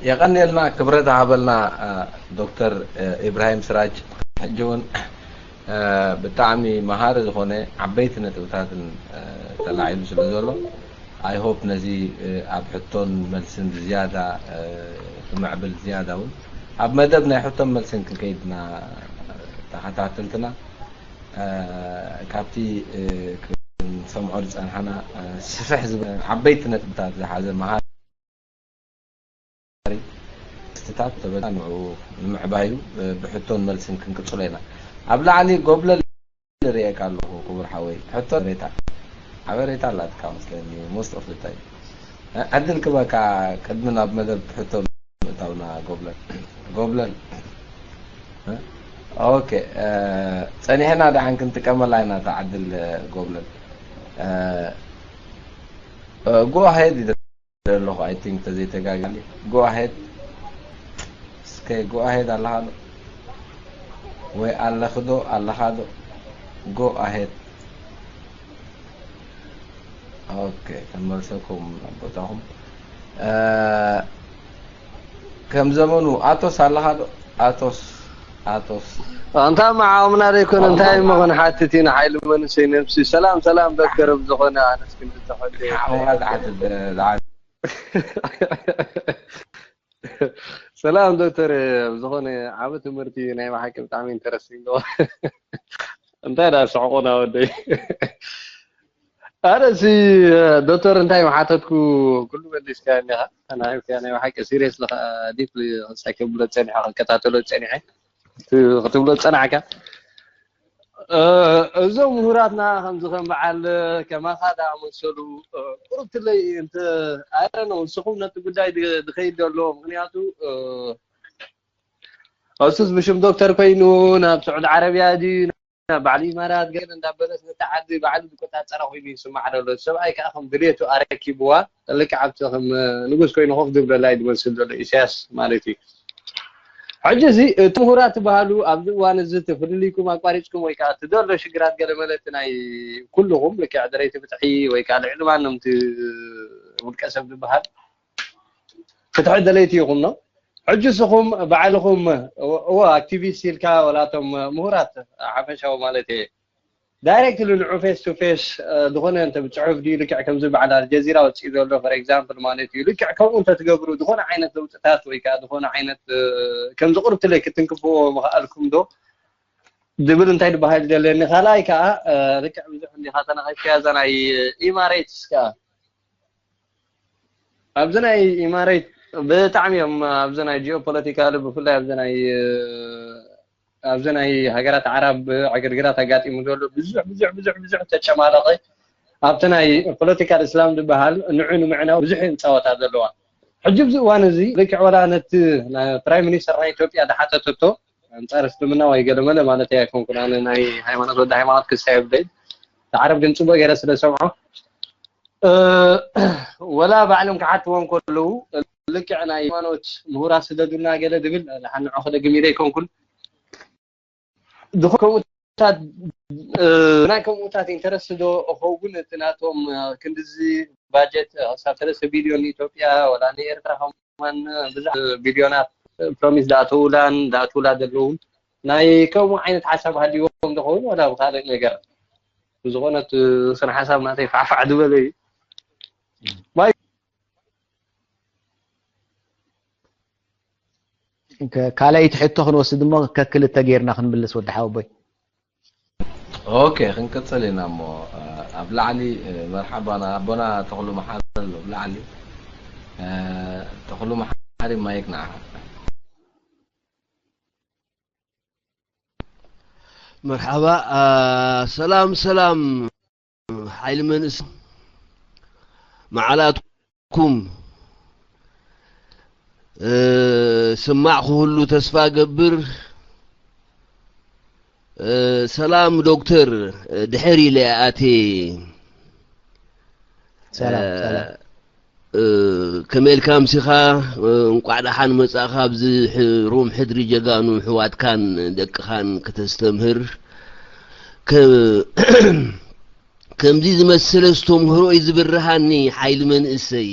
የቐንየልና፣ ክብረት ሃበልና። ዶክተር ኢብራሂም ስራጅ፣ ሕጂ እውን ብጣዕሚ መሃሪ ዝኾነ ዓበይቲ ነጥብታትን ተላዒሉ ስለ ዘሎ፣ I hope ነዚ ኣብ ሕቶን መልስን ዝያዳ ክምዕብል፣ ዝያዳ እውን ኣብ መደብ ናይ ሕቶን መልስን ክንከይድና ተኸታተልትና ካብቲ ክንሰምዖ ዝጸንሓና ስፍሕ ዝበለ ዓበይቲ ነጥብታት ዝሓዘ መሃሪ ስትታት ተበታ ንዑ ንምዕባዩ ብሕቶን መልስን ክንቅጽሎ ኢና። ኣብ ላዕሊ ጎብለል ንርእየካ ኣለኹ ክቡር ሓወይ። ሕቶ ሬታ ሓበሬታ ኣላትካ መስለኒ most of the time። ዕድል ክበካ ቅድሚ ናብ መደብ ሕቶ ምእታውና ጎብለል ጎብለል። ኦኬ፣ ጸኒሕና ደሓን ክንጥቀመላ ኢና እታ ዕድል ጎብለል። Go ahead ኣለኹ። I think ተዘይተጋግየ go ahead። እስከ go ahead ኣለኻ ዶ ወይ ኣለኺ ዶ ኣለኻ ዶ? Go ahead። ኦኬ፣ ክንመልሰኩም ናብ ቦታኹም። ከም ዘመኑ ኣቶስ ኣለኻ ዶ? ኣቶስ ኣቶስ ኣንታ መዓምና ደይኮነ እንታይ እሞ ክንሓትት ኢና ሓይሊ መንእሰይ ነብሲ። ሰላም ሰላም ዶክተር ብዝኾነ ኣነስ ክንዲ ተኸደ ሓዋ ዝሓትት ዝሓትት ሰላም ዶክተር፣ ብዝኾነ ዓቢ ትምህርቲ ናይ ብሓቂ ብጣዕሚ ኢንተረስቲንግ ዶ እንታይ ዳ ስሕቁና ወደይ። ኣረ ሲ ዶክተር እንታይ ምሓተትኩ ኩሉ መሊስካ እኒኻ። ናይ ብሓቂ ሲሪየስ ለኻ ዲፕሊ ክሳይ ከብሎ ጸኒሐ ክከታተሎ ጸኒሐ ክትብሎ ጸናዕካ። እዞም ምሁራትና ከምዚ ከም በዓል ከማኻ ዝኣመሰሉ ቁርብትለይ እንተ ኣረ ነው ንስኹም ነቲ ጉዳይ ድኸይድ ዘሎ ምክንያቱ እሱስ ብሽም ዶክተር ኮይኑ ናብ ስዑድ ዓረብያ ድዩ ናብ ባዕሉ ኢማራት ገለ እንዳበለስ ነቲ ዓዲ ባዕሉ ዝቆጻጸራ ኮይኑ ይስማዕ ዘሎ። ሰብኣይ ከዓ ከም ድሌቱ ኣረኪብዋ ልክዕ ኣብቲ ከም ንጉስ ኮይኑ ኮፍ ዝብለላ እዩ ዝመስል ዘሎ ኢሳያስ ማለት እዩ። ሕጂ እዚ እቲ ምሁራት ዝበሃሉ ኣብዚ እዋን እዚ እቲ ፍልልይኩም ኣቋሪፅኩም ወይ ከዓ እቲ ዘሎ ሽግራት ገለ መለ እቲ ናይ ኩልኹም ልክዕ ደለይቲ ፍትሒ ወይ ከዓ ልዕሊ ማንም እቲ ውልቀ ሰብ ዝበሃል ፍትሒ ደለይቲ ኢኹም ነው። ሕጂ እስኹም ባዕልኹም እዎ ኣክቲቪስት ኢልካ ወላቶም ምሁራት ሓፈሻዊ ማለት እየ ዳይሬክትሊ ንዑ ፌስ ቱ ፌስ ዝኾነ እንተ ብፅሑፍ ድዩ ልክዕ ከምዚ በዓል ኣልጀዚራ ወፅኢ ዘሎ for example ማለት እዩ ልክዕ ከምኡ እንተትገብሩ ዝኾነ ዓይነት ለውጥታት ወይ ከዓ ዝኾነ ዓይነት ከምዚ ቁርብትለይ ክትንክፍዎ ምኽኣልኩም ዶ ዝብል እንታይ ዝበሃል ዘለኒ ካልኣይ ከዓ ልክዕ ብዙሕ እንዲኻ ተነኸፍያ እዛ ናይ ኢማሬትስ ከዓ ኣብዚ ናይ ኢማሬት ብጣዕሚ እዮም ኣብዚ ናይ ጂኦፖለቲካል ብፍላይ ኣብዚ ናይ ኣብዚ ናይ ሃገራት ዓራብ ዕግርግራት ኣጋጢሙ ዘሎ ብዙሕ ብዙሕ ብዙሕ ብዙሕ ተጨማለቐ ኣብቲ ናይ ፖለቲካል እስላም ዝበሃል ንዑ ንምዕናው ብዙሕ እየን ፃወታ ዘለዋ። ሕጂ ኣብዚ እዋን እዚ ልክዕ ወላ ነቲ ፕራይም ሚኒስተር ናይ ኢትዮጵያ ዝሓተተቶ ኣንፃር እስልምና ወይ ገለመለ ማለት እያ ኣይኮንኩን ኣነ ናይ ሃይማኖት ወዲ ሃይማኖት ክስታይ ብደይ ዓረብ ግን ፅቡቅ ገይረ ስለ ሰምዖ ወላ ባዕሎም ክሓትዎ እንከለዉ ልክዕ ናይ ሃይማኖት ምሁራት ስደዱና ገለ ዝብል ንዓንዖ ክደግም ኢለ ኣይኮንኩን ዝኾነ ከምኡታት ናይ ከምኡታት ኢንተረስት ዶ እኸውን እቲ ናቶም ክንድዚ ባጀት ክሳብ ሰለስተ ቢልዮን ንኢትዮጵያ ወላ ንኤርትራ ከማን ብዙሕ ቢልዮናት ፕሮሚስ ዝኣተውላን ዝኣትውላ ዘለውን ናይ ከምኡ ዓይነት ሓሳብ ሃልይዎም ዝኸውን ወላ ብካልእ ነገር ብዝኾነት ስነ ሓሳብ ናተይ ፋዕፋዕ ዝበለ እዩ ካልኣይቲ ሕቶ ክንወስድ እሞ ከክልተ ጌርና ክንምልስ ወዲ ሓወቦይ። ኦኬ ክንቅጽል ኢና እሞ ኣብ ላዕሊ መርሓባ ኣቦና ተኽሉ መሓሪ ኣሎ ኣብ ላዕሊ ተኽሉ መሓሪ ማይክ ንዓኻ። መርሓባ ሰላም ሰላም ሓይሊ መንእስ መዓላትኩም ስማዕ ክህሉ ተስፋ ገብር። ሰላም ዶክተር ድሕር ኢለ ኣቴ ሰላም ሰላም ከመይ ኢልካ ኣምሲኻ? እንቋዕ ደሓን መጻእኻ ኣብዚ ሩም ሕድሪ ጀጋኑ ኣሕዋትካን ደቅኻን ከተስተምህር። ከምዚ ዝመሰለ ኣስተምህሮ እዩ ዝብርሃኒ ሓይሊ መንእሰይ።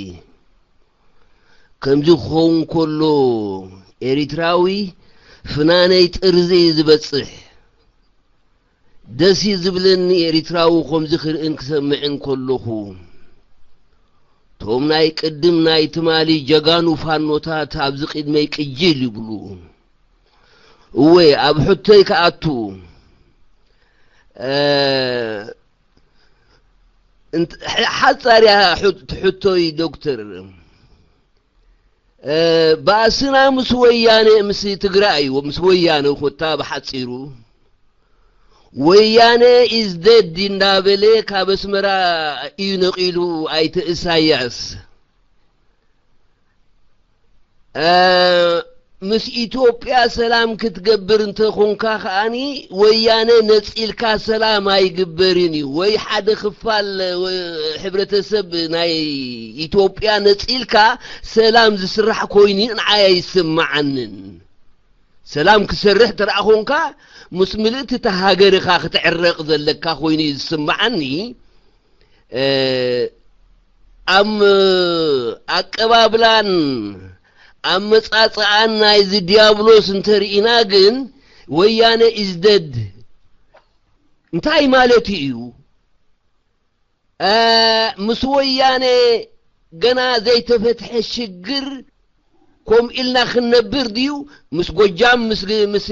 ከምዚ ክኸውን ከሎ ኤሪትራዊ ፍናነይ ጥርዚ እዩ ዝበጽሕ። ደስ እዩ ዝብለኒ ኤሪትራዊ ከምዚ ክርእን ክሰምዕን ከለኹ። እቶም ናይ ቅድም ናይ ትማሊ ጀጋኑ ፋኖታት ኣብዚ ቅድመይ ቅጅል ይብሉ። እወ፣ ኣብ ሕቶይ ክኣቱ። እ፣ እንት-፣ ሕ-፣ ሓጻር እያ ሕት-፣ ሕቶይ ዶክተር። እ፣ ባእስና ምስ ወያነ፣ ምስ ትግራይ፣ ምስ ወያነ ኮታ ብሓጺሩ፣ ወያነ is dead እንዳበለ ካብ ኣስመራ እዩ ነቒሉ ኣይተ ኢሳያስ። እ፣ ምስ ኢትዮጵያ ሰላም ክትገብር እንተኾንካ ከኣኒ ወያነ ነጺልካ ሰላም ኣይግበርን እዩ። ወይ ሓደ ክፋል፣ እ፣ ሕብረተሰብ ናይ ኢትዮጵያ ነጺልካ ሰላም ዝስራሕ ኮይኑ ንዓይ ኣይስምዓንን። ሰላም ክሰርሕ ተደኣ ኾንካ ምስ ምልእቲ እታ ሃገር ኢኻ ክትዕረቕ ዘለካ ኮይኑ እዩ ዝስምዓኒ። እ፣ ኣብ ኣቀባብላን ኣመጻጽኣን ናይዚ ዲያብሎስ እንተርኢና ግን ወያነ is dead እንታይ ማለት እዩ? እ፣ ምስ ወያነ ገና ዘይተፈትሐ ሽግር ከምኡ ኢልና ክንነብር ድዩ? ምስ ጎጃም፣ ምስ፣ ምስ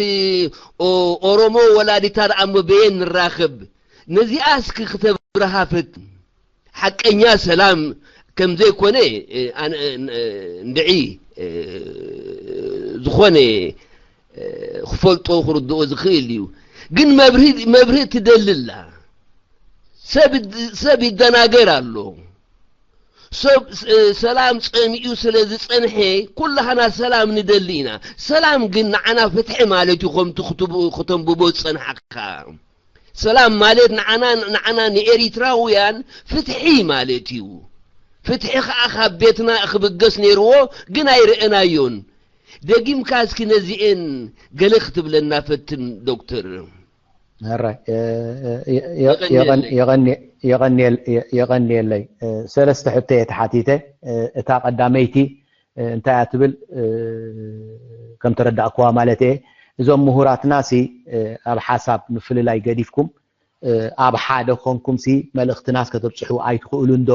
ኦ-፣ ኦሮሞ ወላዲታ ደኣ እሞ በየን ንራኸብ? ነዚኣ እስኪ ክተብርሃ ፈትን። ሓቀኛ ሰላም ከም ዘይኮነ፣ እ፣ ኣነ፣ እ፣ እንድዒ፣ እ፣ ዝኾነ፣ እ፣ ክፈልጦ ክርድኦ ዝኽእል እዩ። ግን መብርሂ፣ መብርሂ ትደሊ ኣላ። ሰብ፣ ሰብ ይደናገር ኣሎ። ሰብ፣ እ፣ ሰላም ጸሚኡ ስለ ዝጸንሐ፣ ኩላህና ሰላም ንደሊ ኢና። ሰላም ግን ንዓና ፍትሒ ማለት እዩ፣ ከምቲ ክትብ-፣ ክተንብቦ ዝጸንሓካ። ሰላም ማለት ንዓና፣ ንዓና ንኤሪትራውያን ፍትሒ ማለት እዩ። ፍትሒ ኸኣ ካብ ቤትና ክብገስ ነይርዎ፣ ግን ኣይረኣናዮን። ደጊምካ እስኪ ነዚኤን ገለ ክትብለና ፈትን ዶክተር። ሕራይ፣ እ፣ እ፣ የ-፣ የ-፣ የቐን-፣ የቐንየለይ። የቐን-፣ የቐንየ-፣ የ-፣ የቐንየለይ። እ፣ ሰለስተ ሕቶ እየ ተሓቲተ። እ፣ እታ ቀዳመይቲ፣ እ፣ እንታይ እያ ትብል፣ እ፣ ከም ተረዳእክዋ ማለት እየ። እዞም ምሁራትና ሲ፣ እ፣ ኣብ ሓሳብ ምፍልላይ ገዲፍኩም፣ እ፣ ኣብ ሓደ ኮንኩም ሲ መልእኽትናስ ከተብጽሑ ኣይትኽእሉን ዶ?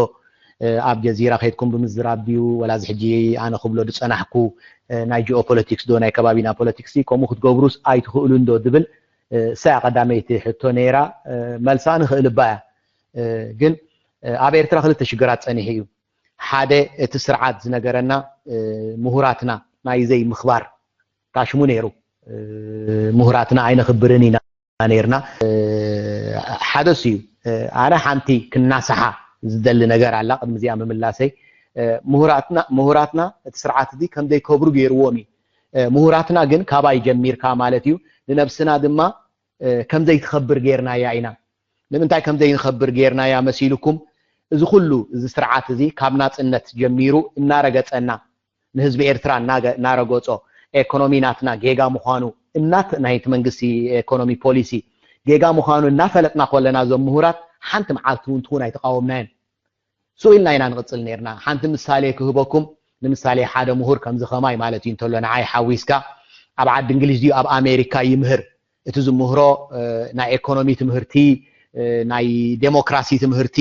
እ፣ ኣብ ጀዚራ ከይድኩም ብምዝራብ ድዩ? ወላ እዚ ሕጂ ኣነ ክብሎ ዝጸናሕኩ፣ እ፣ ናይ ጂኦፖለቲክስ ዶ ናይ ከባቢና ፖለቲክስ ሲ ከምኡ ክትገብሩስ ኣይትኽእሉን ዶ? ዝብል፣ እ፣ እሳ እያ ቀዳመይቲ ሕቶ ነይራ። እ፣ መልሳ ንኽእል እባ እያ። እ፣ ግን፣ እ፣ ኣብ ኤርትራ ክልተ ሽግራት ጸኒሑ እዩ። ሓደ እቲ ስርዓት ዝነገረና፣ እ፣ ምሁራትና ናይ ዘይምኽባር ታሽሙ ነይሩ። እ፣ ምሁራትና ኣይነኽብርን ኢና ነይርና። እ፣ ሓደ እሱ እዩ። እ፣ ኣነ ሓንቲ ክናስሓ ዝደሊ ነገር ኣላ፣ ቅድሚ እዚኣ ምምላሰይ። እ፣ ምሁራትና፣ ምሁራትና እቲ ስርዓት እዚ ከም ዘይከብሩ ገይርዎም እዩ። እ፣ ምሁራትና ግን ካባይ ጀሚርካ ማለት እዩ፣ ንነብስና ድማ፣ እ፣ ከም ዘይትኸብር ገይርናያ ኢና። ንምንታይ ከም ዘይንኸብር ገይርናያ መሲልኩም? እዚ ኩሉ፣ እዚ ስርዓት እዚ ካብ ናጽነት ጀሚሩ እናረገጸና፣ ንህዝቢ ኤርትራ እናገ-፣ እናረገጾ፣ ኤኮኖሚ ናትና ጌጋ ምዃኑ እናት-፣ ናይቲ መንግስቲ ኤኮኖሚ ፖሊሲ ጌጋ ምዃኑ እናፈለጥና ከለና፣ እዞም ምሁራት ሓንቲ መዓልቲ እውን ትኹን ኣይተቃወምናዮን። ስቕ ኢልና ኢና ንቕጽል ነይርና። ሓንቲ ምሳሌ ክህበኩም፣ ንምሳሌ ሓደ ምሁር ከምዚ ኸማይ ማለት እዩ እንተሎ ንዓይ ሓዊስካ፣ ኣብ ዓዲ እንግሊዝ ድዩ ኣብ ኣሜሪካ ይምህር፣ እቲ ዝምህሮ፣ እ፣ ናይ ኤኮኖሚ ትምህርቲ፣ እ፣ ናይ ዴሞክራሲ ትምህርቲ፣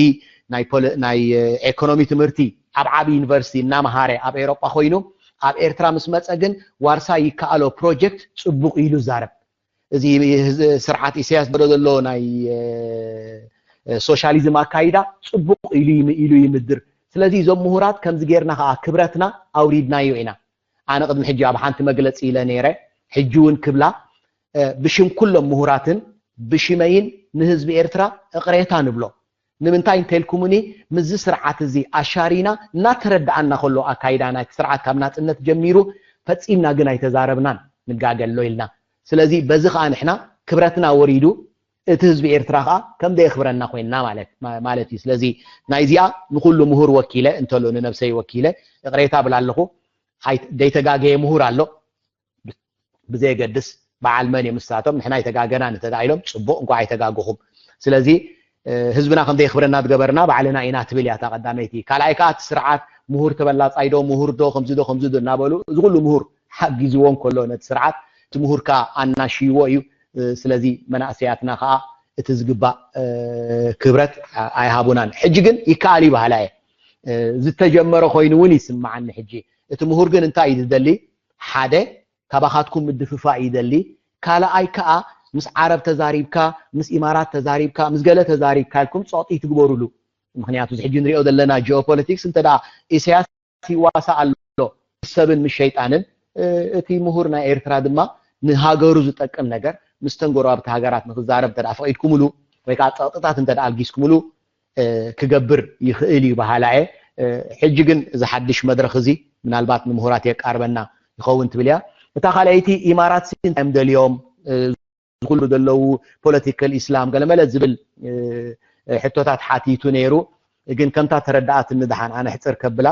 ናይ ፖለ-፣ ናይ፣ እ፣ ኤኮኖሚ ትምህርቲ ኣብ ዓቢ ዩኒቨርሲቲ እናመሃረ ኣብ ኤውሮጳ ኮይኑ፣ ኣብ ኤርትራ ምስ መጸ ግን ዋርሳይ ይከኣሎ ፕሮጀክት ጽቡቕ ኢሉ ይዛረብ። እዚ ህዝ-፣ ስርዓት ኢሳያስ ዝገዶ ዘሎ ናይ፣ እ፣ እ፣ ሶሻሊዝም ኣካይዳ ጽቡቕ ኢሉ ይም-፣ ኢሉ ይምድር። ስለዚ እዞም ምሁራት ከምዚ ጌርና ከኣ ክብረትና ኣውሪድናዮ ኢና። ኣነ ቅድሚ ሕጂ ኣብ ሓንቲ መግለጺ ኢለ ነይረ፣ ሕጂ እውን ክብላ፣ እ፣ ብሽም ኩሎም ምሁራትን ብሽመይን ንህዝቢ ኤርትራ እቕሬታ ንብሎ። ንምንታይ እንተልኩምኒ፣ ምስዚ ስርዓት እዚ ኣሻሪና እናተረድኣና ከሎ ኣካይዳ ናይቲ ስርዓት ካብ ናጽነት ጀሚሩ ፈጺምና ግን ኣይተዛረብናን፣ ንጋገ ኣሎ ኢልና። ስለዚ በዚ ኸኣ ንሕና ክብረትና ወሪዱ፣ እቲ ህዝቢ ኤርትራ ኸኣ ከም ዘየኽብረና ኮይንና ማለት፣ ማ-፣ ማለት እዩ። ስለዚ ናይዚኣ ንኹሉ ምሁር ወኪለ እንተሎ ንነብሰይ ወኪለ እቕሬታ እብል ኣለኹ። ኣይ-፣ ዘይተጋገየ ምሁር ኣሎ። ብ-፣ ብዘየገድስ በዓል መን እዮም ንሳቶም፣ ንሕና ኣይተጋገናን እንተ ደኣ ኢሎም፣ ጽቡቕ፣ እንኳዕ ኣይተጋገኹም። ስለዚ፣ እ፣ ህዝብና ከም ዘየኽብረና ዝገበርና ባዕልና ኢና ትብል እያ እታ ቀዳመይቲ። ካልኣይ ከኣ እቲ ስርዓት ምሁር ተበላጻይ ዶ፣ ምሁር ዶ፣ ከምዚ ዶ፣ ከምዚ ዶ እናበሉ፣ እዚ ኩሉ ምሁር ሓጊዝዎ እንከሎ ነቲ ስርዓት፣ እቲ ምሁር ከኣ ኣናሽይዎ እዩ። እ፣ ስለዚ መናእሰያትና ከኣ እቲ ዝግባእ፣ እ፣ ክብረት ኣይሃቡናን። ሕጂ ግን ይከኣል እዩ በሃላይ እየ። እ፣ ዝተጀመረ ኮይኑ እውን ይስምዓኒ። ሕጂ እቲ ምሁር ግን እንታይ እዩ ዝደሊ? ሓደ፣ ካባኻትኩም ምድፍፋእ ይደሊ። ካልኣይ ከኣ ምስ ዓረብ ተዛሪብካ፣ ምስ ኢማራት ተዛሪብካ፣ ምስ ገለ ተዛሪብካ ኢልኩም ጸቕጢ ትግበሩሉ። ምኽንያቱ እዚ ሕጂ ንሪኦ ዘለና ጂኦፖለቲክስ እንተ ደኣ ኢሳያስ ይዋሳእ ኣሎ፣ ምስ ሰብን ምስ ሸይጣንን፣ እ፣ እቲ ምሁር ናይ ኤርትራ ድማ ንሃገሩ ዝጠቅም ነገር ምስ ተን ጎረባብቲ ሃገራት ንክዛረብ እንተ ደኣ ፈቒድኩምሉ ወይ ከዓ ጸቕጥታት እንተ ደኣ ኣልጊስኩምሉ፣ እ፣ ክገብር ይኽእል እዩ በሃላ እየ። እ፣ ሕጂ ግን እዚ ሓድሽ መድረኽ እዚ ምናልባት ንምሁራት የቃርበና ይኸውን ትብል እያ። እታ ካልኣይቲ ኢማራት ሲ እንታይ እዮም ደልዮም? እ፣ ዝኹሉ ዘለዉ ፖለቲካል ኢስላም ገለመለ ዝብል፣ እ፣ ሕቶታት ሓቲቱ ነይሩ። ግን ከምታ ተረዳኣትኒ ደሓን ኣነ ሕፅር ከብላ፣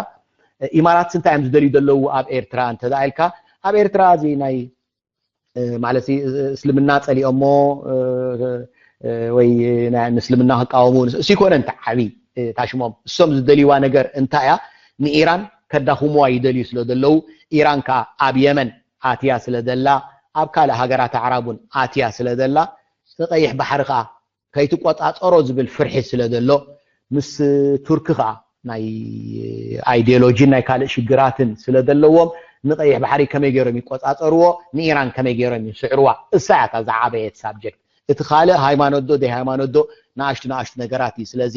እ፣ ኢማራት ሲ እንታይ እዮም ዝደልዩ ዘለዉ ኣብ ኤርትራ እንተ ደኣ ኢልካ፣ ኣብ ኤርትራ እዚ ናይ፣ እ፣ ማለት ሲ፣ እ፣ እስልምና ጸሊኦሞ፣ እ፣ እ፣ ወይ ናይ፣ ንእስልምና ክቃወሙ ንስ-፣ እሱ ይኮነ እንተ ዓቢ፣ እ፣ ታሽሞም። እሶም ዝደልይዋ ነገር እንታይ እያ? ንኢራን ከዳኽሙዋ ይደልዩ ስለ ዘለዉ፣ ኢራን ከኣ ኣብ የመን ኣትያ ስለ ዘላ፣ ኣብ ካልእ ሃገራት ኣዕራብ እውን ኣትያ ስለ ዘላ፣ ንቀይሕ ባሕሪ ከኣ ከይትቆጻጸሮ ዝብል ፍርሒ ስለ ዘሎ፣ ምስ ቱርኪ ከኣ ናይ ኣይዲዮሎጂን ናይ ካልእ ሽግራትን ስለ ዘለዎም፣ ንቀይሕ ባሕሪ ከመይ ገይሮም ይቆጻጸርዎ፣ ንኢራን ከመይ ገይሮም ይስዕርዋ፣ እሳ እያ እታ ዝዓበየት ሳብጀክት። እቲ ካልእ ሃይማኖት ዶ ዘይሃይማኖት ዶ ንኣሽቱ ንኣሽቱ ነገራት እዩ። ስለዚ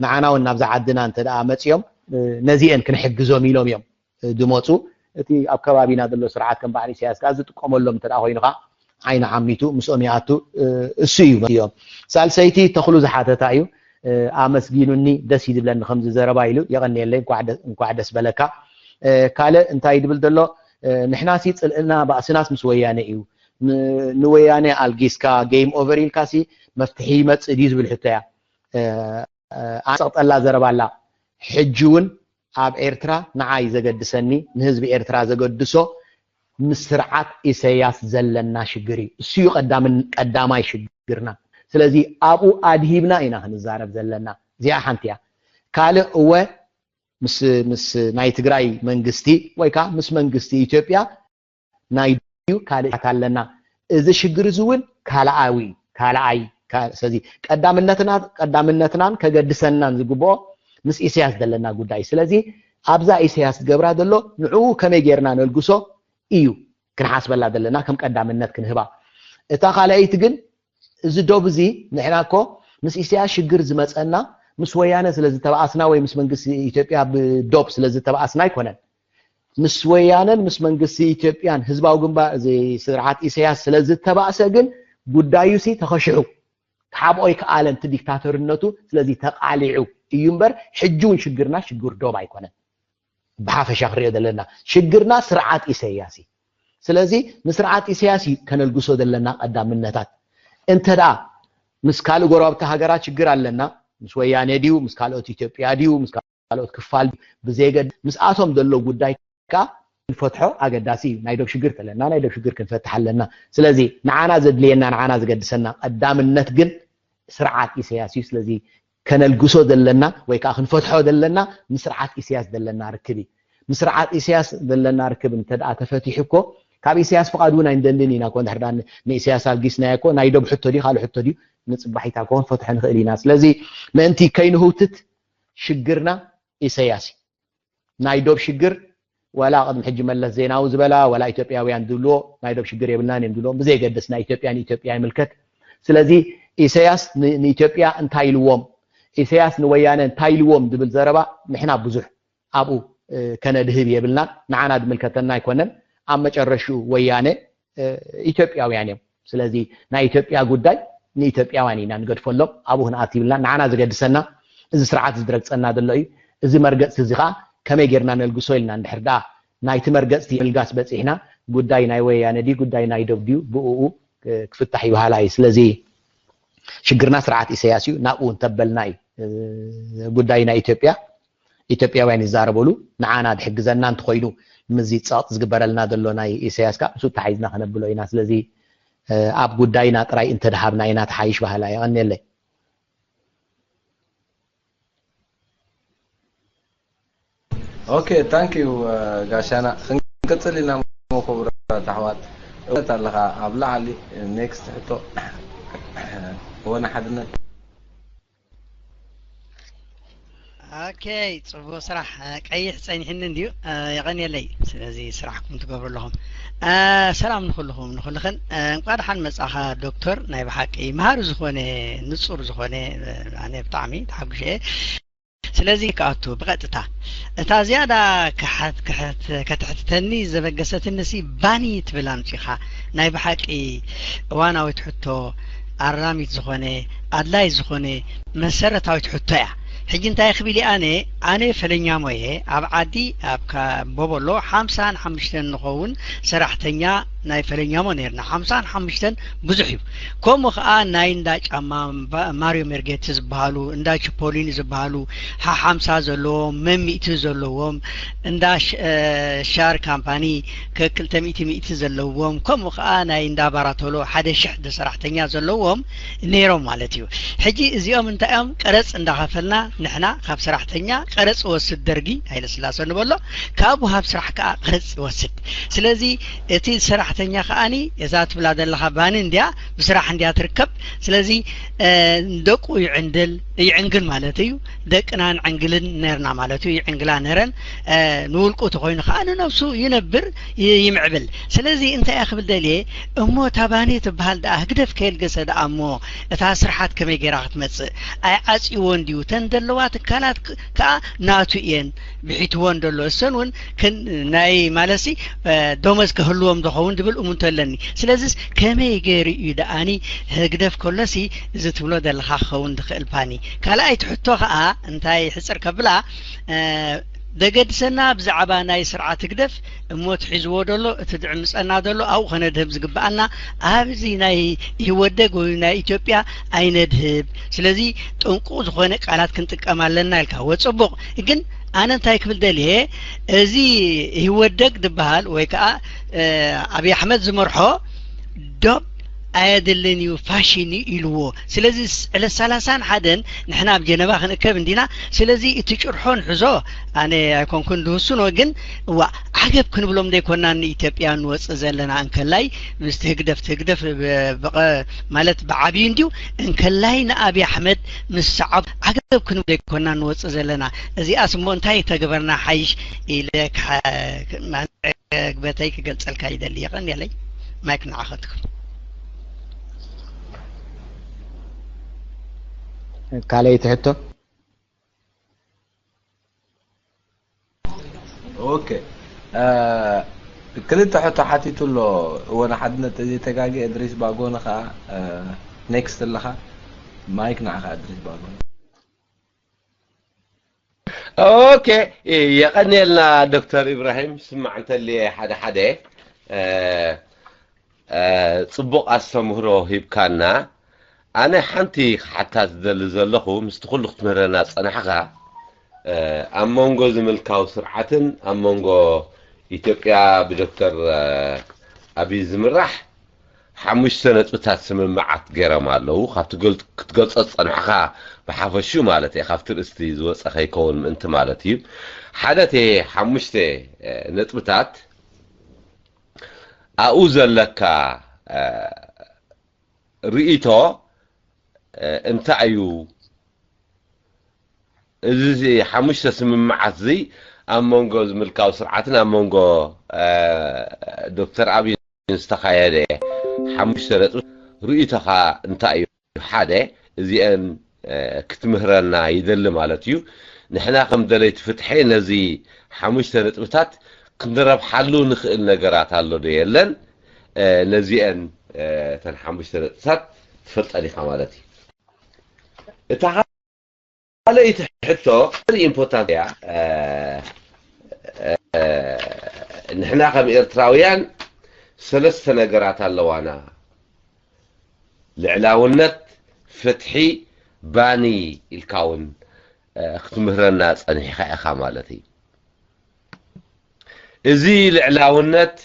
ንዓና እውን ናብዛ ዓድና እንተ ደኣ መጺኦም፣ እ፣ ነዚአን ክንሕግዞም ኢሎም እዮም፣ እ፣ ዝመጹ። እቲ ኣብ ከባቢና ዘሎ ስርዓት ከም በዓል ኢሳያስ ከኣ ዝጥቀመሎም እንተ ደኣ ኮይኑ ከኣ ዓይኒ ዓሚቱ ምስኦም ይኣቱ፣ እ፣ እሱ እዩ መጺኦም። ሳልሰይቲ ተኽሉ ዝሓተታ እዩ። እ፣ ኣመስጊኑኒ፣ ደስ እዩ ዝብለኒ ከምዚ ዘረባ ኢሉ፣ የቐንየለይ፣ እንኳዕ ደ-፣ እንኳዕ ደስ በለካ። እ፣ ካልእ እንታይ ድብል ዘሎ? እ፣ ንሕናሲ ጽልእና ባእስናስ ምስ ወያነ እዩ። ን-፣ ንወያነ ኣልጊስካ፣ ጌም ኦቨር ኢልካሲ መፍትሒ ይመጽእ ድዩ ዝብል ሕቶ እያ። እ፣ እ፣ ኣጸቕጠላ ዘረባ ኣላ። ሕጂ እውን ኣብ ኤርትራ ንዓይ ዘገድሰኒ፣ ንህዝቢ ኤርትራ ዘገድሶ ምስ ስርዓት ኢሳያስ ዘለና ሽግር እዩ። እሱ እዩ ቀዳምን-፣ ቀዳማይ ሽግርና። ስለዚ ኣብኡ ኣድሂብና ኢና ክንዛረብ ዘለና። እዚኣ ሓንቲ እያ። ካልእ እወ ምስ፣ ምስ ናይ ትግራይ መንግስቲ ወይ ከዓ ምስ መንግስቲ ኢትዮጵያ ናይ ድዩ ካልእ ኣለና። እዚ ሽግር እዚ እውን ካልኣዊ፣ ካልኣይ፣ ካ-፣ ስለዚ ቀዳምነትና፣ ቀዳምነትናን ከገድሰናን ዝግብኦ ምስ ኢሳያስ ዘለና ጉዳይ። ስለዚ ኣብዛ ኢሳያስ ዝገብራ ዘሎ ንዕኡ ከመይ ጌርና ነልግሶ እዩ ክንሓስበላ ዘለና፣ ከም ቀዳምነት ክንህባ። እታ ካልኣይቲ ግን እዚ ዶብ እዚ ንሕና እኮ ምስ ኢሳያስ ሽግር ዝመጸና ምስ ወያነ ስለ ዝተባኣስና ወይ ምስ መንግስቲ ኢትዮጵያ ብዶብ ስለ ዝተባኣስና ኣይኮነን። ምስ ወያነን ምስ መንግስቲ ኢትዮጵያን ህዝባዊ ግንባር እዚ ስርዓት ኢሳያስ ስለ ዝተባእሰ ግን ጉዳዩ ሲ ተኸሽሑ። ክሓብኦ ኣይከኣለን እቲ ዲክታተርነቱ፣ ስለዚ ተቓሊዑ እዩ እምበር ሕጂ እውን ሽግርና ሽግር ዶብ ኣይኮነን። ብሓፈሻ ክንሪኦ ዘለና ሽግርና ስርዓት ኢሳያስ እዩ። ስለዚ ንስርዓት ኢሳያስ እዩ ከነልግሶ ዘለና ቀዳምነታት። እንተ ደኣ ምስ ካልእ ጎረባብቲ ሃገራት ሽግር ኣለና፣ ምስ ወያነ ድዩ፣ ምስ ካልኦት ኢትዮጵያ ድዩ፣ ምስ ካልኦት ክፋል ድዩ፣ ብዘየገድስ ምስኣቶም ዘሎ ጉዳይ ከኣ ክንፈትሖ ኣገዳሲ እዩ። ናይ ዶብ ሽግር ተለና ናይ ዶብ ሽግር ክንፈትሕ ኣለና። ስለዚ ንዓና ዘድልየና፣ ንዓና ዘገድሰና ቀዳምነት ግን ስርዓት ኢሳያስ እዩ። ስለዚ ከነልግሶ ዘለና ወይ ከዓ ክንፈትሖ ዘለና ምስ ስርዓት ኢሳያስ ዘለና ርክብ እዩ። ምስ ስርዓት ኢሳያስ ዘለና ርክብ እንተ ደኣ ተፈቲሑ እኮ ካብ ኢሳያስ ፍቓድ እውን ኣይንደልን ኢና እኮ። እንድሕር ደኣ ን-፣ ንኢሳያስ ኣልጊስናዮ እኮ ናይ ዶብ ሕቶ ድዩ ካልእ ሕቶ ድዩ ንጽባሒታ እኮ ክንፈትሖ ንኽእል ኢና። ስለዚ ምእንቲ ከይንህውትት ሽግርና ኢሳያስ እዩ። ናይ ዶብ ሽግር ዋላ ቅድሚ ሕጂ መለስ ዜናዊ ዝበላ ዋላ ኢትዮጵያውያን ዝብልዎ ናይ ዶብ ሽግር የብልናን እዮም ዝብልዎ። ብዘየገድስ ናይ ኢትዮጵያ ንኢትዮጵያ ይምልከት። ስለዚ ኢሳያስ ን-፣ ንኢትዮጵያ እንታይ ኢልዎም፣ ኢሳያስ ንወያነ እንታይ ኢልዎም ዝብል ዘረባ ንሕና ብዙሕ ኣብኡ፣ እ፣ ከነድህብ የብልናን። ንዓና ዝምልከተና ኣይኮነን። ኣብ መጨረሽኡ ወያነ፣ እ፣ ኢትዮጵያውያን እዮም። ስለዚ ናይ ኢትዮጵያ ጉዳይ ንኢትዮጵያውያን ኢና ንገድፈሎም፣ ኣብኡ ክንኣት ይብልናን። ንዓና ዘገድሰና እዚ ስርዓት ዝረግጸና ዘሎ እዩ። እዚ መርገጽቲ እዚ ኸኣ ከመይ ጌርና ነልግሶ ኢልና እንድሕር ደኣ ናይቲ መርገጽቲ ምልጋስ በጺሕና፣ ጉዳይ ናይ ወያነ ድዩ፣ ጉዳይ ናይ ዶብ ድዩ፣ ብእኡ፣ እ፣ ክፍታሕ ይበሃላ እዩ። ስለዚ ሽግርና ስርዓት ኢሳያስ እዩ፣ ናብኡ እንተበልና እዩ፣ እ፣ ጉዳይ ናይ ኢትዮጵያ ኢትዮጵያውያን ይዛረበሉ፣ ንዓና ዝሕግዘና እንተኾይኑ፣ ምስዚ ጸቕጢ ዝግበረልና ዘሎ ናይ ኢሳያስ ከኣ ምስኡ ተሓይዝና ከነብሎ ኢና። ስለዚ፣ እ፣ ኣብ ጉዳይና ጥራይ እንተድሃብና ኢና ተሓይሽ በሃላ። የቐንየለይ። ኦኬ፣ ታንክ ዩ ጋሻና። ክንቅጽል ኢና እሞ ክቡራት ኣሕዋት። እውነት ኣለኻ፣ ኣብ ላዕሊ ኔክስት ሕቶ። እወ፣ ንሓድነት። ኦኬ፣ ጽቡቅ ስራሕ። ቀይሕ ጸኒሕኒ እንድዩ። የቐንየለይ፣ ስለዚ ስራሕኩም ትገብሩ ኣለኹም። ሰላም ንኹልኹም ንኹልኽን። እንኳ ደሓን መጻኻ ዶክተር። ናይ ብሓቂ መሃሪ ዝኾነ፣ ንጹር ዝኾነ፣ ኣነ ብጣዕሚ ተሓጉሸ እየ። ስለዚ ክኣቱ ብቐጥታ እታ ዝያዳ ክሓት ክሕት ከተሕትተኒ ዘበገሰትኒ ሲ ባኒ ትብል ኣምጺኻ። ናይ ብሓቂ እዋናዊት ሕቶ፣ ኣራሚት ዝኾነ፣ ኣድላይ ዝኾነ መሰረታዊት ሕቶ እያ። ሕጂ እንታይ ክብል እየ ኣነ? ኣነ ፈለኛሞ እየ። ኣብ ዓዲ ኣብ ቦቦሎ ሓምሳን ሓሙሽተን ንኸውን ሰራሕተኛ ናይ ፈለኛሞ ነርና። ሓምሳን ሓሙሽተን ብዙሕ እዩ። ከምኡ ከዓ ናይ እንዳ ጫማ ማሪዮ ሜርጌት ዝበሃሉ፣ እንዳ ችፖሊኒ ዝበሃሉ፣ ሓሓምሳ ዘለዎም፣ መሚእቲ ዘለዎም፣ እንዳ ሻር ካምፓኒ ከክልተ ሚእቲ ሚእቲ ዘለዎም፣ ከምኡ ከዓ ናይ እንዳ ባራቶሎ ሓደ ሽሕ ሰራሕተኛ ዘለዎም ነይሮም ማለት እዩ። ሕጂ እዚኦም እንታይ እዮም? ቀረፅ እንዳኸፈልና ንሕና ካብ ሰራሕተኛ ቀረፅ ወስድ፣ ደርጊ ሃይለ ስላሰ ንበሎ፣ ካብ ወሃብ ስራሕ ከዓ ቀረፅ ይወስድ። ስለዚ እቲ ሰራሕተኛ ከዓኒ እዛ ትብላ ዘለኻ ባኒ እንድያ፣ ብስራሕ እንድያ ትርከብ። ስለዚ ደቁ ይዕንድል ይዕንግል ማለት እዩ። ደቅና ንዕንግልን ነርና ማለት እዩ። ይዕንግላ ነረን። ንውልቁ ተኮይኑ ከዓ ንነብሱ ይነብር ይምዕብል። ስለዚ እንታይ እያ ክብል ደልየ እሞ፣ እታ ባኒ ትበሃል ደኣ ህግደፍ ከየልገሰ ደኣ እሞ፣ እታ ስርሓት ከመይ ገይራ ክትመጽእ? ኣይዓጽይዎን ድዩ? ተን ዘለዋ ትካላት ከዓ ናቱ እየን ብሒትወን ደሎ። እሰን እውን ናይ ማለሲ ደሞዝ ከህልዎም ዝኸውን ዝብል እሙንቶ ኣለኒ። ስለዚስ ከመይ ገይሩ እዩ ደኣኒ ህግደፍ ከሎሲ እዚ ትብሎ ዘለኻ ክኸውን ዝኽእል ፓኒ? ካልኣይቲ ሕቶ ከዓ እንታይ ሕፅር ከብላ፣ ደገድሰና ብዛዕባ ናይ ስርዓት ህግደፍ እሞ ትሒዝዎ ደሎ፣ እቲ ድዕምፀና ደሎ ኣብኡ ከነድህብ ዝግብኣና ኣብዚ ናይ ኢህወደግ ወይ ናይ ኢትዮጵያ ኣይነድህብ። ስለዚ ጥንቁቕ ዝኾነ ቃላት ክንጥቀም ኣለና ኢልካ። ወፅቡቕ። ግን ኣነ እንታይ ክብል ደልየ፣ እዚ ኢህወደግ ዝበሃል ወይ ከዓ ኣብይ ኣሕመድ ዝመርሖ ዶብ ኣየድልን እዩ፣ ፋሽን እዩ ኢልዎ። ስለዚ ዕለት ሰላሳን ሓደን ንሕና ኣብ ጀነቫ ክንእከብ እንዲና። ስለዚ እቲ ጭርሖ ንሕዞ፣ ኣነ ኣይኮንኩን ዝውስኖ፣ ግን እዋ ዓገብ ክንብሎም ዘይኮና ንኢትዮጵያ ንወፅእ ዘለና እንከላይ ምስቲ ህግደፍ ህግደፍ ማለት ብዓብዩ እንዲዩ እንከላይ ንኣብይ ኣሕመድ ምስ ሰዓብ ዓገብ ክንብል ዘይኮና ንወፅእ ዘለና። እዚኣስ እሞ እንታይ ተግበርና ሓይሽ ኢለ ግበተይ ክገልፀልካ ይደሊ። የቐንየለይ። ማይክ ንዓኸትኩም። ካልኣይቲ ሕቶ። ኦኬ፣ ክልተ ሕቶ ሓቲቱ ኣሎ። እወ፣ ንሓድነት ተዘይተጋግየ እድሪስ ባጎ ንኸዓ ኔክስት ኣለኻ። ማይክ ንዓኻ እድሪስ ባጎ። ኦኬ፣ የቐንየልና ዶክተር ኢብራሂም። ስማዕ እንተልየ ሓደ ሓደ ጽቡቕ ኣስተምህሮ ሂብካና። ኣነ ሓንቲ ክሓታ ዝደሊ ዘለኹ፣ ምስቲ ኩሉ ክትምህረና ዝጸናሕኻ፣ ኣብ መንጎ እዚ ምልካዊ ስርዓትን ኣብ መንጎ ኢትዮጵያ ብዶክተር ኣብይ ዝምራሕ ሓሙሽተ ነጥብታት ስምምዓት ገይሮም ኣለዉ። ካብቲ ክትገልጾ ዝጸናሕኻ ብሓፈሹ ማለት እየ፣ ካብቲ ርእስቲ ዝወጸ ከይከውን ምእንቲ ማለት እዩ። ሓደ እቲ ሓሙሽተ ነጥብታት ኣብኡ ዘለካ ርእይቶ እንታይ እዩ? እዚ ሓሙሽተ ስምምዓት እዚ ኣብ መንጎ ምልካዊ ስርዓትን ኣብ መንጎ ዶክተር ኣብይን ዝተኻየደ ሓሙሽተ ነጥቢ ርእይቶኻ እንታይ እዩ? ሓደ እዚአን ክትምህረና ይደሊ ማለት እዩ። ንሕና ከም ደለይቲ ፍትሒ ነዚ ሓሙሽተ ነጥብታት ክንረብሓሉ ንኽእል ነገራት ኣሎ ዶ የለን? ነዚአን እተን ሓሙሽተ ነጥብታት ትፈልጠን ኢኻ ማለት እዩ። እታ ካልኣይቲ ሕቶ ኢምፖርታንት እያ። ንሕና ከም ኤርትራውያን ሰለስተ ነገራት ኣለዋና። ልዕላውነት፣ ፍትሒ፣ ባኒ ኢልካ እውን ክትምህረና ጸኒሕካ ኢኻ ማለት እዩ። እዚ ልዕላውነት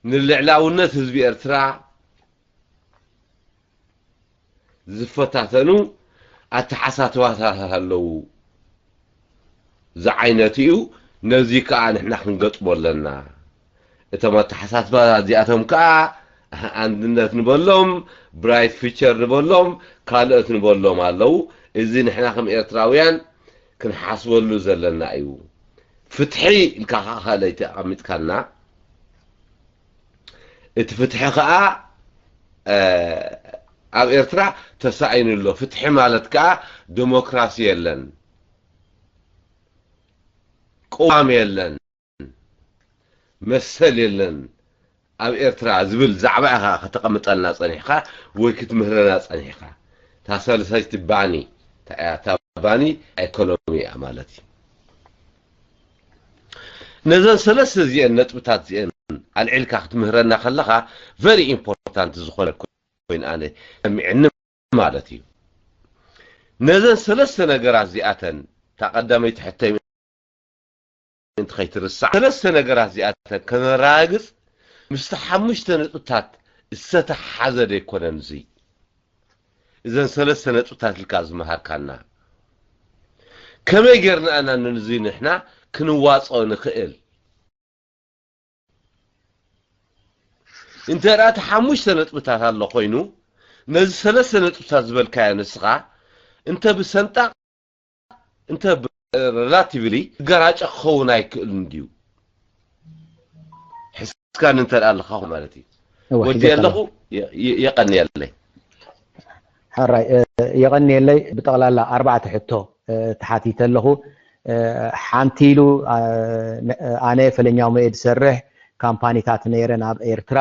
ንልዕላውነት ህዝቢ ኤርትራ ዝፈታተኑ ኣተሓሳስባታት ኣለዉ። ዝዓይነቱ እዩ። ነዚ ከኣ ንሕና ክንገጥሞ ኣለና። እቶም ኣተሓሳስባ እዚኣቶም ከኣ ኣንድነት ንበሎም፣ ብራይት ፊቸር ንበሎም፣ ካልኦት ንበሎም ኣለዉ። እዚ ንሕና ከም ኤርትራውያን ክንሓስበሉ ዘለና እዩ። ፍትሒ ኢልካ ከኣ ካልኣይቲ ኣቐሚጥካልና። እቲ ፍትሒ ከኣ ኣብ ኤርትራ ተሳኢኑ ኣሎ። ፍትሒ ማለት ከኣ ዴሞክራሲ የለን፣ ቅዋም የለን፣ መሰል የለን ኣብ ኤርትራ ዝብል ዛዕባ ኢኻ ከተቐምጠልና ጸኒሕካ ወይ ክትምህረና ጸኒሕካ። እታ ሳልሳይቲ ባኒ እንታይ እያ? እታ ባኒ ኢኮኖሚ እያ ማለት እዩ። ነዘን ሰለስተ እዚአን ነጥብታት እዚአን ኣልዒልካ ክትምህረና ከለኻ very important ዝኾነ ኮይኑ ኣነ ሰሚዕኒ ማለት እዩ። ነዘን ሰለስተ ነገራት እዚኣተን እታ ቀዳመይቲ ሕቶይ ምእንቲ ከይትርሳዕ ሰለስተ ነገራት እዚኣተን ከነረጋግጽ ምስቲ ሓሙሽተ ነጥብታት ዝተተሓዘ ዶ ኣይኮነን እዙይ? እዘን ሰለስተ ነጥብታት ኢልካ ዝመሃርካና ከመይ ጌርና ኢና ነዚ ንሕና ክንዋጾ ንኽእል? እንተ ደኣ እቲ ሓሙሽተ ነጥብታት ኣሎ ኮይኑ ነዚ ሰለስተ ነጥብታት ዝበልካዮ ንስኻ እንተ ብሰንጣቕ እንተ ሪላቲቭሊ ክገራጨ ክኸውን ኣይክእልን ድዩ? ሕስካኒ እንተ ደኣ ኣለኻ ማለት እዩ። ወዲ ኣለኹ። የቐንየለይ። ሕራይ የቐንየለይ። ብጠቕላላ ኣርባዕተ ሕቶ ተሓቲተ ኣለኹ። ሓንቲ ኢሉ ኣነ ፈለኛው መኤ ዝሰርሕ ካምፓኒታት ነይረን ኣብ ኤርትራ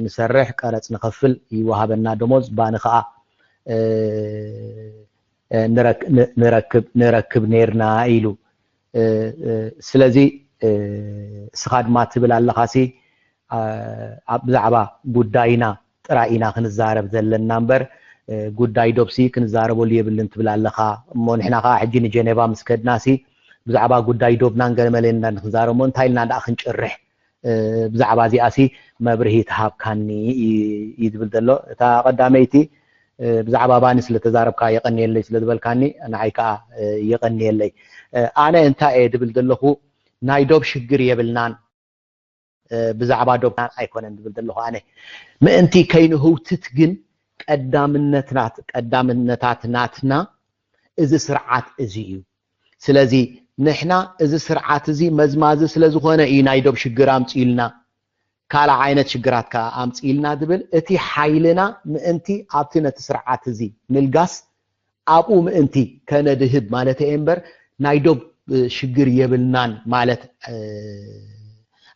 ንሰርሕ፣ ቀረጽ ንኸፍል፣ ይወሃበና ደሞዝ፣ ባኒ ኸኣ ንረክብ ነይርና ኢሉ። ስለዚ እስኻ ድማ ትብል ኣለኻሲ ብዛዕባ ጉዳይና ጥራይ ኢና ክንዛረብ ዘለና እምበር ጉዳይ ዶብሲ ክንዛረበሉ የብልን ትብል ኣለኻ። እሞ ንሕና ከዓ ሕጂ ንጀኔቫ ምስ ከድናሲ ብዛዕባ ጉዳይ ዶብናን ገለመሌን ኢና ንክንዛረብ እሞ እንታይ ኢልና ደኣ ክንጭርሕ ብዛዕባ እዚኣሲ መብርሂ ተሃብካኒ እዩ ዝብል ዘሎ። እታ ቀዳመይቲ ብዛዕባ ባኒ ስለተዛረብካ የቐንየለይ ስለዝበልካኒ ንዓይ ከዓ የቐንየለይ። ኣነ እንታይ እየ ዝብል ዘለኹ ናይ ዶብ ሽግር የብልናን ብዛዕባ ዶብናን ኣይኮነን ዝብል ዘለኹ ኣነ። ምእንቲ ከይንህውትት ግን ቀዳምነታት ናትና እዚ ስርዓት እዚ እዩ። ስለዚ ንሕና እዚ ስርዓት እዚ መዝማዚ ስለዝኾነ እዩ ናይ ዶብ ሽግር ኣምፅኡልና፣ ካልእ ዓይነት ሽግራት ከዓ ኣምፅኡልና ዝብል እቲ ሓይልና ምእንቲ ኣብቲ ነቲ ስርዓት እዚ ምልጋስ ኣብኡ ምእንቲ ከነድህብ ማለት እየ እምበር ናይ ዶብ ሽግር የብልናን ማለት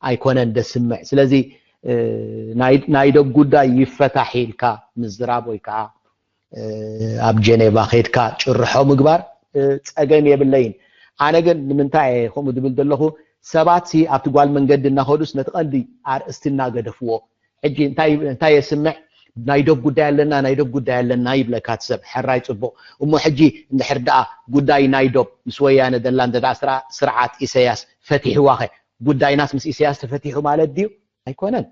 ኣይኮነን ደስምዕ። ስለዚ ናይ ዶብ ጉዳይ ይፈታሕ ኢልካ ምዝራብ ወይ ከዓ ኣብ ጀኔቫ ከይድካ ጭርሖ ምግባር ፀገም የብለይን። ኣነ ግን ንምንታይ እየ ከምኡ ዝብል ዘለኹ ሰባት ሲ ኣብቲ ጓል መንገዲ እናኸዱስ ነቲ ቀንዲ ኣርእስቲ እናገደፍዎ ሕጂ እንታይ እንታይ የስምዕ ናይ ዶብ ጉዳይ ኣለና ናይ ዶብ ጉዳይ ኣለና ይብለካ እቲ ሰብ ሕራይ ፅቡቕ እሞ ሕጂ እንድሕር ደኣ ጉዳይ ናይ ዶብ ምስ ወያነ ደላ እንተ ደኣ ስርዓ- ስርዓት ኢሰያስ ፈቲሕዋ ኸ ጉዳይናስ ምስ ኢሰያስ ተፈቲሑ ማለት ድዩ ኣይኮነን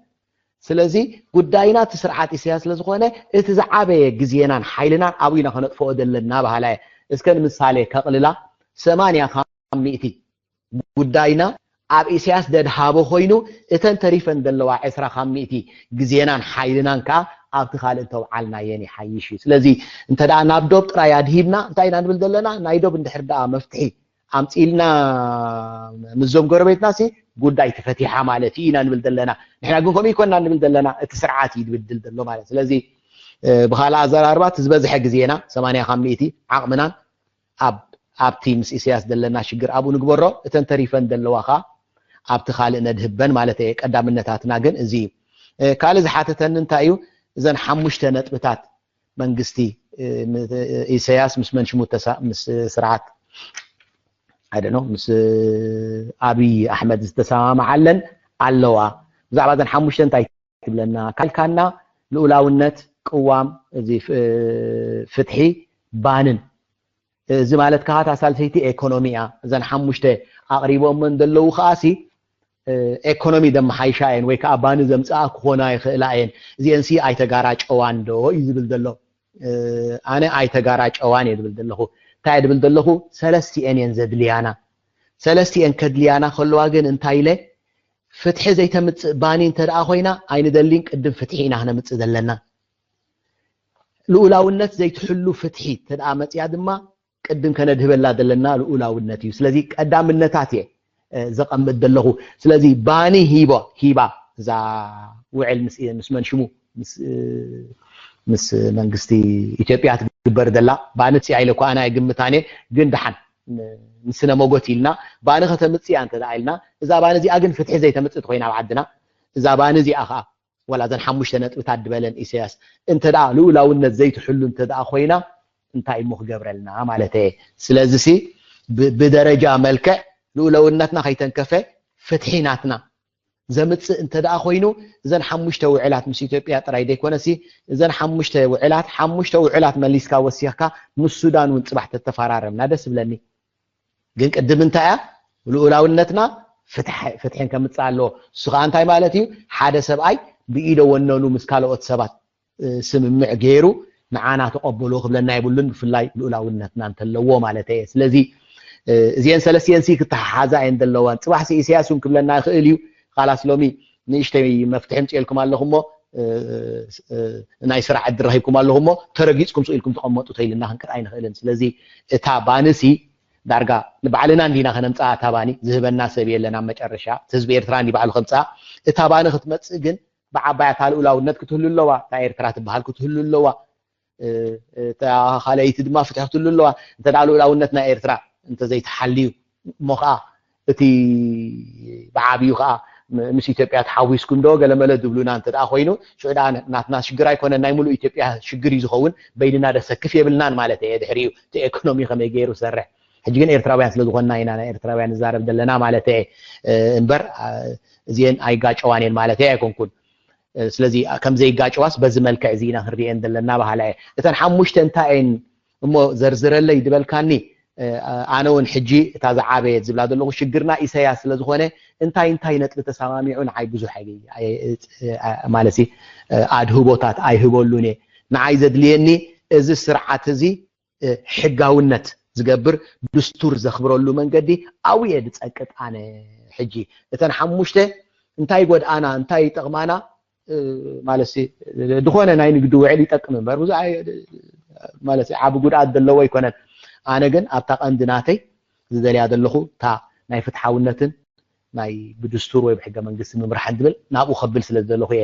ስለዚ ጉዳይና እቲ ስርዓት ኢሰያስ ስለ ዝኾነ እቲ ዝዓበየ ግዜናን ሓይልናን ኣብኡ ኢና ከነጥፍኦ ዘለና በሃላ እየ እስከ ንምሳሌ ከቕልላ ሰማንያ ካብ ሚእቲ ጉዳይና ኣብ ኢሳያስ ደድሃቦ ኮይኑ እተን ተሪፈን ዘለዋ ዕስራ ካብ ሚእቲ ግዜናን ሓይልናን ከኣ ኣብቲ ካልእ እንተውዓልናየን ይሓይሽ እዩ። ስለዚ እንተ ደኣ ናብ ዶብ ጥራይ ኣድሂብና እንታይ ኢና ንብል ዘለና? ናይ ዶብ እንድሕር ደኣ መፍትሒ ኣምጺእልና ምስዞም ጎረቤትናሲ ጉዳይ ተፈቲሓ ማለት እዩ ኢና ንብል ዘለና። ንሕና ግን ከምኡ ይኮንና ንብል ዘለና፣ እቲ ስርዓት እዩ ድብድል ዘሎ ማለት። ስለዚ ብኻልእ ኣዘራርባ እቲ ዝበዝሐ ግዜና ሰማንያ ካብ ሚእቲ ዓቕምናን ኣብ ኣብቲ ምስ ኢሳያስ ዘለና ሽግር ኣብኡ ንግበሮ እተን ተሪፈን ዘለዋ ከኣ ኣብቲ ካልእ ነድህበን ማለት እየ ቀዳምነታትና ግን እዚ እዩ ካልእ ዝሓተተኒ እንታይ እዩ እዘን ሓሙሽተ ነጥብታት መንግስቲ ኢሳያስ ምስ መንሽሙ ምስ ስርዓት ኣይደኖ ምስ ኣብይ ኣሕመድ ዝተሰማማዓለን ኣለዋ ብዛዕባ እዘን ሓሙሽተ እንታይ ትብለና ካልካና ልኡላውነት ቅዋም እዚ ፍትሒ ባንን እዚ ማለት ከዓ እታ ሳልሰይቲ ኤኮኖሚ እያ እዘን ሓሙሽተ ኣቕሪቦመን ዘለዉ ከዓሲ ኤኮኖሚ ዘመሓይሻ እየን ወይ ከዓ ባኒ ዘምፅኣ ክኾና ይኽእላ እየን እዚአን ሲ ኣይተጋራጨዋን ዶ እዩ ዝብል ዘሎ ኣነ ኣይተጋራጨዋን እየ ዝብል ዘለኹ እንታይ ድብል ዘለኹ ሰለስቲአን እየን ዘድልያና ሰለስቲኤን ከድልያና ከለዋ ግን እንታይ ኢለ ፍትሒ ዘይተምጽእ ባኒ እንተ ደኣ ኮይና ኣይንደሊን። ቅድም ፍትሒ ኢና ክነምጽእ ዘለና። ልኡላውነት ዘይትሕሉ ፍትሒ እንተ ደኣ መጽያ ድማ ቅድም ከነድህበላ ዘለና ልኡላውነት እዩ። ስለዚ ቀዳምነታት እየ ዘቐምጥ ዘለኹ። ስለዚ ባኒ ሂቦ ሂባ እዛ ውዕል ምስ መን ሽሙ ምስ መንግስቲ ኢትዮጵያ ትግበር ዘላ ባኒ ሲ ኣይለ እኳ ኣና ይግምታን እየ። ግን ደሓን ንስነ መጎት ኢልና ባኒ ከተምፅእ እያ እንተ ኢልና እዛ ባኒ እዚኣ ግን ፍትሒ ዘይተምፅእ ኮይና ኣብ ዓድና እዛ ባኒ እዚኣ ከዓ ወላ እዘን ሓሙሽተ ነጥብታት ዝበለን ኢሳያስ እንተ ደኣ ልኡላውነት ዘይትሕሉ እንተ ደኣ ኮይና እንታይ እሞ ክገብረልና ማለት እየ። ስለዚ ሲ ብደረጃ መልክዕ ልኡላውነትና ከይተንከፈ ፍትሒ ናትና ዘምጽእ እንተ ደኣ ኮይኑ እዘን ሓሙሽተ ውዕላት ምስ ኢትዮጵያ ጥራይ ዘይኮነሲ እዘን ሓሙሽተ ውዕላት ሓሙሽተ ውዕላት መሊስካ ወሲኽካ ምስ ሱዳን እውን ጽባሕ ተተፈራረምና ደስ ይብለኒ። ግን ቅድም እንታይ እያ ልኡላውነትና ፍትሕን ከምፅእ ኣለዎ። እሱ ከዓ እንታይ ማለት እዩ? ሓደ ሰብኣይ ብኢደ ወነኑ ምስ ካልኦት ሰባት ስምምዕ ገይሩ ንዓና ተቐበልዎ ክብለና የብሉን። ብፍላይ ልኡላውነትና እንተለዎ ማለት እየ። ስለዚ እዚአን ሰለስቲአን ሲ ክተሓሓዛ እየን ዘለዋን። ፅባሕ ሲ ኢሳያስ እውን ክብለና ይኽእል እዩ። ካላስ ሎሚ ንእሽተይ መፍትሒ ምፅኤልኩም ኣለኹ እሞ ናይ ስራሕ ዕድል ረኺብኩም ኣለኹ እሞ ተረጊፅኩም ስቕ ኢልኩም ተቐመጡ ተኢልና ክንቅጥ ኣይንኽእልን። ስለዚ እታ ባንሲ ዳርጋ ንባዕልና እንዲና ከነምፅኣ እታ ባኒ ዝህበና ሰብ የለን። ኣብ መጨረሻ እቲ ህዝቢ ኤርትራ እንዲ ባዕሉ ከምፅኣ እታ ባኒ ክትመፅእ ግን ብዓባያ እታ ልኡላውነት ክትህሉ ኣለዋ። እታ ኤርትራ ትበሃል ክትህሉ ኣለዋ። እታ ካልኣይቲ ድማ ፍትሒ ክትህሉ ኣለዋ። እንተ ደኣ ልኡላውነት ናይ ኤርትራ እንተዘይተሓልዩ እሞ ኸዓ እቲ ብዓብዩ ኸዓ ምስ ኢትዮጵያ ተሓዊስኩም ዶ ገለመለ ዝብሉና እንተ ደኣ ኮይኑ ሽዑ ደኣ ናትና ሽግር ኣይኮነን ናይ ሙሉእ ኢትዮጵያ ሽግር እዩ ዝኸውን። በይንና ደሰክፍ የብልናን ማለት እየ። ድሕሪኡ እቲ ኤኮኖሚ ከመይ ገይሩ ዝሰርሕ ሕጂ ግን ኤርትራውያን ስለ ዝኾንና ኢና ናይ ኤርትራውያን ንዛረብ ዘለና ማለት እየ እምበር እዚአን ኣይጋጨዋን እየን ማለት ኣይኮንኩን። ስለዚ ከም ዘይጋጨዋስ በዚ መልክዕ እዚ ኢና ክንሪአን ዘለና በሃላ እየ። እተን ሓሙሽተ እንታይ እየን እሞ ዘርዝረለይ ዝበልካኒ ኣነ እውን ሕጂ እታ ዝዓበየት ዝብላ ዘለኹ ሽግርና ኢሳያስ ስለ ዝኾነ እንታይ እንታይ ነጥቢ ተሰማሚዑ ንዓይ ብዙሕ ማለት ኣድህቦታት ኣይህበሉን እየ። ንዓይ ዘድልየኒ እዚ ስርዓት እዚ ሕጋውነት ዝገብር ድስቱር ዘኽብረሉ መንገዲ ኣብየ ዝፀቅጥ ኣነ። ሕጂ እተን ሓሙሽተ እንታይ ይጎድኣና እንታይ ይጠቕማና ማለት ድኾነ ናይ ንግዲ ውዕል ይጠቅም እምበር ብዙ ማለት ዓቢ ጉድኣት ዘለዎ ኣይኮነን። ኣነ ግን ኣብታ ቀንዲ ናተይ ዝደልያ ዘለኹ እታ ናይ ፍትሓውነትን ናይ ብድስቱር ወይ ብሕገ መንግስቲ ምምራሕ እንድብል ናብኡ ከብል ስለ ዘለኹ እየ።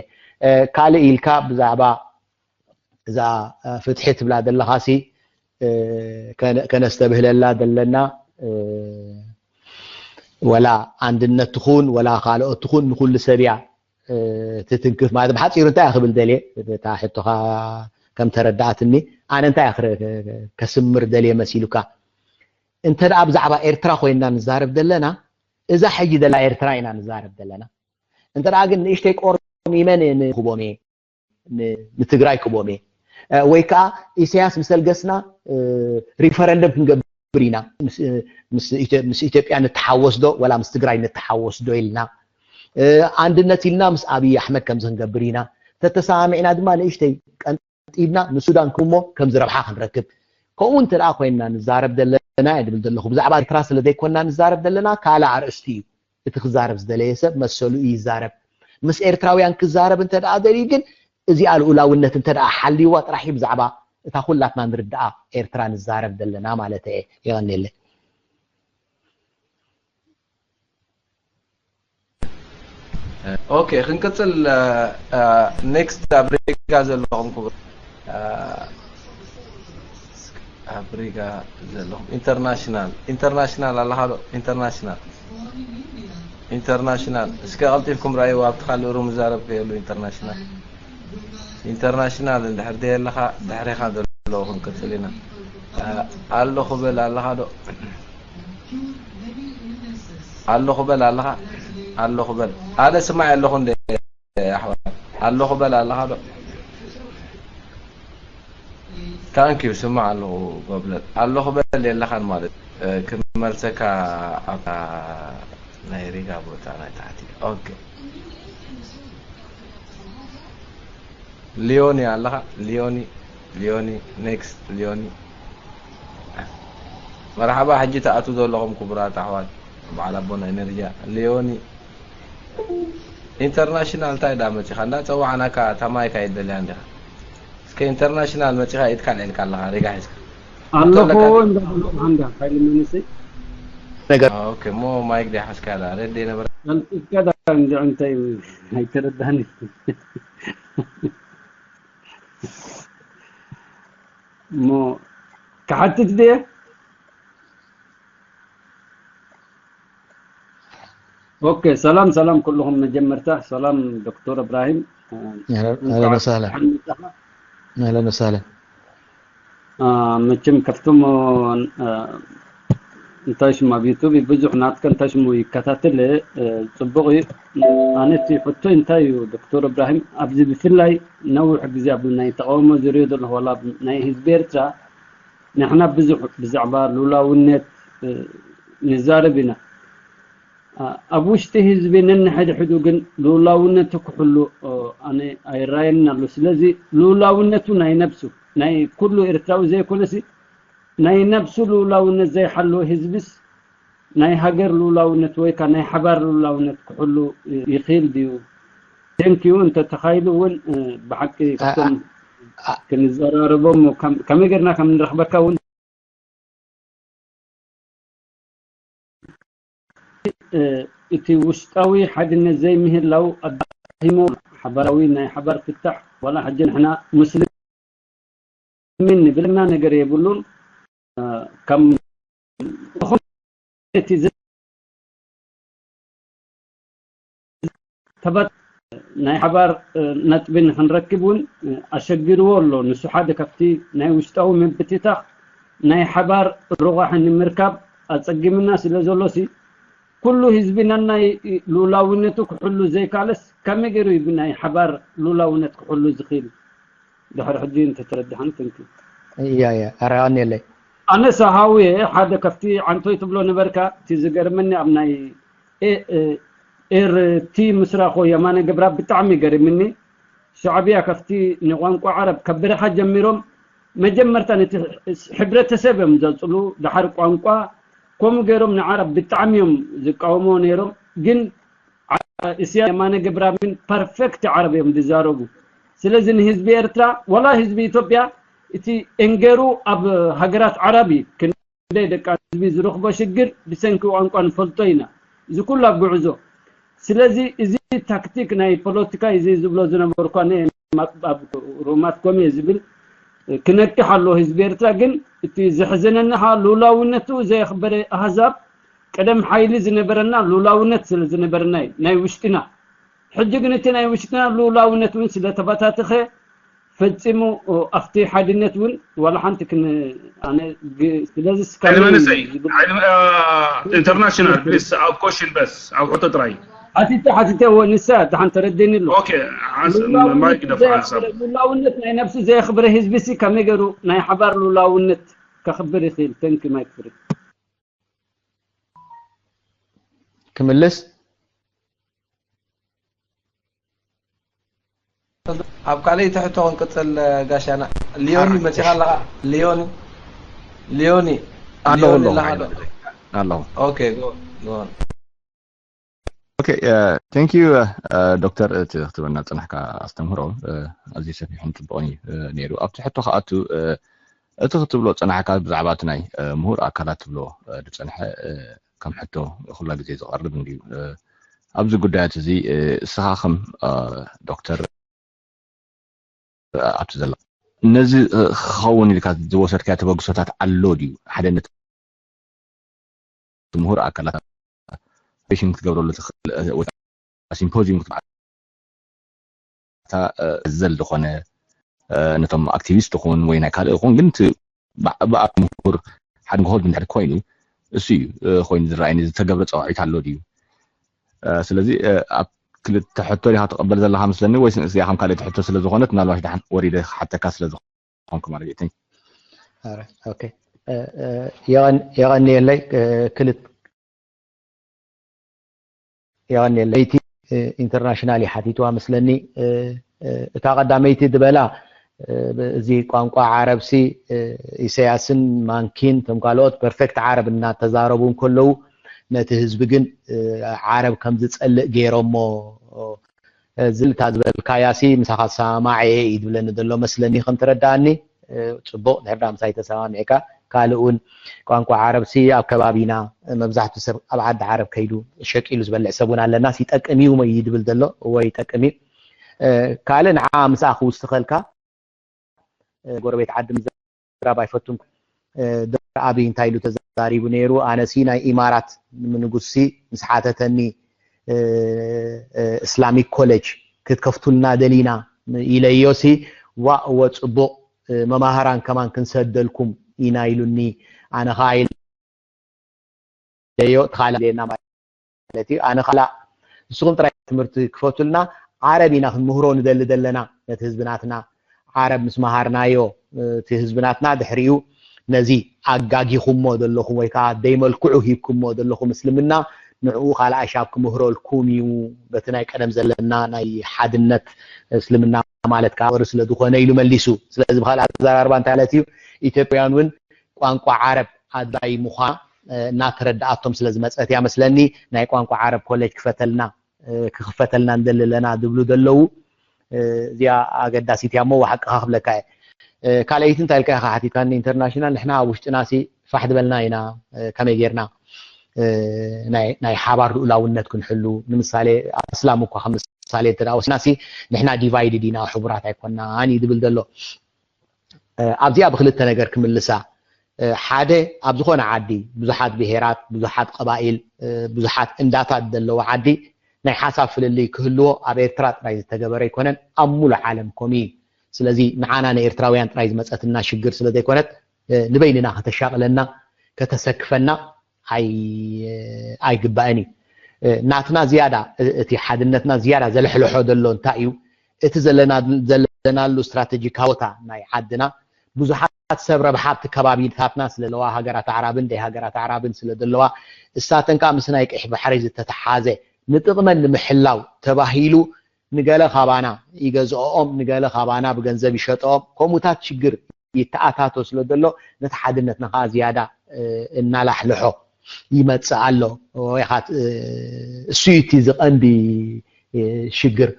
ካልእ ኢልካ ብዛዕባ እዛ ፍትሒ ትብላ ዘለኻሲ ከነስተብህለላ ዘለና ወላ ኣንድነት ትኹን ወላ ካልኦት ትኹን ንኩሉ ሰብ እያ ትትንክፍ ማለት ብሓፂሩ እንታይ ክብል ደልየ እታ ሕቶኻ ከም ተረዳእትኒ ኣነ እንታይ ከስምር ደልየ መሲሉካ እንተ ደኣ ብዛዕባ ኤርትራ ኮይንና ንዛረብ ዘለና እዛ ሕጂ ዘላ ኤርትራ ኢና ንዛረብ ዘለና እንተ ደኣ ግን ንእሽተይ ቆርሚመን ንክቦም እየ ንትግራይ ክቦም እየ ወይ ከዓ ኢሳያስ ምስ ኣልገስና ሪፈረንደም ክንገብር ኢና ምስ ኢትዮጵያ ንተሓወስ ዶ ወላ ምስ ትግራይ ንተሓወስ ዶ ኢልና ኣንድነት ኢልና ምስ ኣብይ ኣሕመድ ከምዚ ክንገብር ኢና ተተሰማሚዕና ድማ ንእሽተይ ቀንጢብና ንሱዳን ክሞ ከምዚ ረብሓ ክንረክብ ከምኡ እንተ ደኣ ኮይንና ንዛረብ ዘለና እየ ድብል ዘለኹ ብዛዕባ ኤርትራ ስለ ዘይኮንና ንዛረብ ዘለና ካልእ ኣርእስቲ እዩ እቲ ክዛረብ ዝደለየ ሰብ መሰሉ እዩ ይዛረብ ምስ ኤርትራውያን ክዛረብ እንተ ደኣ ደልዩ ግን እዚኣ ልኡላውነት እንተ ደኣ ሓልይዋ ጥራሕ እዩ ብዛዕባ እታ ኩላትና ንርድኣ ኤርትራ ንዛረብ ዘለና ማለት እየ የቐንየለይ ኦኬ ክንቅፅል ኔክስት ኣብ ሪጋ ዘለኹም ክቡር ኣብ ሪጋ ዘለኹም ኢንተርናሽናል ኢንተርናሽናል ኣለኻ ዶ ኢንተርናሽናል ኢንተርናሽናል እስከ ቀልጢፍኩም ራእይዎ ኣብቲ ካልእ ሩም ዝዛረብ ከየሉ ኢንተርናሽናል ኢንተርናሽናል እንድሕር ደየለኻ ድሕሬኻ ዘለዉ ክንቅፅል ኢና ኣለኹ በል ኣለኻ ዶ ኣለኹ በል ኣለኻ ኣለኹ በል ኣነ ስማዕ ኣለኹ እንደ ኣሕዋት ኣለኹ በል ኣለኻ ዶ ታንክ ዩ ስማዕ ኣለኹ ጎብለል ኣለኹ በል የለኻን ማለት ክመልሰካ ኣብታ ናይ ሪጋ ቦታ ናይ ታሕቲ ኦኬ ሊዮኒ ኣለኻ ሊዮኒ ሊዮኒ ኔክስት ሊዮኒ መርሓባ ሕጂ ትኣትዉ ዘለኹም ክቡራት ኣሕዋት በዓል ኣቦና ኤነርጅያ ሊዮኒ ኢንተርናሽናል እንታይ ዳ መጺኻ እንዳ ጸዋዕናካ ታማይካ ይደልያ እንዲኻ እስከ ኢንተርናሽናል መጺኻ ኢድካ ልዕልካ ኣለኻ ሪጋ ሒዝካ ኣለኹ ኣለካ እንዳ ሃንዳ ሓይሊ መንእሰይ ነገር ኦኬ ሞ ማይክ ዲሓዝካ ዳ ሬድ ነበረ ቀልጢፍካ ዳ እንዲ እንታይ ኣይተረዳኒ እሞ ክሓትት ድየ ኦኬ ሰላም ሰላም ኩልኹም መጀመርታ ሰላም ዶክተር እብራሂም اهلا وسهلا اهلا وسهلا መቸም ከፍቶም እንታይ ሽሙ ኣብ ዩቱብ ብዙሕ ናትከ እንታይ ሽሙ ይከታተል ጽቡቕ እዩ ኣነ እቲ ሕቶ እንታይ እዩ ዶክተር እብራሂም ኣብዚ ብፍላይ ነዊሕ ግዜ ኣብ ናይ ተቃውሞ ዝሪኦ ዘለኹ ዋላ ናይ ህዝቢ ኤርትራ ንሕና ብዙሕ ብዛዕባ ሉላውነት ንዛረብ ኢና ኣብ ውሽጢ ህዝቢ ነንሕድሕዱ ግን ልኡላውነቱ ክሕሉ ኣነ ኣይራየንን ኣሎ ስለዚ ልኡላውነቱ ናይ ነብሱ ናይ ኩሉ ኤርትራዊ ዘይኮነሲ ናይ ነብሱ ልኡላውነት ዘይሓለወ ህዝብስ ናይ ሃገር ልኡላውነት ወይ ከዓ ናይ ሓባር ልኡላውነት ክሕሉ ይኽእል ድዩ ቴንኪዩ እንተተኻይሉ እውን ብሓቂ ካብቶም ክንዘራረቦም ከመይ ጌርና ከም ንረኽበካ እውን እቲ ውሽጣዊ ሓድነት ዘይምህላው ኣዳሂሞ ሓባራዊ ናይ ሓባር ፍታሕ ዋላ ሕጂ ንሕና ሙስሊም ንብል እና ነገር የብሉን ከም እቲ ተባት ናይ ሓባር ነጥቢ ንክንረክብ እውን ኣሸጊርዎ ኣሎ ንሱ ሓደ ካብቲ ናይ ውሽጣዊ ምብትታኽ ናይ ሓባር ርቋሒ ንምርካብ ኣጸጊምና ስለ ዘሎ ሲ ኩሉ ህዝቢ ነናይ ሉላውነቱ ክሕሉ ዘይካለስ ከመይ ገይሩ እዩ ብናይ ሓባር ሉላውነት ክሕሉ ዝኽእል ድሕሪ ሕጂ እንተተረድሓኒ ትንኪ እያ እያ ኣረ ቀኒየለይ ኣነ ሰሃዊ ሓደ ከፍቲ ዓንቶይ ትብሎ ነበርካ እቲ ዝገርመኒ ኣብ ናይ ኤርቲ ምስራኾ የማነ ገብራ ብጣዕሚ ገርምኒ ሻዕብያ ከፍቲ ንቋንቋ ዓረብ ከብርኻ ጀሚሮም መጀመርታ ነቲ ሕብረተሰብ እዮም ዘፅሉ ደሓር ቋንቋ ከምኡ ገይሮም ንዓረብ ብጣዕሚ እዮም ዝቃወሞ ነይሮም ግን እስያ የማነ ገብራምን ፐርፌክት ዓረብ እዮም ዝዛረቡ ስለዚ ንህዝቢ ኤርትራ ወላ ህዝቢ ኢትዮጵያ እቲ እንገሩ ኣብ ሃገራት ዓረብ እዩ ክንደይ ደቂ ህዝቢ ዝረኽቦ ሽግር ብሰንኪ ቋንቋ ንፈልጦ ኢና እዚ ኩሉ ኣብ ጉዕዞ ስለዚ እዚ ታክቲክ ናይ ፖለቲካ እዚ ዝብሎ ዝነበርኳ ኣብ ሩማት ኮም እየ ዝብል ክነቅሕ ኣሎ ህዝቢ ኤርትራ ግን እቲ ዘሕዘነኒ ሉላውነቱ ዘየኽበረ ኣህዛብ ቀደም ሓይሊ ዝነበረና ሉላውነት ስለ ዝነበረና እዩ ናይ ውሽጥና ሕጂ ግን እቲ ናይ ውሽጥና ሉላውነት እውን ስለ ተበታተኸ ፈጺሙ ኣብቲ ሓድነት እውን ዋላ ሓንቲ ክን ኣነ ስለዚ መንእሰይ international please ኣብ ኮሽን በስ ኣብ ሕቶ ጥራይ ሓቲተ ሓቲተ ወ ንሳ ደሓን ተረደኒ ኣሎ ኦኬ ማይክ ደፋ ሓሳብ ሉላውነት ናይ ነብሱ ዘየኽብረ ህዝቢ ሲ ከመይ ገይሩ ናይ ሓባር ሉላውነት ከኽብር ይኽእል ተንኪ ማይክ ፍሪ ክምልስ ኣብ ካልእ ትሕቶ ክንቅፅል ጋሻና ሊዮኒ መፂኻ ኣለኻ ሊዮኒ ሊዮኒ ኣለኹ ሊዮኒ ኣለኹ ኣለኻ ዶ? ኣለኹ ኦኬ go on, go on. ኦኬ thank you ዶክተር እቲ ክትበና ዝፀናሕካ ኣስተምህሮ ኣዝዩ ሰፊሕን ፅቡቕን እዩ ነይሩ ኣብቲ ሕቶ ከኣቱ እቲ ክትብሎ ፀናሕካ ብዛዕባ እቲ ናይ ምሁር ኣካላት ትብሎ ዝፀንሐ ከም ሕቶ ኩላ ግዜ ዝቐርብ እንድዩ ኣብዚ ጉዳያት እዚ እስኻ ከም ዶክተር ኣብቲ ዘሎ ነዚ ክኸውን ኢልካ ዝወሰድካዮ ተበግሶታት ኣሎ ድዩ ሓደ ነቲ ምሁር ኣካላት ሪሽን ክትገብረሉ ትኽእል ወይ ሲምፖዚዩም ክትበዓል ዘል ዝኾነ ነቶም ኣክቲቪስት ይኹን ወይ ናይ ካልእ ይኹን ግን ብኣብ ምሁር ሓደ ንክሆል እንድሕር ኮይኑ እሱ እዩ ኮይኑ ዝረኣየኒ ዝተገብረ ፀዋዒት ኣሎ ድዩ ስለዚ ኣብ ክልተ ሕቶ ዲኻ ትቐበል ዘለኻ መስለኒ ወይስ ንእስያ ከም ካልእ ሕቶ ስለ ዝኾነት ምናልባሽ ደሓን ወሪደ ክሓተካ ስለ ዝኾንኩ ማለት እዩ የቐንየለይ ክልት የቐንየለይ ኢንተርናሽናል ሓቲትዋ መስለኒ እታ ቀዳመይቲ ዝበላ እዚ ቋንቋ ዓረብሲ ኢሰያስን ማንኪን ቶም ካልኦት ፐርፌክት ዓረብ እናተዛረቡ እንከለዉ ነቲ ህዝቢ ግን ዓረብ ከም ዝጸልእ ገይሮሞ ዝልታ ዝበልካያ ሲ ምሳኻ ዝሰማማዕ እየ እዩ ዝብለኒ ዘሎ መስለኒ ከም ተረዳእኒ። ጽቡቕ ድሕር ዳ ምሳይ ተሰማሚዕካ ካልእ እውን ቋንቋ ዓረብ ሲ ኣብ ከባቢና መብዛሕቱ ሰብ ኣብ ዓዲ ዓረብ ከይዱ ሸቂሉ ዝበልዕ ሰብ እውን ኣለና ሲ ይጠቅም እዩ ወይ ድብል ዘሎ ወይ ይጠቅም እዩ። ካልእ ንዓ ምስኣ ክውስኸልካ ጎረቤት ዓዲ ምዝራብ ኣይፈቱን። ዶክተር ኣብይ እንታይ ኢሉ ተዛሪቡ ነይሩ? ኣነሲ ናይ ኢማራት ንጉስሲ ምስ ሓተተኒ እስላሚክ ኮሌጅ ክትከፍቱልና ደሊና ኢለዮሲ ዋእ እወ ጽቡቕ መማህራን ከማን ክንሰደልኩም ኢና ኢሉኒ። ኣነ ከዓ ኢለዮ ትኻላ ና ማለት እዩ። ኣነ ካላ ንስኹም ጥራይ ትምህርቲ ክፈቱልና ዓረብ ኢና ክንምህሮ ንደሊ ዘለና ነቲ ህዝቢ ናትና ዓረብ ምስ መሃርናዮ እቲ ህዝቢ ናትና ድሕሪኡ ነዚ ኣጋጊኹሞ ዘለኹም ወይ ከዓ ደይመልክዑ ሂብኩሞ ዘለኹም እስልምና ንዕኡ ካልኣይ ሻብ ክምህረልኩም እዩ በቲ ናይ ቀደም ዘለና ናይ ሓድነት እስልምና ማለት ከዓ ወሪ ስለ ዝኾነ ኢሉ መሊሱ። ስለዚ ብካልእ ኣዘራርባ እንታይ ማለት እዩ? ኢትዮጵያውያን እውን ቋንቋ ዓረብ ኣድላይ ምዃና እናተረድኣቶም ስለ ዝመፀት እያ መስለኒ ናይ ቋንቋ ዓረብ ኮሌጅ ክፈተልና ክኽፈተልና ንደሊ ኣለና ዝብሉ ዘለዉ። እዚኣ ኣገዳሲት እያ እሞ ሓቅኻ ክብለካ እየ። ካልኣይቲ እንታይ ኢልካ ኢኻ ሓቲትካኒ ኢንተርናሽናል ንሕና ኣብ ውሽጥና ሲ ፋሕ ዝበልና ኢና ከመይ ጌርና ናይ ሓባር ልኡላውነት ክንሕሉ ንምሳሌ ኣስላም እኳ ከም ምሳሌ እንተ ወስና ሲ ንሕና ዲቫይድድ ኢና ሕቡራት ኣይኮናን እዩ ዝብል ዘሎ። ኣብዚኣ ብክልተ ነገር ክምልሳ ሓደ ኣብ ዝኾነ ዓዲ ብዙሓት ብሄራት ብዙሓት ቀባኢል ብዙሓት እንዳታት ዘለዎ ዓዲ ናይ ሓሳብ ፍልልይ ክህልዎ ኣብ ኤርትራ ጥራይ ዝተገበረ ኣይኮነን ኣብ ሙሉ ዓለም ኮም እዩ። ስለዚ ንዓና ንኤርትራውያን ጥራይ ዝመፀትና ሽግር ስለ ዘይኮነት ንበይንና ከተሻቕለና ከተሰክፈና ኣይግባእን እዩ። ናትና ዝያዳ እቲ ሓድነትና ዝያዳ ዘለሕልሖ ዘሎ እንታይ እዩ? እቲ ዘለናሉ ስትራተጂካዊ ቦታ ናይ ዓድና ብዙሓት ሰብ ረብሓ ኣብቲ ከባቢታትና ስለለዋ ሃገራት ኣዕራብን ደይ ሃገራት ኣዕራብን ስለዘለዋ እሳተን ከዓ ምስ ናይ ቀይሕ ባሕሪ ዝተተሓዘ ንጥቕመን ንምሕላው ተባሂሉ ንገለ ካባና ይገዝኦም ንገለ ካባና ብገንዘብ ይሸጠኦም ከምኡታት ሽግር ይተኣታቶ ስለ ዘሎ ነቲ ሓድነትና ከዓ ዝያዳ እናላሕልሖ ይመፅእ ኣሎ። ወይካ እሱ እቲ ዝቐንዲ ሽግር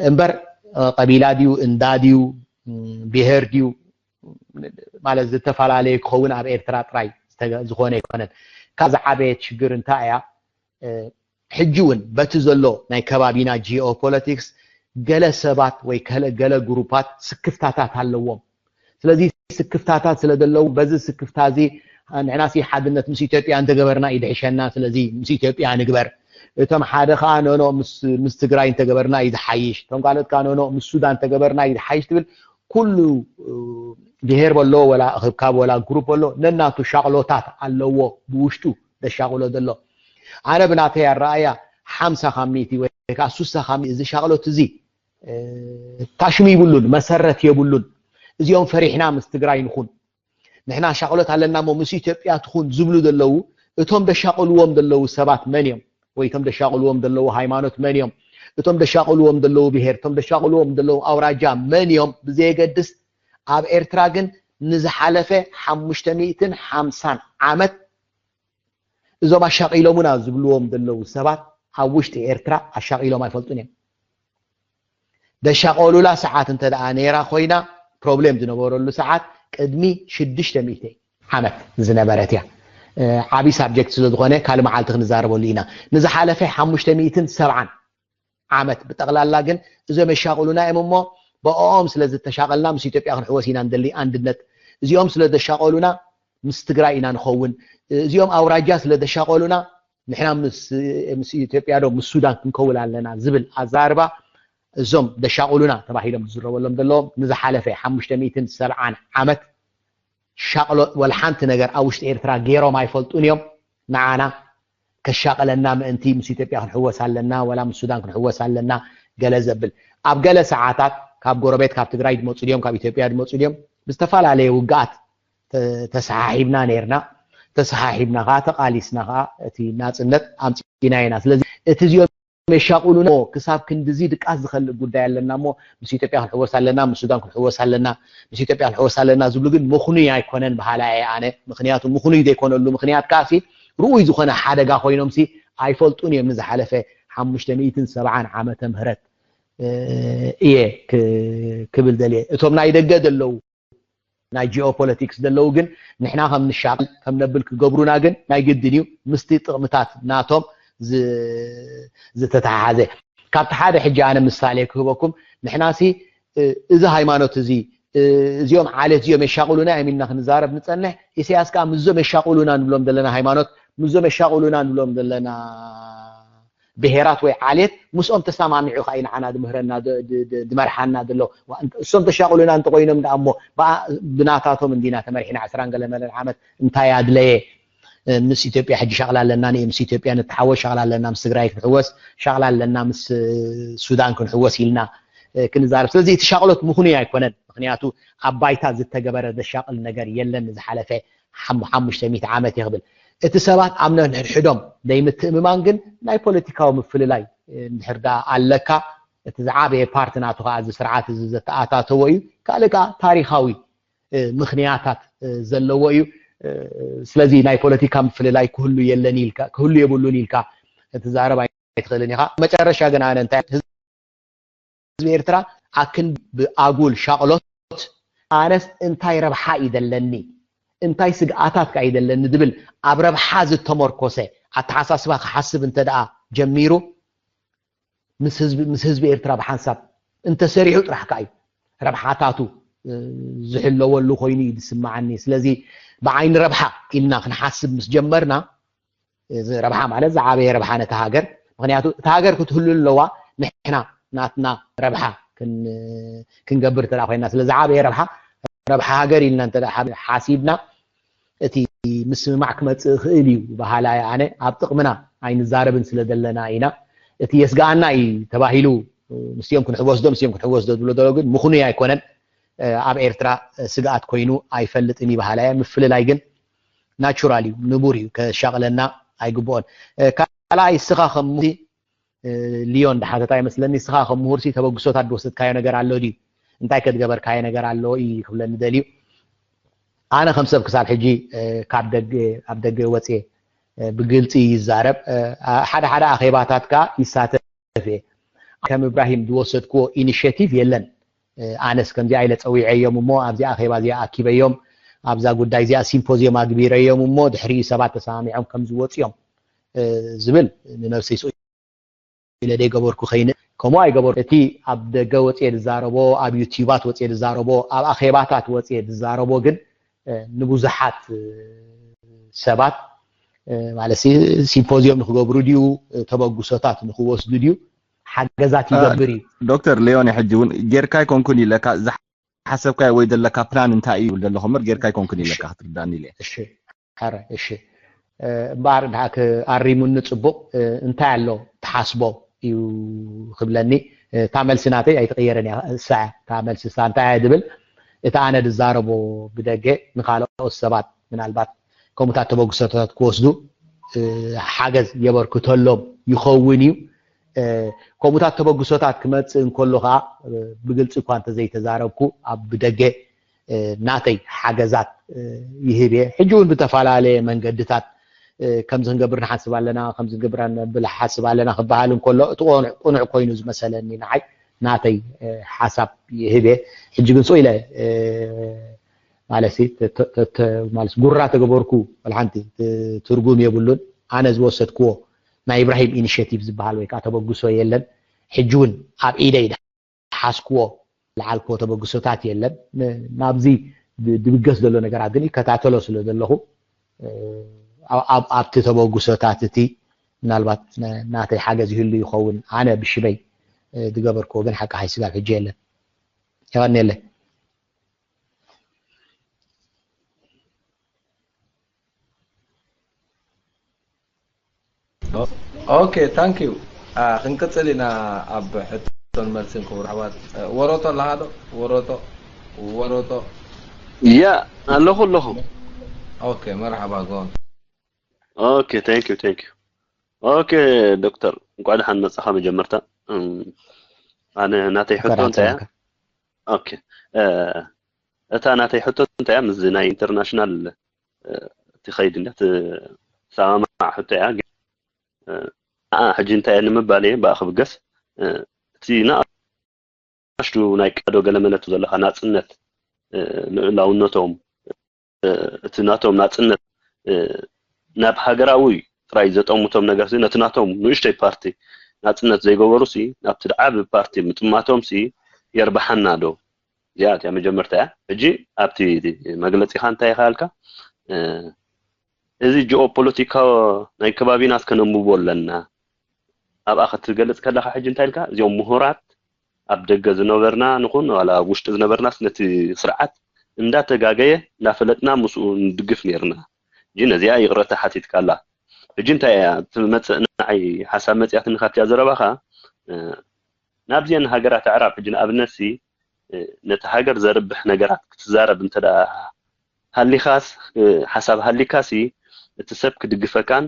እምበር ቀቢላ ድዩ እንዳ ድዩ ብሄር ድዩ ማለት ዝተፈላለየ ክኸውን ኣብ ኤርትራ ጥራይ ዝኾነ ኣይኮነን። ካብ ዝዓበየት ሽግር እንታይ እያ? ሕጂ እውን በቲ ዘሎ ናይ ከባቢና ጂኦፖለቲክስ ገለ ሰባት ወይ ገለ ግሩፓት ስክፍታታት ኣለዎም። ስለዚ ስክፍታታት ስለ ዘለዉ በዚ ስክፍታ እዚ ንሕናሲ ሓድነት ምስ ኢትዮጵያ እንተገበርና ይድሕሸና ስለዚ ምስ ኢትዮጵያ ንግበር። እቶም ሓደ ከዓ ኖኖ ምስ ትግራይ እንተገበርና እዩ ዝሓይሽ እቶም ካልኦት ከዓ ኖኖ ምስ ሱዳን እንተገበርና እዩ ዝሓይሽ ትብል። ኩሉ ብሄር በሎ ወላ ክብካብ ወላ ግሩፕ በሎ ነናቱ ሻቕሎታት ኣለዎ ብውሽጡ ዘሻቕሎ ዘሎ። ኣነ ብናተይ ኣረኣያ ሓምሳ ካብ ሚእቲ ወይ ከዓ ሱሳ ካብ ሚእቲ እዚ ሻቕሎት እዚ ታሽሙ ይብሉን መሰረት የብሉን። እዚኦም ፈሪሕና ምስ ትግራይ ንኹን ንሕና ሻቕሎት ኣለና እሞ ምስ ኢትዮጵያ ትኹን ዝብሉ ዘለዉ እቶም ደሻቕልዎም ዘለዉ ሰባት መን እዮም? ወይ እቶም ደሻቕልዎም ዘለዉ ሃይማኖት መን እዮም? እቶም ደሻቕልዎም ዘለዉ ብሄር እቶም ደሻቕልዎም ዘለዉ ኣውራጃ መን እዮም? ብዘየገድስ ኣብ ኤርትራ ግን ንዝሓለፈ ሓሙሽተ ሚእትን ሓምሳን ዓመት እዞም ኣሻቒሎሙና ዝብልዎም ዘለዉ ሰባት ኣብ ውሽጢ ኤርትራ ኣሻቒሎም ኣይፈልጡን እዮም። ደሻቐሉላ ሰዓት እንተ ደኣ ነይራ ኮይና ፕሮብሌም ዝነበረሉ ሰዓት ቅድሚ ሽዱሽተ ሚእቲ ዓመት ዝነበረት እያ። ዓብዪ ሳብጀክት ስለ ዝኾነ ካልእ መዓልቲ ክንዛረበሉ ኢና። ንዝሓለፈ ሓሙሽተ ሚእትን ሰብዓን ዓመት ብጠቕላላ ግን እዞም የሻቕሉና እዮም እሞ ብኦም ስለ ዝተሻቐልና ምስ ኢትዮጵያ ክንሕወስ ኢና ንደሊ ኣንድነት እዚኦም ስለ ዘሻቐሉና ምስ ትግራይ ኢና ንኸውን እዚኦም ኣውራጃ ስለ ዘሻቐሉና ንሕና ምስ ኢትዮጵያ ዶ ምስ ሱዳን ክንከውል ኣለና ዝብል ኣዛርባ እዞም ዘሻቕሉና ተባሂሎም ዝዝረበሎም ዘለዎም ንዝሓለፈ ሓሙሽተ ሚእትን ሰብዓን ዓመት ሻቕሎት ወላ ሓንቲ ነገር ኣብ ውሽጢ ኤርትራ ገይሮም ኣይፈልጡን እዮም። ንዓና ከሻቕለና ምእንቲ ምስ ኢትዮጵያ ክንሕወስ ኣለና ወላ ምስ ሱዳን ክንሕወስ ኣለና ገለ ዘብል ኣብ ገለ ሰዓታት ካብ ጎረቤት ካብ ትግራይ ዝመፁ ድዮም ካብ ኢትዮጵያ ዝመፁ ድዮም ብዝተፈላለየ ውግኣት ተሰሓሒብና ነርና። ተሰሓሒብና ከዓ ተቃሊስና ከዓ እቲ ናፅነት ኣምፂና ኢና። ስለዚ እቲ እዚኦም የሻቁሉና ክሳብ ክንድዚ ድቃስ ዝኸልእ ጉዳይ ኣለና እሞ ምስ ኢትዮጵያ ክንሕወስ ኣለና ምስ ሱዳን ክንሕወስ ኣለና ምስ ኢትዮጵያ ክንሕወስ ኣለና ዝብሉ ግን ምኽኑይ ኣይኮነን በሃላይ እየ ኣነ። ምክንያቱ ምኽኑይ ዘይኮነሉ ምክንያት ከዓሲ ርኡይ ዝኾነ ሓደጋ ኮይኖምሲ ኣይፈልጡን እዮም። ንዝሓለፈ ሓሙሽተ ሚእትን ሰብዓን ዓመተ ምህረት እየ ክብል ደልየ። እቶም ናይ ደገ ዘለዉ ናይ ጂኦፖለቲክስ ዘለዉ ግን ንሕና ከም ንሻቀል ከም ነብል ክገብሩና ግን ናይ ግድን እዩ። ምስቲ ጥቕምታት ናቶም ዝተተሓሓዘ ካብቲ ሓደ ሕጂ ኣነ ምሳሌ ክህበኩም። ንሕናሲ እዚ ሃይማኖት እዚ እዚኦም ዓሌት እዚኦም የሻቕሉና እዮም ኢልና ክንዛረብ ንጸንሕ። ኢሳያስ ከዓ ምስዞም የሻቕሉና ንብሎም ዘለና ሃይማኖት ምስዞም የሻቕሉና ንብሎም ዘለና ብሄራት ወይ ዓሌት ምስኦም ተሰማሚዑ ከዓ ንዓና ድምህረና ድመርሓና ዘሎ። እሶም ተሻቕሉና እንተኮይኖም ደኣ እሞ ብናታቶም እንዲና ተመሪሕና ዕስራን ገለ መለን ዓመት እንታይ ኣድለየ? ምስ ኢትዮጵያ ሕጂ ሻቕላ ኣለና፣ ምስ ኢትዮጵያ ንተሓወስ ሻቕላ ኣለና፣ ምስ ትግራይ ክንሕወስ ሻቕላ ኣለና፣ ምስ ሱዳን ክንሕወስ ኢልና ክንዛረብ። ስለዚ እቲ ሻቕሎት ምኽኑይ ኣይኮነን። ምኽንያቱ ኣብ ባይታ ዝተገበረ ዘሻቕል ነገር የለን። ንዝሓለፈ ሓሙሽተ ሚእቲ ዓመት ይኽብል እቲ ሰባት ኣብ ነንሕድሕዶም ዘይምትእምማን ግን ናይ ፖለቲካዊ ምፍልላይ እንድሕር ደኣ ኣለካ፣ እቲ ዝዓበየ ፓርቲ ናቱ ከዓ እዚ ስርዓት እዚ ዘተኣታተዎ እዩ። ካልእ ከዓ ታሪኻዊ ምኽንያታት ዘለዎ እዩ። ስለዚ ናይ ፖለቲካ ምፍልላይ ክህሉ የለን ኢልካ ክህሉ የብሉን ኢልካ ክትዛረብ ኣይትኽእልን ኢኻ። መጨረሻ ግን ኣነ እንታይ ህዝቢ ኤርትራ ኣክን ብኣጉል ሻቕሎት ኣነስ እንታይ ረብሓ እዩ ዘለኒ እንታይ ስግኣታት ከ እዩ ዘለኒ ዝብል ኣብ ረብሓ ዝተመርኮሰ ኣተሓሳስባ ክሓስብ እንተ ደኣ ጀሚሩ ምስ ህዝቢ ምስ ህዝቢ ኤርትራ ብሓንሳብ እንተሰሪሑ ጥራሕ ከኣ እዩ ረብሓታቱ ዝሕለወሉ ኮይኑ እዩ ዝስምዓኒ። ስለዚ ብዓይኒ ረብሓ ኢልና ክንሓስብ ምስ ጀመርና እዚ ረብሓ ማለት ዝዓበየ ረብሓ ነታ ሃገር ምክንያቱ እታ ሃገር ክትህሉ ኣለዋ ንሕና ናትና ረብሓ ክንገብር እንተ ኮይና ስለ ዝዓበየ ረብሓ ረብሓ ሃገር ኢልና እንተ ሓሲብና እቲ ምስምማዕ ክመፅእ ይኽእል እዩ በሃላይ ኣነ ኣብ ጥቕምና ኣይንዛረብን ስለ ዘለና ኢና እቲ የስግኣና እዩ ተባሂሉ ምስኦም ክንሕወስዶ ምስኦም ክንሕወስዶ ዝብሎ ዘሎ ግን ምኽኑይ ኣይኮነን ኣብ ኤርትራ ስግኣት ኮይኑ ኣይፈልጥን እዩ በሃላይ ምፍልላይ ግን ናቹራል እዩ ንቡር እዩ ከሻቕለና ኣይግብኦን ካልኣይ እስኻ ከም ሊዮን ድሓተታ ይመስለኒ እስኻ ከም ምሁርሲ ተበግሶታት ዝወሰድካዮ ነገር ኣሎ ድዩ እንታይ ከትገበርካዮ ነገር ኣሎ እዩ ክብለኒ ደልዩ ኣነ ከም ሰብ ክሳብ ሕጂ ካብ ደገ ኣብ ደገ ወፅየ ብግልፂ ይዛረብ ሓደ ሓደ ኣኼባታት ከዓ ይሳተፍ እየ ከም እብራሂም ዝወሰድክዎ ኢኒሽቲቭ የለን ኣነስ ከምዚኣ ኢለ ፀዊዐዮም እሞ ኣብዚ ኣኼባ እዚኣ ኣኪበዮም ኣብዛ ጉዳይ እዚኣ ሲምፖዚየም ኣግቢረዮም እሞ ድሕሪኡ ሰባት ተሰማሚዖም ከም ዝወፅዮም ዝብል ንነብሰይ ስቕ ኢለ ዘይገበርኩ ከይነ ከምኡ ኣይገበርኩ እቲ ኣብ ደገ ወፅየ ዝዛረቦ ኣብ ዩቲዩባት ወፅየ ዝዛረቦ ኣብ ኣኼባታት ወፅየ ዝዛረቦ ግን ንብዙሓት ሰባት ማለት ሲምፖዚዮም ንክገብሩ ድዩ ተበግሶታት ንክወስዱ ድዩ ሓገዛት ይገብር እዩ ዶክተር ሌዮን ሕጂ እውን ጌርካ ይኮንኩን ኢለካ ዝሓሰብካዮ ወይ ዘለካ ፕላን እንታይ እዩ ዘለኹ እምበር ጌርካ ይኮንኩን ኢለካ ክትርዳኒ ኢለ ሕረ እሺ እምበኣር ድሓ ክኣሪሙኒ ፅቡቕ እንታይ ኣሎ ትሓስቦ እዩ ክብለኒ እታ መልሲ ናተይ ኣይትቕየርን እያ እሳ እታ መልሲ እሳ እንታይ እያ ዝብል እቲ ኣነ ዝዛረቦ ብደገ ንካልኦት ሰባት ምናልባት ከምኡታት ተበግሶታት ክወስዱ ሓገዝ የበርክተሎም ይኸውን እዩ ከምኡታት ተበግሶታት ክመፅእ እንከሎ ከዓ ብግልፂ እኳ እንተዘይተዛረብኩ ኣብ ብደገ ናተይ ሓገዛት ይህብ እየ ሕጂ እውን ብተፈላለየ መንገድታት ከምዚ ክንገብር ንሓስብ ኣለና ከምዚ ክንገብር ነብል ሓስብ ኣለና ክበሃል እንከሎ እቲ ቁኑዕ ኮይኑ ዝመሰለኒ ንዓይ ናተይ ሓሳብ ይህብ እየ ሕጂ ግን ስቕ ኢለ ማለት ማለት ጉራ ተገበርኩ ወላ ሓንቲ ትርጉም የብሉን ኣነ ዝወሰድክዎ ናይ ኢብራሂም ኢኒሽቲቭ ዝበሃል ወይ ከዓ ተበግሶ የለን ሕጂ እውን ኣብ ኢደይ ሓስክዎ ለዓልክዎ ተበግሶታት የለን ናብዚ ድብገስ ዘሎ ነገራት ግን ይከታተሎ ስለ ዘለኹ ኣብቲ ተበግሶታት እቲ ምናልባት ናተይ ሓገዝ ይህሉ ይኸውን ኣነ ብሽመይ ዝገበርክዎ ግን ሓቂ ሓይስጋብ ሕጂ የለን የቐንየለይ ኦኬ ታንክ ዩ ክንቅፅል ኢና ኣብ ሕቶን መልስን ክቡር ኣሕዋት ወሮጦ ኣለካ ዶ ወሮጦ ወሮጦ ያ ኣለኹ ኣለኹ ኦኬ መርሓባ ጎን ኦኬ ታንክ ዩ ታንክ ዩ ኦኬ ዶክተር እንኳዕ ደሓን መጻኻ መጀመርታ ኣነ ናተይ ሕቶ እንታይ እያ ኦኬ እታ ናተይ ሕቶ እንታይ እያ ምስዚ ናይ ኢንተርናሽናል ትኸይድ እንዳ ሰማማዕ ሕቶ እያ። ግን ንኣ ሕጂ እንታይ እየ ንምባል እየ ብኣ ክብገስ። እቲ ንኣሽቱ ናይ ቀዶ ገለመለቱ ዘለካ ናፅነት፣ ልዑላውነቶም፣ እቲ ናቶም ናፅነት ናብ ሃገራዊ ጥራይ ዘጠምቶም ነገር ነቲ ናቶም ንእሽተይ ፓርቲ ናፅነት ዘይገበሩ ሲ ናብቲ ዓቢ ፓርቲ ምጥማቶም ሲ የርብሓና ዶ? እዚኣ እያ መጀመርታ እያ። ሕጂ ኣብቲ መግለፂኻ እንታይ ኢኻ ያልካ? እዚ ጂኦፖለቲካ ናይ ከባቢና እስከ ነንብቦ ኣለና። ኣብኣ ክትገልፅ ከለካ ሕጂ እንታይ ኢልካ? እዚኦም ምሁራት ኣብ ደገ ዝነበርና ንኹን ዋላ ኣብ ውሽጢ ዝነበርናስ ነቲ ስርዓት እንዳተጋገየ እንዳፈለጥና ምስኡ ንድግፍ ነርና። ሕጂ ነዚኣ ይቕረታ ሓቲትካላ። ሕጂ እንታይ እያ ትመፅእ ንዓይ ሓሳብ መፅያትኒ ካብቲያ ዘረባኻ? ናብዚአን ሃገራት ኣዕራብ ሕጂ ንኣብነት ሲ ነቲ ሃገር ዘርብሕ ነገራት ክትዛረብ እንተ ሃሊኻስ ሓሳብ ሃሊካሲ እቲ ሰብ ክድግፈካን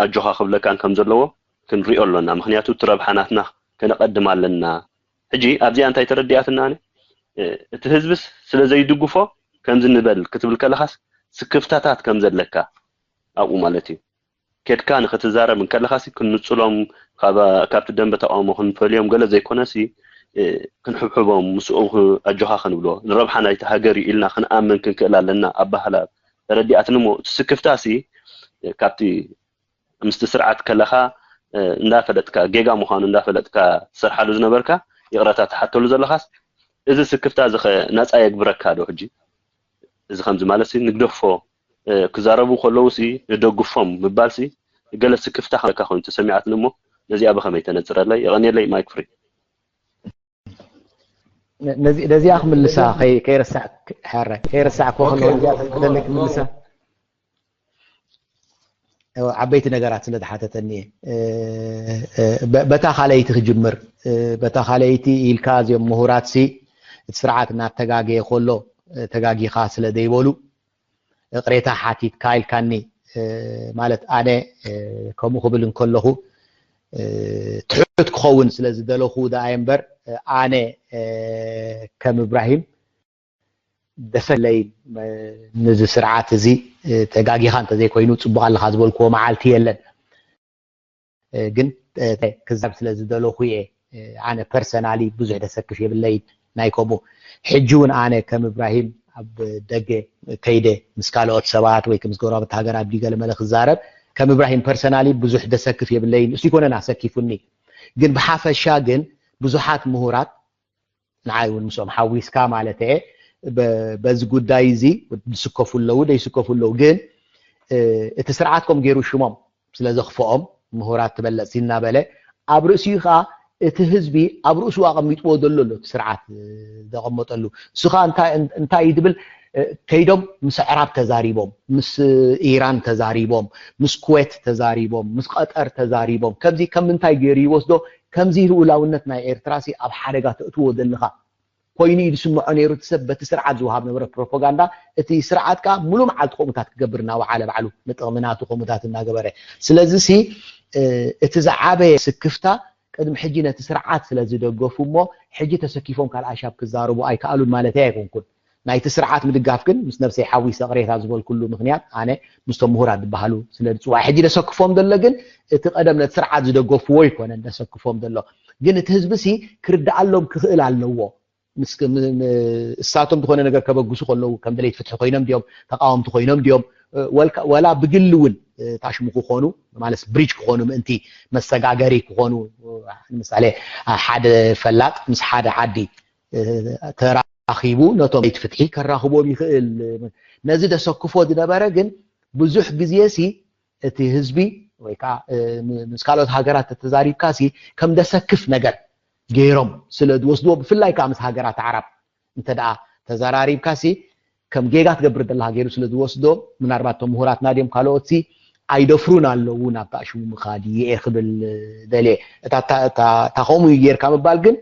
ኣጆኻ ክብለካን ከም ዘለዎ ክንሪኦ ኣሎና። ምክንያቱ እቲ ረብሓ ናትና ከነቐድም ኣለና። ሕጂ ኣብዚኣ እንታይ ተረዲኣትና? እቲ ህዝብስ ስለ ዘይድግፎ ከምዚ ንበል ክትብል ከለኻስ ስክፍታታት ከም ዘለካ ኣብኡ ማለት እዩ። ኬድካ ንክትዛረብ እንከለኻሲ ክንጽሎም ካብቲ ደንበ ተቃውሞ ክንፈልዮም ገለ ዘይኮነሲ ክንሕብሕቦም ምስኡ ኣጆኻ ክንብሎ ንረብሓ ናይቲ ሃገር እዩ ኢልና ክንኣምን ክንክእል ኣለና ኣባህላ ተረዲኣትኒ እሞ እቲ ስክፍታሲ ካብቲ ምስቲ ስርዓት ከለኻ እንዳፈለጥካ ጌጋ ምዃኑ እንዳፈለጥካ ትሰርሓሉ ዝነበርካ ይቕረታ ትሓተሉ ዘለኻስ እዚ ስክፍታ እዚ ኸ ናፃ የግብረካ ዶ? ሕጂ እዚ ከምዚ ማለት ሲ ንግደፎ ክዛረቡ ከለዉ ሲ ንደግፎም ምባል ሲ ገለ ስክፍታ ከለካ ኮይኑ ተሰሚዓትኒ እሞ ነዚኣ ብኸመይ ተነፅረለይ? የቐንየለይ። ማይክ ፍሪ። ነዚኣ ክምልሳ ከይረሳዕ ሕረ ከይረሳዕ ኮ ከለዉ ነዚኣ ተፈቅደለይ ክምልሳ ዓበይቲ ነገራት ስለ ዝሓተተኒ እየ። በታ ካልኣይቲ ክጅምር። በታ ካልኣይቲ ኢልካ እዚኦም ምሁራት ሲ እቲ ስርዓት እናተጋገየ ከሎ ተጋጊኻ ስለ ዘይበሉ ቅሬታ ሓቲትካ ኢልካኒ። ማለት ኣነ ከምኡ ክብል እንከለኹ ትሑት ክኸውን ስለ ዝደለኹ ደኣ እምበር ኣነ ከም እብራሂም ደሰለይ ነዚ ስርዓት እዚ ተጋጊኻ እንተዘይኮይኑ ፅቡቕ ኣለኻ ዝበልክዎ መዓልቲ የለን። ግን ክዛብ ስለ ዝደለኹ እየ። ኣነ ፐርሰናሊ ብዙሕ ደሰክፍ የብለይን ናይ ከምኡ። ሕጂ እውን ኣነ ከም እብራሂም ኣብ ደገ ከይደ ምስ ካልኦት ሰባት ወይ ምስ ጎረባብቲ ሃገራት ብገለመለ ክዛረብ ከም እብራሂም ፐርሰናሊ ብዙሕ ደሰክፍ የብለይን። እሱ ይኮነን ኣሰኪፉኒ። ግን ብሓፈሻ ግን ብዙሓት ምሁራት ንዓይ እውን ምስኦም ሓዊስካ ማለት እየ በዚ ጉዳይ እዚ ዝስከፉ ኣለዉ ደይስከፉ ኣለዉ ግን እቲ ስርዓት ከም ገይሩ ሽሞም ስለ ዘኽፍኦም ምሁራት ትበለፅቲ እናበለ ኣብ ርእሲኡ ከዓ እቲ ህዝቢ ኣብ ርእሱ ኣቐሚጥዎ ዘሎ ኣሎ እቲ ስርዓት ዘቐመጠሉ እሱ ከዓ እንታይ እዩ ዝብል ከይዶም ምስ ኣዕራብ ተዛሪቦም ምስ ኢራን ተዛሪቦም ምስ ኩዌት ተዛሪቦም ምስ ቀጠር ተዛሪቦም ከምዚ ከም ምንታይ ገይሩ ይወስዶ ከምዚ ልኡላውነት ናይ ኤርትራ ሲ ኣብ ሓደጋ ተእትዎ ዘለኻ ኮይኑ እዩ ዝስምዖ ነይሩ እቲ ሰብ በቲ ስርዓት ዝወሃብ ነበረ ፕሮፓጋንዳ እቲ ስርዓት ከዓ ሙሉ መዓልቲ ከምኡታት ክገብር እናወዓለ ባዕሉ ንጥቕሚ ናቱ ከምኡታት እናገበረ ስለዚ ሲ እቲ ዝዓበየ ስክፍታ ቅድሚ ሕጂ ነቲ ስርዓት ስለ ዝደገፉ እሞ ሕጂ ተሰኪፎም ካልኣሻብ ክዛረቡ ኣይከኣሉን ማለት ኣይኮንኩን ናይቲ ስርዓት ምድጋፍ ግን ምስ ነብሰይ ሓዊሰ ቅሬታ ዝበልኩሉ ምክንያት ኣነ ምስቶም ምሁራት ዝበሃሉ ስለ ዝፅዋዕ ሕጂ ደሰክፎም ዘሎ ግን እቲ ቀደም ነቲ ስርዓት ዝደገፍዎ ይኮነን ደሰክፎም ዘሎ ግን እቲ ህዝቢ ሲ ክርድኣሎም ክኽእል ኣለዎ እሳቶም ዝኾነ ነገር ከበግሱ ከለዉ ከም ደለይቲ ፍትሒ ኮይኖም ድዮም ተቃወምቲ ኮይኖም ድዮም ወላ ብግሊ እውን ታሽሙ ክኾኑ ማለት ብሪጅ ክኾኑ ምእንቲ መሰጋገሪ ክኾኑ ንምሳሌ ሓደ ፈላጥ ምስ ሓደ ዓዲ ተራኺቡ ነቶም ደለይቲ ፍትሒ ከራኽቦም ይኽእል ነዚ ደሰክፎ ዝነበረ ግን ብዙሕ ግዜ ሲ እቲ ህዝቢ ወይ ከዓ ምስ ካልኦት ሃገራት ተተዛሪብካ ሲ ከም ደሰክፍ ነገር ገይሮም ስለ ዝወስድዎ ብፍላይ ከዓ ምስ ሃገራት ዓራብ እንተ ደኣ ተዘራሪብካ ሲ ከም ጌጋ ትገብር ዘለካ ገይሩ ስለ ዝወስዶ ምናልባት እቶም ምሁራትና ድዮም ካልኦት ሲ ኣይደፍሩን ኣለዉ ናብታ ሽሙ ምኻድ እየ ክብል ደልየ እታ ከምኡ ጌርካ ምባል ግን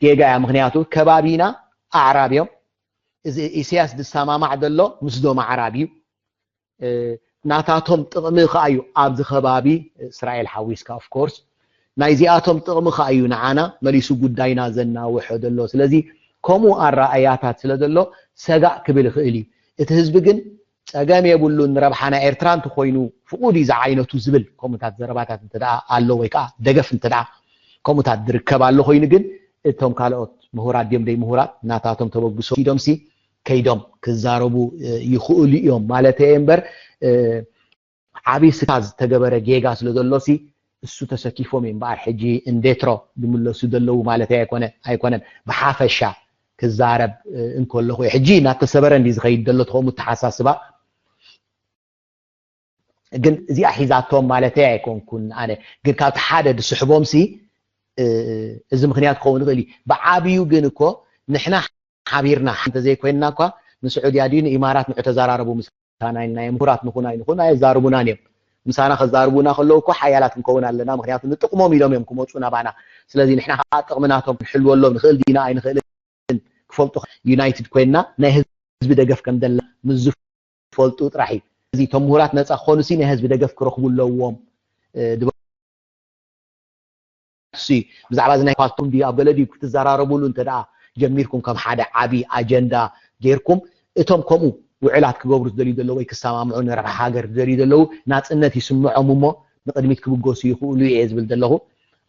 ጌጋ እያ ምክንያቱ ከባቢና ኣዕራብ እዮም እዚ ኢሳያስ ዝሰማማዕ ዘሎ ምስዞም ኣዕራብ እዩ ናታቶም ጥቕሚ ከዓ እዩ ኣብዚ ከባቢ እስራኤል ሓዊስካ ኦፍኮርስ ናይዚኣቶም ጥቕሚ ከዓ እዩ ንዓና መሊሱ ጉዳይና ዘናውሖ ዘሎ ስለዚ ከምኡ ኣረኣያታት ስለ ዘሎ ሰጋእ ክብል ይኽእል እዩ እቲ ህዝቢ ግን ጸገም የብሉን፣ ንረብሓ ናይ ኤርትራ እንተኾይኑ ፍቑድ እዩ ዝዓይነቱ ዝብል ከምኡታት ዘረባታት እንተ ደኣ ኣሎ ወይ ከዓ ደገፍ እንተ ደኣ ከምኡታት ዝርከብ ኣሎ ኮይኑ ግን እቶም ካልኦት ምሁራት ድዮም ደይ ምሁራት ናታቶም ተበግሶ ኢዶምሲ ከይዶም ክዛረቡ ይኽእሉ እዮም ማለት እየ እምበር ዓብዪ ስታ ዝተገበረ ጌጋ ስለ ዘሎሲ እሱ ተሰኪፎም እዮም እምበኣር ሕጂ እንዴትሮ ዝምለሱ ዘለዉ ማለት ኣይኮነ ኣይኮነን ብሓፈሻ ክዛረብ እንከለኹ ሕጂ እናተሰበረ እንዲ ዝኸይድ ዘሎ ተኸሙ ተሓሳስባ ግን እዚኣ ሒዛቶም ማለት ኣይኮንኩን ኣነ ግን ካብቲ ሓደ ዝስሕቦም ሲ እዚ ምክንያት ክኸውን ይኽእል እዩ ብዓብዩ ግን እኮ ንሕና ሓቢርና ሓንቲ ዘይኮይንና እኳ ንስዑድያ ድዩ ንኢማራት ንዑ ተዘራረቡ ምሳና ኢልናዮም ምሁራት ንኹን ኣይንኹን ኣየዛርቡናን እዮም ምሳና ከዛርቡና ከለዉ እኮ ሓያላት ክንከውን ኣለና ምክንያቱ ንጥቕሞም ኢሎም እዮም ክመፁ ናባና ስለዚ ንሕና ከዓ ጥቕሚ ናቶም ክንሕልወሎም ንኽእል ዲና ኣይንኽእልን ክፈልጡ ዩናይትድ ኮይንና ናይ ህዝቢ ደገፍ ከም ዘለና ምስ ዝፈልጡ ጥራሕ እዩ እዚ እቶም ምሁራት ነፃ ክኾኑ ሲ ናይ ህዝቢ ደገፍ ክረኽቡ ኣለዎም እ፣ ድበ- እሱ እዩ። ብዛዕባ እዚ ናይ ኳልቶም ድዩ ኣብ ገለ ድዩ ክትዘራረቡሉ እንተ ደኣ ጀሚርኩም ከም ሓደ ዓቢ ኣጀንዳ ጌርኩም እቶም ከምኡ ውዕላት ክገብሩ ዝደልዩ ዘለዉ ወይ ክሰማምዑ ንረብሓ ሃገር ዝደልዩ ዘለዉ ናፅነት ይስምዖም እሞ ንቕድሚት ክብገሱ ይኽእሉ እየ ዝብል ዘለኹ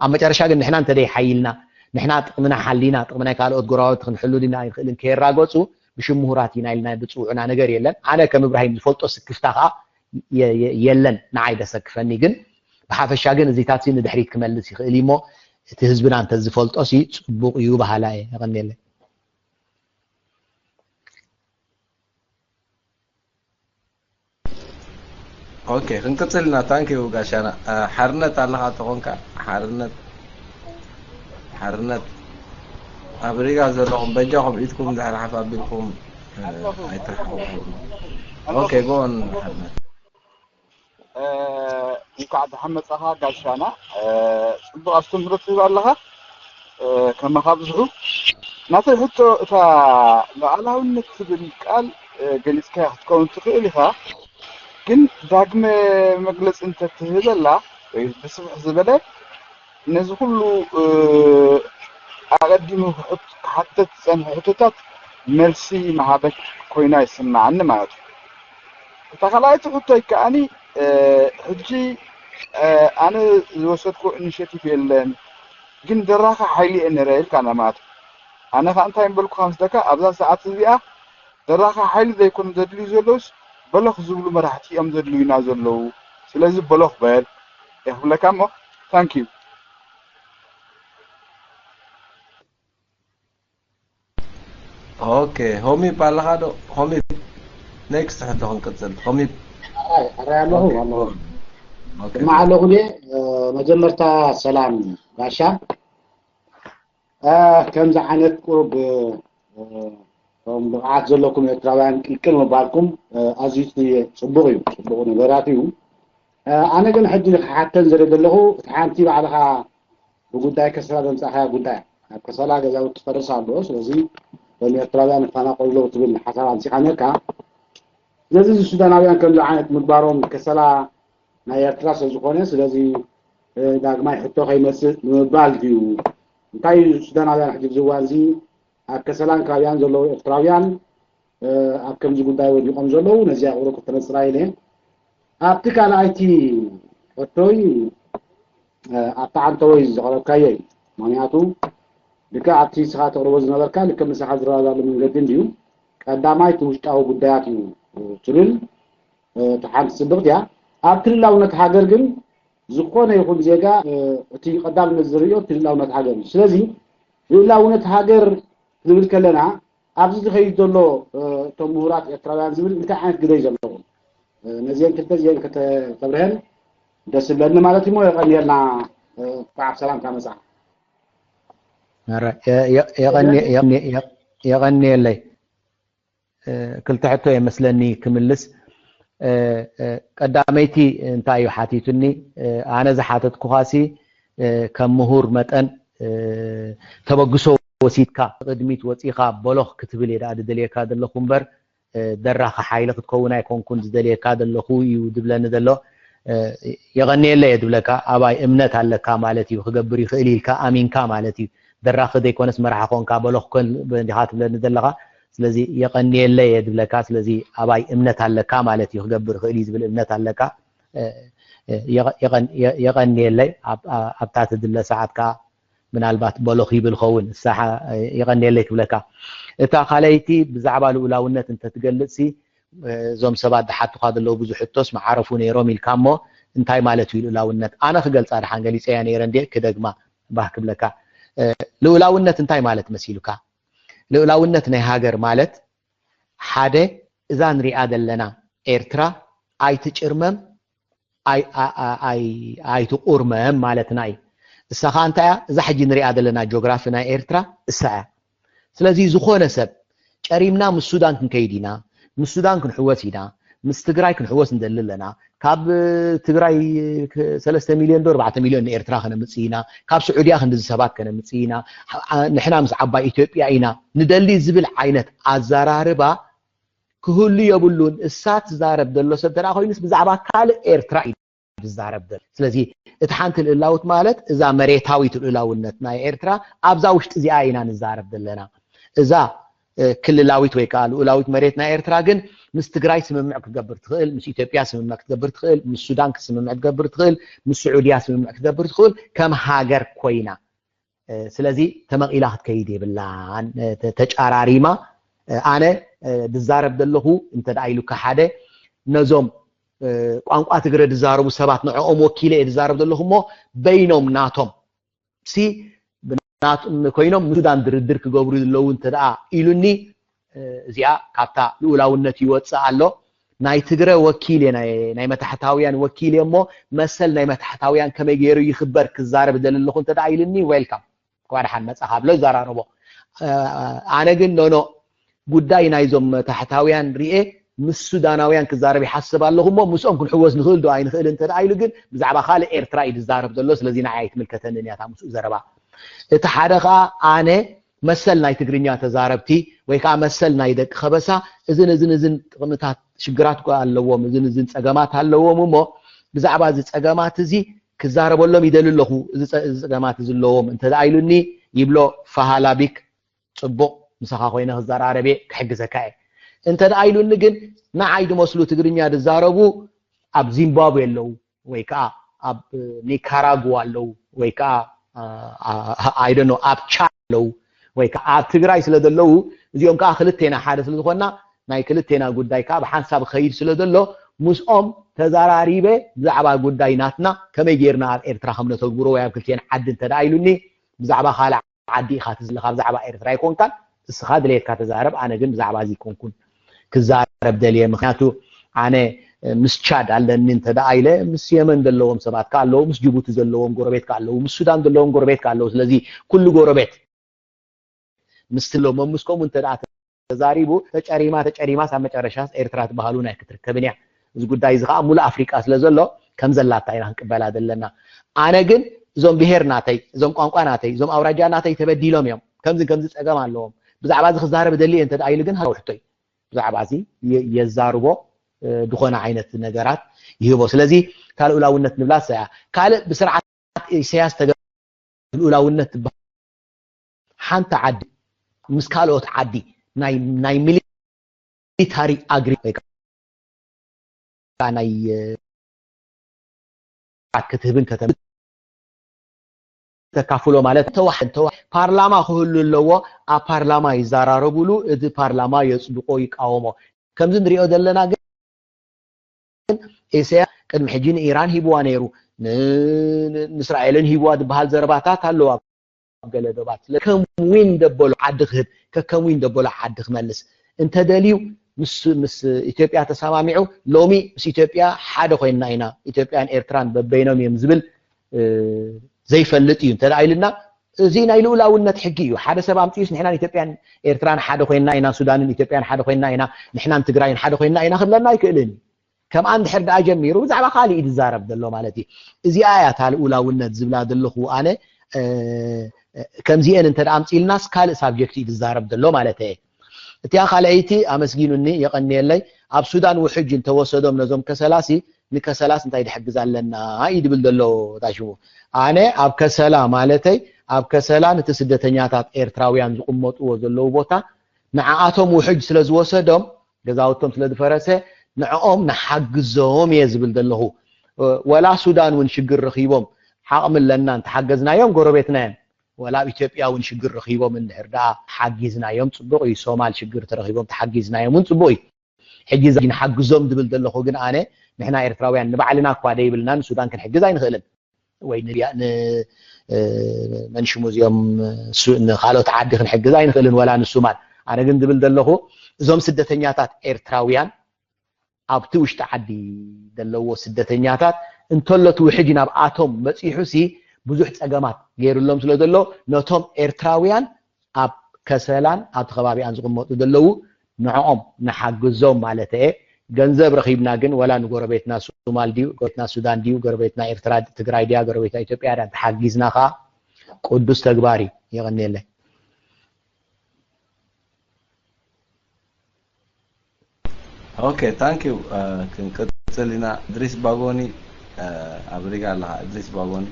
ኣብ መጨረሻ ግን ንሕና እንተደይ ሓይልና ንሕና ጥቕምና ሓሊና ጥቕሚ ናይ ካልኦት ጎረባብቲ ክንሕሉ ድና ኣይንኽእልን ከየራገፁ ብሽም ምሁራት ኢና ኢልና ብፅውዑና ነገር የለን ኣነ ከም እብራሂም ዝፈልጦ ስክፍታ ከዓ የለን ንዓይ ደሰክፈኒ ግን ብሓፈሻ ግን እዚታት ንድሕሪት ክመልስ ይኽእል እሞ እቲ ህዝብና እንተ ዝፈልጦ ሲ ፅቡቅ እዩ በሃላ እየ የቀንየለይ ኦኬ ክንቅፅል ኢና ታንኪዩ ጋሻና ሓርነት ኣለኻ ተኾንካ ሓርነት ሓርነት ኣብ ሪጋ ዘለኹም በጃኹም ኢድኩም ድሕሪ ሓፍ ኣቢልኩም ኣይትርሓቑ ኦኬ ጎን ሓርነት እንኳዕ ደሓን መጻኻ ጋሻና ጽቡቕ ኣስተምህሮ ትህብ ኣለኻ ከማኻ ብዙሑ ናተይ ሕቶ እታ ሉዓላውነት ትብል ቃል ገሊጽካያ ክትከውን ትኽእል ኢኻ ግን ዳግመ መግለጺ እንተትህበላ ወይ ብስፍሕ ዝበለ ነዚ ኩሉ ኣቐዲሙ ክሓተት ዝጸንሐ ሕቶታት መልሲ ምሃበክ ኮይና ይስምዓኒ ማለት እዩ። እታ ካልኣይቲ ሕቶይ ከኣኒ ሕጂ ኣነ ዝወሰድኩ ኢኒሼቲቭ የለን ግን ደራኸ ሓይሊ እየ ነረ ኢልካና ማለት እዩ። ኣነ ከዓ እንታይ ምበልኩኻ ምስ ደካ ኣብዛ ሰዓት እዚኣ ደራኸ ሓይሊ ዘይኮኑ ዘድልዩ ዘለውስ በሎኽ ዝብሉ መራሕቲ እዮም ዘድልዩና ዘለዉ። ስለዚ በሎኽ በል እየ ክብለካ እሞ thank you። ኦኬ ሆሚፕ ኣለኻ ዶ ሆሚፕ ኔክስት ሕቶ ክንቅፅል ሆሚፕ ኣራይ ኣለኹ ኣለኹ ድማ ኣለኹ ደ መጀመርታ ሰላም ባሻ ከምዚ ዓይነት ቁሩብ ከም ብቕዓት ዘለኩም ኤርትራውያን ቅልቅል ምባልኩም ኣዝዩ ጽቡቕ እዩ ጽቡቕ ነገራት እዩ ኣነ ግን ሕጂ ንክሓተን ዝርኢ ዘለኹ እቲ ሓንቲ ባዕልኻ ብጉዳይ ከሰላ ዘምጻእኻያ ጉዳይ ኣብ ከሰላ ገዛውቲ ፈርስ ኣሎ ስለዚ ሎም ኤርትራውያን ይፈናቀሉ ኣለዉ ትብል ሓሳብ ኣምጺኻ ነርካ ስለዚ እዚ ሱዳናውያን ከምዚ ዓይነት ምግባሮም ከሰላ ናይ ኤርትራ ስለ ዝኾነ ስለዚ ዳግማይ ሕቶ ከይመጽእ ንምባል ድዩ እንታይ እዩ ሱዳናውያን ሕጂ ዝዋን እዚ ኣብ ከሰላን ከባቢያን ዘለዉ ኤርትራውያን ኣብ ከምዚ ጉዳይ ወዲቖም ዘለዉ ነዚኣ ቁሩብ ክተነጽራ ኢለ ኣብቲ ካልኣይቲ ሕቶይ ኣብቲ ዓንተወይ ዘቕረብካዮ እዩ ምክንያቱ ልክዕ ኣብቲ ንስኻ ተቕርቦ ዝነበርካ ልክዕ ምሳኻ ዝረዳዳሉ መንገዲ እንድዩ ቀዳማይ እቲ ውሽጣዊ ጉዳያት እዩ ትብል እቲ ሓንቲ ፅብቕቲ እያ ኣብ ክልላውነት ሃገር ግን ዝኾነ ይኹን ዜጋ እቲ ቀዳምነት ዝርእዮ እቲ ልእላውነት ሃገር እዩ ስለዚ ልእላውነት ሃገር ክንብል ከለና ኣብዚ ዝኸይድ ዘሎ እቶም ምሁራት ኤርትራውያን ዝብል እንታይ ዓይነት ግደ እዩ ዘለዎም ነዚአን ክልተ እዚአን ከተብርሀን ደስ ዝብለኒ ማለት እሞ የቐንየልና እንኳዕ ብሰላም ካመፃ የቐንየለይ ክልተ ሕቶ የመስለኒ ክምልስ ቀዳመይቲ እንታይ እዩ ሓቲቱኒ ኣነ ዝሓተትኩኻሲ ከም ምሁር መጠን ተበግሶ ወሲድካ ቅድሚት ወፂኻ በሎኽ ክትብል እየ ደኣ ዝደልየካ ዘለኹ እምበር ደራኺ ሓይሊ ክትከውን ኣይኮንኩን ዝደልየካ ዘለኹ እዩ ዝብለኒ ዘሎ የቐንየለ እየ ዝብለካ ኣባይ እምነት ኣለካ ማለት እዩ ክገብር ይኽእል ኢልካ ኣሚንካ ማለት እዩ ደራኺ ዘይኮነስ መራሒ ኮንካ በሎኽ ኮን ዲኻ ትብለኒ ዘለኻ ስለዚ የቐንየለይ እየ ዝብለካ። ስለዚ ኣባይ እምነት ኣለካ ማለት እዩ፣ ክገብር ይኽእል እዩ ዝብል እምነት ኣለካ። እ፣ እ፣ የቐ-፣ የቐን-፣ የ-፣ የቐንየለይ። ኣብ-፣ ኣ-፣ ኣብታ ትድለ ሰዓት ከኣ ምናልባት በሎ ክይብል ኸውን። ንሳ ኸ-፣ የቐንየለይ ክብለካ። እታ ካልኣይቲ ብዛዕባ ልኡላውነት እንተትገልጽሲ፣ እ፣ እዞም ሰባት ዝሓቱኻ ዘለዉ ብዙሕ ሕቶስ ምዓረፉ ነይሮም ኢልካ እሞ፣ እንታይ ማለት እዩ ልኡላውነት? ኣነ ክገልጻ ደሓን ገሊጸያ ነይረ እንድየ፣ ክደግማ ባህ ክብለካ። እ፣ ልኡላውነት እንታይ ማለት መሲሉካ? ልኡላውነት ናይ ሃገር ማለት ሓደ እዛ ንሪኣ ዘለና ኤርትራ ኣይትጭርመም፣ ኣይ-፣ ኣ-፣ ኣ-፣ ኣይ-፣ ኣይትቑርመም ማለትና እዩ። እሳ ኸኣ እንታይ እያ? እዛ ሕጂ ንሪኣ ዘለና ጂኦግራፊ ናይ ኤርትራ እሳ እያ። ስለዚ ዝኾነ ሰብ ጨሪምና ምስ ሱዳን ክንከይድ ኢና፣ ምስ ሱዳን ክንሕወስ ኢና፣ ምስ ትግራይ ክንሕወስ ንደሊ ኣለና፣ ካብ ትግራይ ክ-፣ ሰለስተ ሚልዮን ዶ ኣርባዕተ ሚልዮን ንኤርትራ ከነምጽእ ኢና፣ ካብ ስዑድያ ክንድዚ ሰባት ከነምጽእ ኢና፣ ኣ-፣ ንሕና ምስ ዓባይ ኢትዮጵያ ኢና ንደሊ ዝብል ዓይነት ኣዘራርባ ክህሉ የብሉን። እሳ ትዛረብ ዘሎ ሰብ እንተ ደኣ ኮይኑስ ብዛዕባ ካልእ ኤርትራ እዩ ዝዛረብ ዘሎ። ስለዚ እቲ ሓንቲ ልእላውት ማለት እዛ መሬታዊት ልእላውነት ናይ ኤርትራ ኣብዛ ውሽጢ እዚኣ ኢና ንዛረብ ዘለና። እዛ፣ እ፣ ክልላዊት ወይ ከኣ ልኡላዊት መሬት ናይ ኤርትራ ግን ምስ ትግራይ ስምምዕ ክትገብር ትኽእል፣ ምስ ኢትዮጵያ ስምምዕ ክትገብር ትኽእል፣ ምስ ሱዳን ስምምዕ ክትገብር ትኽእል፣ ምስ ስዑድያ ስምምዕ ክትገብር ትኽእል፣ ከም ሃገር ኮይና። እ፣ ስለዚ ተመቒላ ክትከይድ የብላን። እ፣ ተ-፣ ተጫራሪማ፣ እ፣ ኣነ፣ እ፣ ድዛረብ ዘለኹ እንተ ደኣ ኢሉካ ሓደ፣ ነዞም፣ እ፣ ቋንቋ ትግረ ድዛረቡ ሰባት ንዕኦም ወኪለ እየ ድዛረብ ዘለኹ እሞ፣ በይኖም ናቶም ሲ ብናት-፣ ኮይኖም ምስ ሱዳን ድርድር ክገብሩ ዘለዉ እንተ ደኣ ኢሉኒ፣ እ፣ እዚኣ ካብታ ልኡላውነት ይወጽእ ኣሎ። ናይ ትግረ ወኪል እየ፣ ናይ፣ ናይ መታሕታውያን ወኪል እየ እሞ፣ መሰል ናይ መታሕታውያን ከመይ ገይሩ ይኽበር ክዛረብ እደሊ ኣለኹ እንተ ደኣ ኢሉኒ፣ ዌልካም፣ እንኳዕ ደሓን መጻኻ ብሎ ይዘራረቦ። እ፣ ኣነ ግን ኖኖ፣ ጉዳይ ናይዞም መታሕታውያን ርኤ ምስ ሱዳናውያን ክዛረብ ይሓስብ ኣለኹ እሞ፣ ምስኦም ክንሕወስ ንኽእል ዶ ኣይንኽእል እንተ ደኣ ኢሉ ግን፣ ብዛዕባ ካልእ ኤርትራ እዩ ዝዛረብ ዘሎ። ስለዚ ንዓይ ኣይትምልከተንን እያ እታ ምስኡ ዘረባ። እቲ ሓደ ኸኣ ኣነ መሰል ናይ ትግርኛ ተዛረብቲ ወይ ከኣ መሰል ናይ ደቂ ከበሳ እዝን እዝን እዝን ጥቕምታት፣ ሽግራት እኳ ኣለዎም፣ እዝን እዝን ጸገማት ኣለዎም እሞ፣ ብዛዕባ እዚ ጸገማት እዚ ክዛረበሎም ይደሊ ኣለኹ፣ እዚ ጸ-፣ እዚ ጸገማት እዚ ኣለዎም እንተ ደኣ ኢሉኒ፣ ይብሎ ፋሃላቢክ፣ ጽቡቕ፣ ምሳኻ ኮይነ ክዘራረብ እየ፣ ክሕግዘካ እየ። እንተ ደኣ ኢሉኒ ግን፣ ንዓይ ዝመስሉ ትግርኛ ዝዛረቡ ኣብ ዚምባብዌ ኣለዉ፣ ወይ ከኣ ኣብ ኒካራጉዋ ኣለዉ፣ ወይ ከኣ፣ ኣ፣ ኣ፣ I don't know፣ ኣብ ቻድ ኣለዉ፣ ወይ ከኣ ኣብ ትግራይ ስለ ዘለዉ፣ እዚኦም ከኣ ክልቴና ሓደ ስለ ዝኾንና፣ ናይ ክልቴና ጉዳይ ከኣ ብሓንሳብ ክኸይድ ስለ ዘሎ፣ ምስኦም ተዛራሪበ ብዛዕባ ጉዳይ ናትና ከመይ ጌርና ኣብ ኤርትራ ከም ነተግብሮ ወይ ኣብ ክልቴና ዓዲ እንተ ደኣ ኢሉኒ፣ ብዛዕባ ካልእ ዓዲ ኢኻ ትዝለኻ፣ ብዛዕባ ኤርትራ ኣይኮንካን። እስኻ ድሌትካ ተዛረብ፣ ኣነ ግን ብዛዕባ እዚ ኣይኮንኩን ክዛረብ ደልየ። ምኽንያቱ ኣነ፣ እ፣ ምስ ቻድ ኣለኒ እንተ ደኣ ኢለ፣ ምስ የመን ዘለዎም ሰባት ከኣ ኣለዉ፣ ምስ ጅቡቲ ዘለዎም ጎረቤት ከኣ ኣለዉ፣ ምስ ሱዳን ዘለዎም ጎረቤት ከኣ ኣለዉ። ስለዚ ኩሉ ጎረቤት ምስ ትብሎ መምስ ከምኡ እንተ ደኣ ተዛሪቡ፣ ተጨሪማ፣ ተጨሪማስ ኣብ መጨረሻስ ኤርትራ ትበሃል እውን ኣይክትርከብን እያ። እዚ ጉዳይ እዚ ከኣ ሙሉእ ኣፍሪቃ ስለ ዘሎ፣ ከም ዘላታ ኢና ክንቅበላ ዘለና። ኣነ ግን እዞም ብሄር ናተይ፣ እዞም ቋንቋ ናተይ፣ እዞም ኣውራጃ ናተይ ተበዲሎም እዮም፣ ከምዚ ከምዚ ጸገም ኣለዎም፣ ብዛዕባ እዚ ክዛረብ እደሊ እየ እንተ ደኣ ኢሉ ግን፣ ሃው ሕቶይ ብዛዕባ እዚ የ-፣ የዛርቦ፣ እ፣ ዝኾነ ዓይነት ነገራት ይህቦ። ስለዚ እታ ልኡላውነት ንብላ እሳ እያ። ካልእ ብስርዓት ኢሳያስ ተገ-፣ ልኡላውነት ትበሃል ሓንቲ ዓዲ ምስ ካልኦት ዓዲ ናይ፣ ናይ ሚሊታሪ ኣግሪ ወይ ከዓ ናይ፣ እ፣ ክትህብን ከተም-፣ ተካፍሎ ማለት ተዋሕ-፣ ተዋሕ-፣ ፓርላማ ክህሉ ኣለዎ። ኣብ ፓርላማ ይዘራረቡሉ፣ እቲ ፓርላማ የጽድቆ፣ ይቃወሞ። ከምዚ ንሪኦ ዘለና ግን ኢሳያስ ቅድሚ ሕጂ ንኢራን ሂብዋ ነይሩ፣ ን-፣ ን-፣ ንእስራኤልን ሂብዋ ዝበሃል ዘረባታት ኣለዋ። ኣብ ገለ ዶባት ስለ ከም ዊን ደበሎ ዓዲ ክህብ፣ ከከም ዊን ደበሎ ዓዲ ክመልስ እንተደልዩ ምስ፣ ምስ ኢትዮጵያ ተሰማሚዑ፣ ሎሚ ምስ ኢትዮጵያ ሓደ ኮይንና ኢና፣ ኢትዮጵያን ኤርትራን በበይኖም እዮም ዝብል፣ እ፣ ዘይፈልጥ እዩ እንተ ደኣ ኢልና፣ እዚ ናይ ልኡላውነት ሕጊ እዩ። ሓደ ሰብ ኣምጺኡስ ንሕናን ኢትዮጵያን ኤርትራን ሓደ ኮይንና ኢና፣ ሱዳንን ኢትዮጵያን ሓደ ኮይንና ኢና፣ ንሕናን ትግራይን ሓደ ኮይንና ኢና ክብለና ኣይክእልን እዩ። ከምኣ እንድሕር ደኣ ጀሚሩ ብዛዕባ ካልእ እዩ ዝዛረብ ዘሎ ማለት እዩ። እዚኣ እያ እታ ልኡላውነት ዝብላ ዘለኹ ኣነ፣ እ፣ ከምዚኤን እንተ ደኣ ኣምጺእልናስ ካልእ ሳብጀክት እዩ ዝዛረብ ዘሎ ማለት እየ። እቲኣ ካልኣይቲ ኣመስጊኑኒ፣ የቐንየለይ። ኣብ ሱዳን ውሕጅ እንተወሰዶም ነዞም ከሰላሲ፣ ንከሰላስ እንታይ ድሕግዝ ኣለና እዩ ድብል ዘሎ እታ ሽሙ። ኣነ ኣብ ከሰላ ማለተይ፣ ኣብ ከሰላ ነቲ ስደተኛታት ኤርትራውያን ዝቕመጥዎ ዘለዉ ቦታ ንዓኣቶም ውሕጅ ስለ ዝወሰዶም፣ ገዛውቶም ስለ ዝፈረሰ፣ ንዕኦም ንሓግዞም እየ ዝብል ዘለኹ። ወላ ሱዳን እውን ሽግር ረኺቦም፣ ዓቕሚ ኣለና፣ እንተሓገዝናዮም ጎረቤትና እዮም። ወላ ኣብ ኢትዮጵያ እውን ሽግር ረኺቦም እንድሕር ደኣ ሓጊዝናዮም ጽቡቕ እዩ። ሶማል ሽግር ተረኺቦም ተሓጊዝናዮም እውን ጽቡቕ እዩ። ሕጂ እዚ ንሓግዞም ዝብል ዘለኹ ግን ኣነ፣ ንሕና ኤርትራውያን ንባዕልና እኳ ደይብልና ንሱዳን ክንሕግዝ ኣይንኽእልን። ወይ ንሊያ-፣ ን-፣ እ፣ መን ሽሙ እዚኦም፣ ሱ-፣ ንኻልኦት ዓዲ ክንሕግዝ ኣይንኽእልን፣ ወላ ንሱማል። ኣነ ግን ዝብል ዘለኹ፣ እዞም ስደተኛታት ኤርትራውያን ኣብቲ ውሽጢ ዓዲ ዘለዎ ስደተኛታት እንተሎ እቲ ውሕጅ ናብኣቶም በጺሑ ሲ ብዙሕ ጸገማት ገይሩሎም ስለ ዘሎ፣ ነቶም ኤርትራውያን ኣብ ከሰላን ኣብቲ ከባቢኣን ዝቕመጡ ዘለዉ ንዕኦም ንሓግዞም ማለት እየ። ገንዘብ ረኺብና ግን ወላ ንጎረቤትና ሱማል ድዩ፣ ጎረቤትና ሱዳን ድዩ፣ ጎረቤትና ኤርትራ፣ ትግራይ ድያ፣ ጎረቤትና ኢትዮጵያ ድያ፣ እንተሓጊዝና ኸኣ ቅዱስ ተግባር እዩ። የቐንየለይ። ኦኬ፣ ታንክ ዩ። ክንቅጽል ኢና። እድሪስ ባጎኒ፣ ኣብ ሪጋ ኣለኻ እድሪስ ባጎኒ።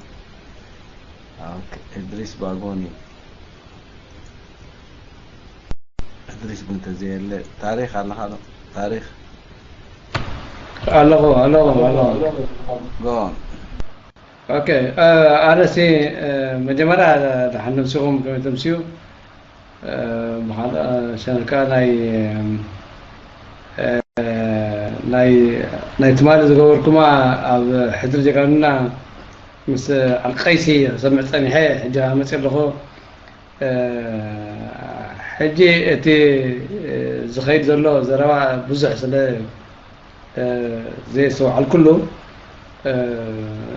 ኦኬ፣ እድሪስ ባጎኒ። እድሪስ ግን ተዘየለ፣ ታሪኽ ኣለኻ ዶ? ታሪኽ። ኣለኹ ኣለኹ ኣለኹ። ጎን። ኦኬ፣ ኣነሲ መጀመርያ ደሓን ነምሲኹም ከመይ ተምስዩ? ብኻልእ ሸነካ ናይ ናይ ናይ ትማሊ ዝገበርኩማ ኣብ ሕድሪ ጀጋኑና ምስ ኣልቀይሲ ክሰምዕ ጸኒሐ፣ ሕጂ መጽእ ኣለኹ። ሕጂ እቲ ዝኸይድ ዘሎ ዘረባ ብዙሕ ስለ ዘየስተውዓልኩሉ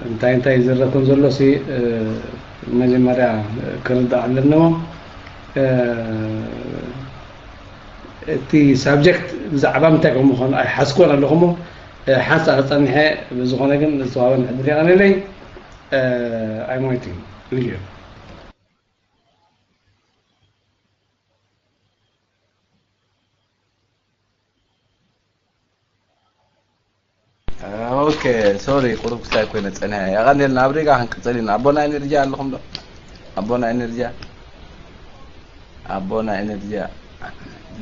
እንታይ እንታይ ይዝረብ ከም ዘሎ ሲ መጀመርያ ክርዳእ ኣለኒ እሞ እቲ ሳብጀክት ብዛዕባ ምንታይ ከም ምዃኑ ኣይሓዝኩዎን ኣለኹ እሞ ሓንሳእ ክጸንሐ ብዝኾነ ግን ዝተዋበን ዕድል የቐንየለይ። I'm waiting. Thank you. ኦኬ ሶሪ ቁሩብ ክሳይ ኮይነ ጸኒሐ። የቐንየልና ኣብ ሪጋ ክንቅጽል ኢና። ኣቦና ኤነርጂ ኣለኹም ዶ? ኣቦና ኤነርጂ ኣቦና ኤነርጂ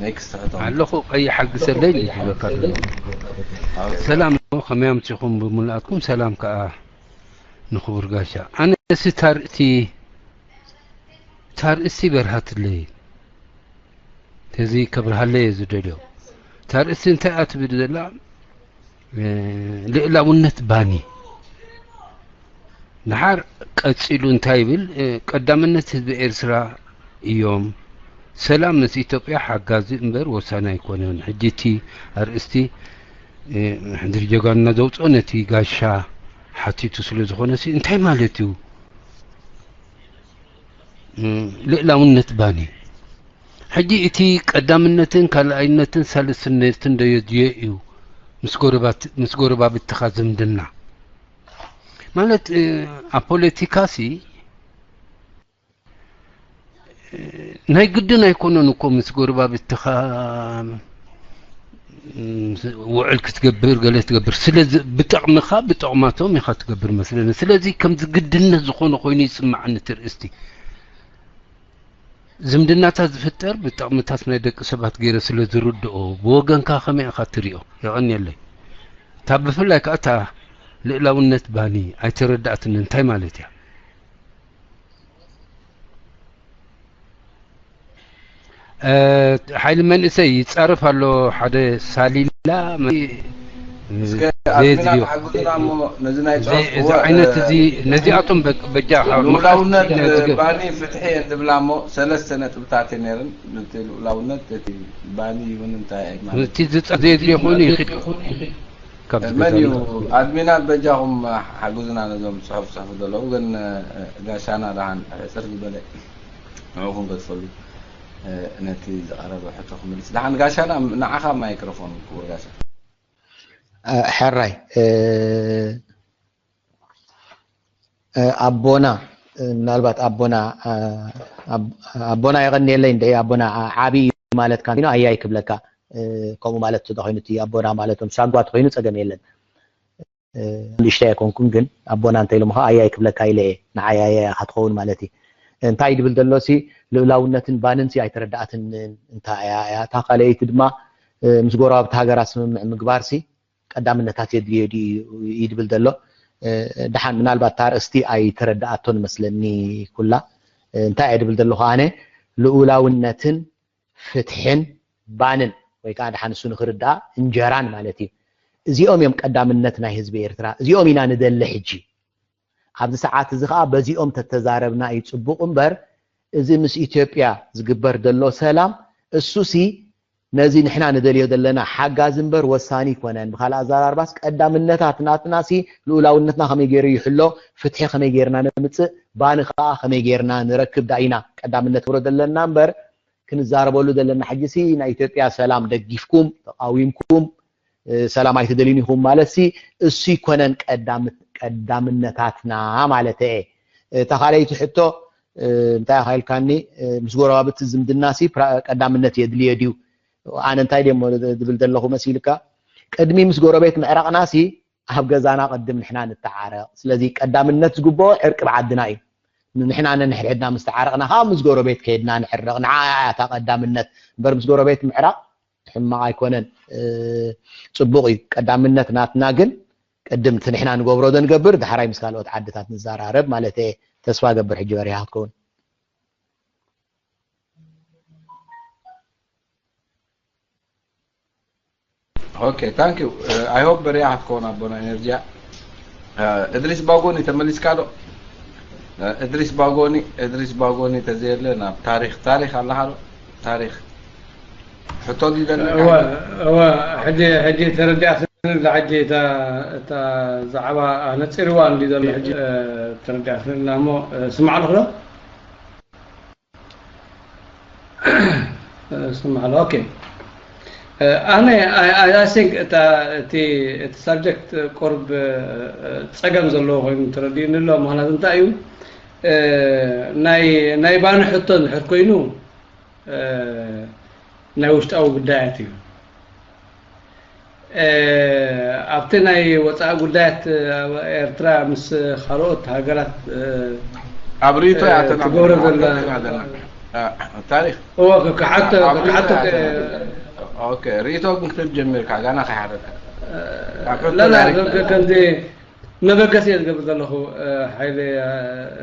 ኔክስት ሕቶ ኣለኹ። ቀይሕ ሓግሰለይ ኢሉ ዝበካ ዘሎ። ሰላም ነው ከመይ ኣምሲኹም ብምልኣትኩም ሰላም ከኣ ንኽቡር ጋሻ። ኣነሲ ታርእቲ ታርእሲ በርሃትለይ ተዚ ከብርሃለይ እየ ዝደልዮ። ታርእሲ እንታይ እያ ትብል ዘላ? ልእላውነት ባኒ ድሓር ቀጺሉ እንታይ ይብል? ቀዳምነት ህዝቢ ኤርትራ እዮም። ሰላም ምስ ኢትዮጵያ ሓጋዚ እምበር ወሳኒ ኣይኮነን። ሕጂ እቲ ኣርእስቲ ሕድሪ ጀጋኑና ዘውፅኦ ነቲ ጋሻ ሓቲቱ ስለ ዝኾነ ሲ እንታይ ማለት እዩ? ልእላውነት ባኒ ሕጂ እቲ ቀዳምነትን ካልኣይነትን ሳልስነትን ዶ የድልዮ እዩ ምስ ጎረባብትኻ ዝምድና? ማለት ኣብ ፖለቲካ ሲ ናይ ግድን ኣይኮነን እኮ ምስ ጎረባብትኻ ውዕል ክትገብር ገለ ትገብር ስለ ብጠቕምኻ ብጠቕማቶም ኢኻ ትገብር መስለኒ። ስለዚ ከም ዝግድነት ዝኾነ ኮይኑ ይስማዓኒ እቲ ርእስቲ። ዝምድናታት ዝፍጠር ብጠቕምታት ናይ ደቂ ሰባት ገይረ ስለ ዝርድኦ ብወገንካ ከመይ ኢኻ ትሪኦ? የቐንየለይ። እታ ብፍላይ ከዓ እታ ልእላውነት ባኒ ኣይተረዳእትን እንታይ ማለት እያ? ሓይሊ መንእሰይ ይጻረፍ ኣሎ ሓደ ሳሊላ እስከ ኣድሚና ተሓግዙና እሞ ነዚ ናይ ጽሑፍ እዚ ዓይነት እዚ ነዚኣቶም በጃኻ ልኡላውነት ባኒ ፍትሒ እንብላ እሞ ሰለስተ ነጥብታት ነይረን። እቲ ልኡላውነት እቲ ባኒ ይሁን እንታይ ማለት እቲ ዝጻ ዘየድልዮ ኮይኑ ይኽድ መን እዩ ኣድሚናት በጃኹም ሓግዙና ነዞም ጽሑፍ ጽሕፉ ዘለዉ ግን ጋሻና ደሓን ሕጽር ዝበለ ንዕኡ ክንገድፈሉ ነቲ ዝቐረበ ሕቶ ክምልስ። ደሓን ጋሻና ንዓኻ ማይክሮፎን ክቡር ጋሻ። ሕራይ ኣቦና ምናልባት ኣቦና ኣቦና የቐንየለይ እንደ ኣቦና ዓቢ እዩ ማለት ካንቲኖ ኣያይ ክብለካ ከምኡ ማለት ተኾይኑ እቲ ኣቦና ማለቶም ሳጓ ተኾይኑ ጸገም የለን። ንእሽተይ ኣይኮንኩን ግን ኣቦና እንተ ኢሎምኻ ኣያይ ክብለካ ኢለ እየ ንዓይ ኣያይ ኢኻ ትኸውን ማለት እዩ። እንታይ ድብል ዘሎ ሲ፣ ልኡላውነትን ባንን ሲ ኣይተረዳኣትንን። እንታይ እያ እያ እታ ካልኣይቲ ድማ፣ እ፣ ምስ ጎረባብቲ ሃገራት ስምምዕ ምግባር ሲ ቀዳምነታት የድልዮ ድዩ እዩ ድብል ዘሎ። እ፣ ደሓን ምናልባት እታ ኣርእስቲ ኣይተረዳኣቶን መስለኒ ኩላ። እ፣ እንታይ እየ ድብል ዘለኹ ኣነ፣ ልኡላውነትን ፍትሕን ባንን ወይ ከዓ ደሓን እሱ ንክርዳኣ እንጀራን ማለት እዩ። እዚኦም እዮም ቀዳምነት ናይ ህዝቢ ኤርትራ። እዚኦም ኢና ንደሊ ሕጂ። ኣብዚ ሰዓት እዚ ከዓ በዚኦም ተተዛረብና እዩ ጽቡቕ እምበር፣ እዚ ምስ ኢትዮጵያ ዝግበር ዘሎ ሰላም እሱሲ ነዚ ንሕና ንደልዮ ዘለና ሓጋዚ እምበር ወሳኒ ይኮነን። ብካልእ ኣዘራርባስ ቀዳምነታት ናትናሲ ልኡላውነትና ከመይ ገይሩ ይሕሎ፣ ፍትሒ ከመይ ገይርና ነምጽእ፣ ባኒ ከዓ ከመይ ገይርና ንረክብ ዳኢና ቀዳምነት ንገብሮ ዘለና እምበር ክንዛረበሉ ዘለና ሕጂሲ ናይ ኢትዮጵያ ሰላም ደጊፍኩም ተቃዊምኩም እ፣ ሰላም ኣይትደልዩን ኢኹም ማለትሲ እሱ ይኮነን ቀዳም-፣ ቀዳምነታትና ማለት እየ። እታ ካልኣይቲ ሕቶ፣ እ፣ እንታይ ኢኻ ኢልካኒ፣ እ፣ ምስ ጎረባብቲ ዝምድናሲ ፕራ-፣ ቀዳምነት የድልዮ ድዩ? ኣነ እንታይ ድየ እሞ ዝብል ዘለኹ መሲልካ? ቅድሚ ምስ ጎረቤት ምዕራቕናሲ ኣብ ገዛና ቅድም ንሕና ንተዓረቕ። ስለዚ ቀዳምነት ዝግብኦ ዕርቂ ብዓድና እዩ። ንሕና ነንሕድሕድና ምስ ተዓረቕና ከዓ ምስ ጎረቤት ከይድና ንዕረቕ። ንዓ እያ እታ ቀዳምነት እምበር ምስ ጎረቤት ምዕራቕ ሕማቕ ኣይኮነን፣ እ፣ ጽቡቕ እዩ። ቀዳምነት ናትና ግን ቅድም እቲ ንሕና ንገብሮ ዶ ንገብር፣ ዳሕራይ ምስ ካልኦት ዓድታት ንዘራረብ ማለት እየ። ተስፋ ገብር ሕጂ በሪኻ ክትከውን። Okay, thank you. Uh, I hope በሪኻ ክትከውን ኣቦና ኤነርጂያ። Uh, እድሪስ ባጎኒ ተመሊስካ ዶ? Uh, እድሪስ ባጎኒ፣ እድሪስ ባጎኒ ተዘየለ ናብ ታሪኽ፣ ታሪኽ ኣለኻ ዶ? ታሪኽ ሕቶ ድዩ ዘለካ? እወ፣ እወ፣ ሕጂ፣ ሕጂ ተረዲኣትኒ ኣላ። ሕጂ እታ፣ እታ ዛዕባ ኣነጺርዋ እንዲ ዘሎ ሕጂ፣ እ፣ ተረዲኣትኒ ኣላ እሞ፣ እ፣ ስማዕ ኣለኹ ዶ? እ፣ ስማዕ ኣሎ። ኦኬ። እ፣ ኣነ፣ I, I, I think እታ፣ እቲ፣ እቲ ሳብጀክት ቁርብ፣ እ፣ ጸገም ዘለዎ ኮይኑ ተረዲኡኒ ኣሎ። ምኽንያቱ እንታይ እዩ? እ፣ ናይ፣ ናይ ባኒ ሕቶ እንድሕር ኮይኑ፣ እ፣ ናይ ውሽጣዊ ጉዳያት እዩ። እ፣ ኣብቲ ናይ ወጻኢ ጉዳያት፣ እ፣ ኤርትራ ምስ ካልኦት ሃገራት፣ እ፣ ኣብ ሪቶ እ፣ ያተና ትገብሮ ዘላ ታሪኽ እወ፣ ክሓቶ፣ ኣብ ሪቶ ክሓቶ፣ ያተና ኦኬ፣ ሪቶ ግን ክትብ ጀሚርካ ጋና ከይሓረድካ እ፣ ላላ፣ ከ-፣ ከምዚ መበገሲ እየ ዝገብር ዘለኹ፣ እ፣ ሓይሊ፣ እ፣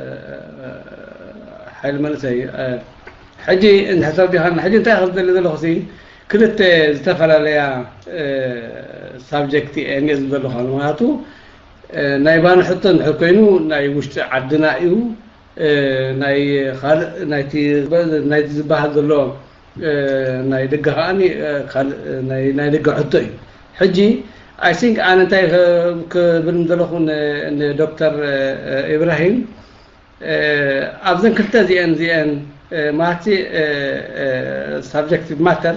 እ፣ ሓይሊ መንእሰይ፣ እ፣ ሕጂ እንድሕር ተረዲኻኒ፣ ሕጂ እንታይ ክብል ደሊ ዘለኹ ሲ፣ ክልተ ዝተፈላለያ፣ እ፣ ሳብጀክት እየን እየ ዝብል ዘለኹ። ምኽንያቱ፣ እ፣ ናይ ባኒ ሕቶ እንድሕር ኮይኑ ናይ ውሽጢ ዓድና እዩ፣ እ፣ ናይ ካልእ ናይቲ፣ ናይቲ ዝበሃል ዘሎ እ፣ ናይ ደገ ከኣኒ፣ እ፣ ካልእ፣ እ፣ ናይ፣ ናይ ደገ ሕቶ እዩ። ሕጂ፣ I think ኣነ እንታይ ክ-፣ ክብል ምደለኹ ን-፣ ንዶክተር፣ እ፣ እ፣ ኢብራሂም፣ እ፣ ኣብዘን ክልተ እዚአን፣ እዚአን፣ እ፣ ማለትሲ፣ እ፣ እ፣ ሳብጀክቲቭ ማተር፣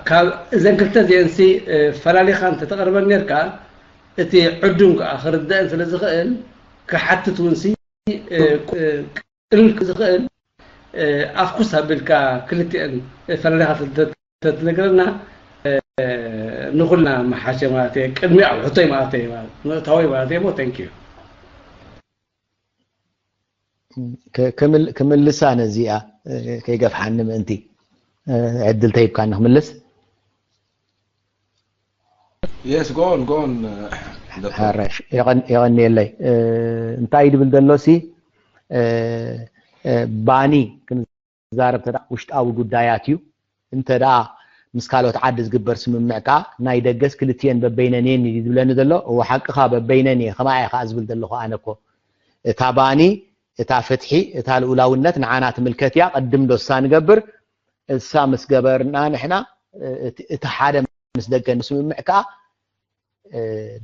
ካብ እዘን ክልተ እዚአን ሲ፣ እ፣ ፈላሊኻ እንተተቕርበን ኔርካ፣ እቲ ዕዱም ከኣ ክርደአን ስለ ዝኽእል፣ ክሓትት እውን ሲ፣ እ፣ እ፣ ቅልል ዝኽእል፣ እ፣ ኣፍኩስ ኣቢልካ ክልቲአን ፈላሊኻ ተትነግረና፣ እ፣ ንኹልና ምሓሸ ማለት እየ። ቅድሚያ ኣብ ሕቶይ ማለት እየ፣ ማለት ምእታወይ ማለት እየ። ሞ፣ thank you። ክ-፣ ክምል-፣ ክምልሳ ነዚኣ፣ እ፣ ከይገፍሓኒ ምእንቲ፣ እ፣ ዕድል ተሂብካኒ ክምልስ። Yes, go on, go on, uh, Doctor. ሓራሽ፣ የቐን-፣ የቐንየለይ። እ፣ እንታይ ድብል ዘሎ ሲ፣ እ፣ እ፣ ባኒ ክንዛረብ ተዳ ውሽጣዊ ጉዳያት እዩ። እንተ ደኣ ምስ ካልኦት ዓዲ ዝግበር ስምምዕ ከኣ ናይ ደገስ ክልቲኤን በበይነን እየን እዩ ዝብለኒ ዘሎ። እወ ሓቅኻ በበይነን እየ፣ ከማኣ እየ ከኣ ዝብል ዘለኹ ኣነ እኮ። እታ ባኒ፣ እታ ፍትሒ፣ እታ ልኡላውነት ንዓና ትምልከት እያ። ቅድም ዶ እሳ ንገብር፣ እሳ ምስ ገበርና ንሕና፣ እቲ፣ እቲ ሓደ ምስ ደገ ስምምዕ ከኣ፣ እ፣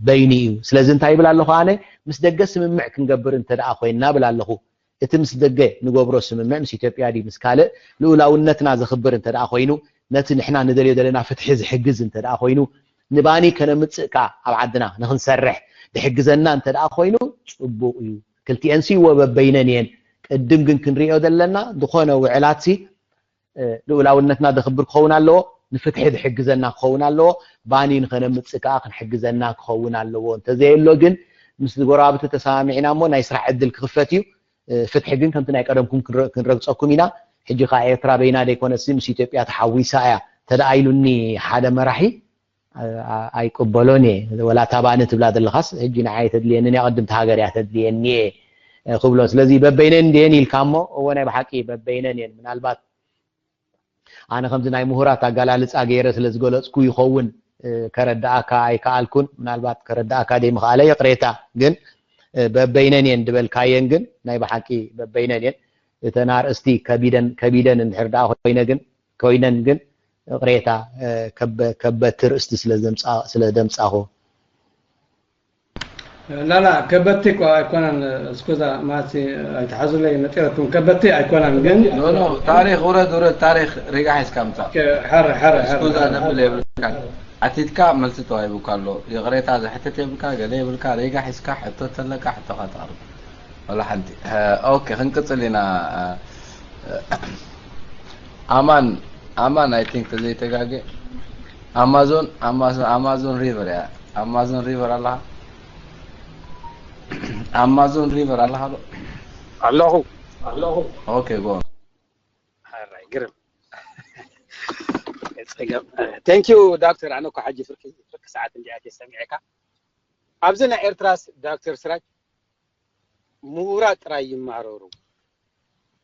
በይኑ እዩ። ስለዚ እንታይ ይብል ኣለኹ ኣነ፣ ምስ ደገ ስምምዕ ክንገብር እንተ ደኣ ኮይንና ብል ኣለኹ። እቲ ምስ ደገ ንገብሮ ስምምዕ ምስ ኢትዮጵያ ድዩ ምስ ካልእ ልኡላውነትና ዘኽብር እንተ ደኣ ኮይኑ፣ ነቲ ንሕና ንደልዮ ዘለና ፍትሒ ዝሕግዝ እንተ ደኣ ኮይኑ፣ ንባኒ ከነምጽእ ከኣ ኣብ ዓድና ንኽንሰርሕ ዝሕግዘና እንተ ደኣ ኮይኑ ጽቡቕ እዩ። ክልቲኤንሲ እወ በበይነን እየን። ቅድም ግን ክንሪኦ ዘለና ዝኾነ ውዕላትሲ እ፣ ልኡላውነትና ዘኽብር ክኸውን ኣለዎ፣ ንፍትሒ ዝሕግዘና ክኸውን ኣለዎ፣ ባኒ ንኸነምጽእ ከኣ ክንሕግዘና ክኸውን ኣለዎ። እንተዘየሎ ግን ምስ ጎረባብቲ ተሰማሚዕና እሞ ናይ ስራሕ ዕድል ክኽፈት እዩ። ፍትሒ ግን ከምቲ ናይ ቀደምኩም ክንረግፀኩም ኢና። ሕጂ ከዓ ኤርትራ በይና ደይኮነሲ ምስ ኢትዮጵያ ተሓዊሳ እያ ተደኣኢሉኒ ሓደ መራሒ ኣይቅበሎን እየ። ወላ ታባኒ ትብላ ዘለኻስ ሕጂ ንዓይ ተድልየንን እያ፣ ቅድምቲ ሃገር እያ ተድልየኒ እየ ክብሎ። ስለዚ በበይነን እንድየን ኢልካ እሞ፣ እዎ ናይ ብሓቂ በበይነን እየን። ምናልባት ኣነ ከምዚ ናይ ምሁራት ኣገላልፃ ገይረ ስለ ዝገለፅኩ ይኸውን ከረዳኣካ ኣይከኣልኩን። ምናልባት ከረዳኣካ ደይምኽኣለ ይቕሬታ። ግን በበይነን እየን ድበልካየን ግን ናይ ብሓቂ በበይነን እየን። እተን ኣርእስቲ ከቢደን ከቢደን እንድሕር ደኣ ኮይነ ግን ኮይነን ግን ይቕሬታ ከበቲ ርእስቲ ስለ ደምፃኹ። ላላ ከበቲ እኮ ኣይኮነን። እስኩዛ ማሲ ኣይትሓዙለይ መጢረኩም ከበቲ ኣይኮነን ግን ኖ ኖ ታሪክ ውረድ ውረድ ታሪክ ሪጋ ሒዝካ ምጻእ። ሓረ ሓረ እስኩዛ ነብል የብልካን። ኣቲትካ መልሲ ተዋሂቡካ ኣሎ። ይቕሬታ ዘሕትት የብልካ ገለ የብልካ ሪጋ ሒዝካ ሕቶ ተለካ ሕቶካ ተቕርብ። ወላ ሓንቲ ኦኬ ክንቅጽል ኢና። ኣማን ኣማን I think ተዘይተጋገ ኣማዞን ኣማዞን ሪቨር እያ። ኣማዞን ሪቨር ኣለኻ? ኣማዞን ሪቨር ኣለኻ ዶ? ኣለኹ ኣለኹ። ኦኬ ጎ ሓራይ ግርም ጸገም። Thank you ዶክተር። ኣነ እኮ ሕጂ ፍርቂ ፍርቂ ሰዓት እንዲያ ሰሚዕካ ኣብዚ ናይ ኤርትራስ ዶክተር ስራጅ ምሁራት ጥራይ ይማረሩ።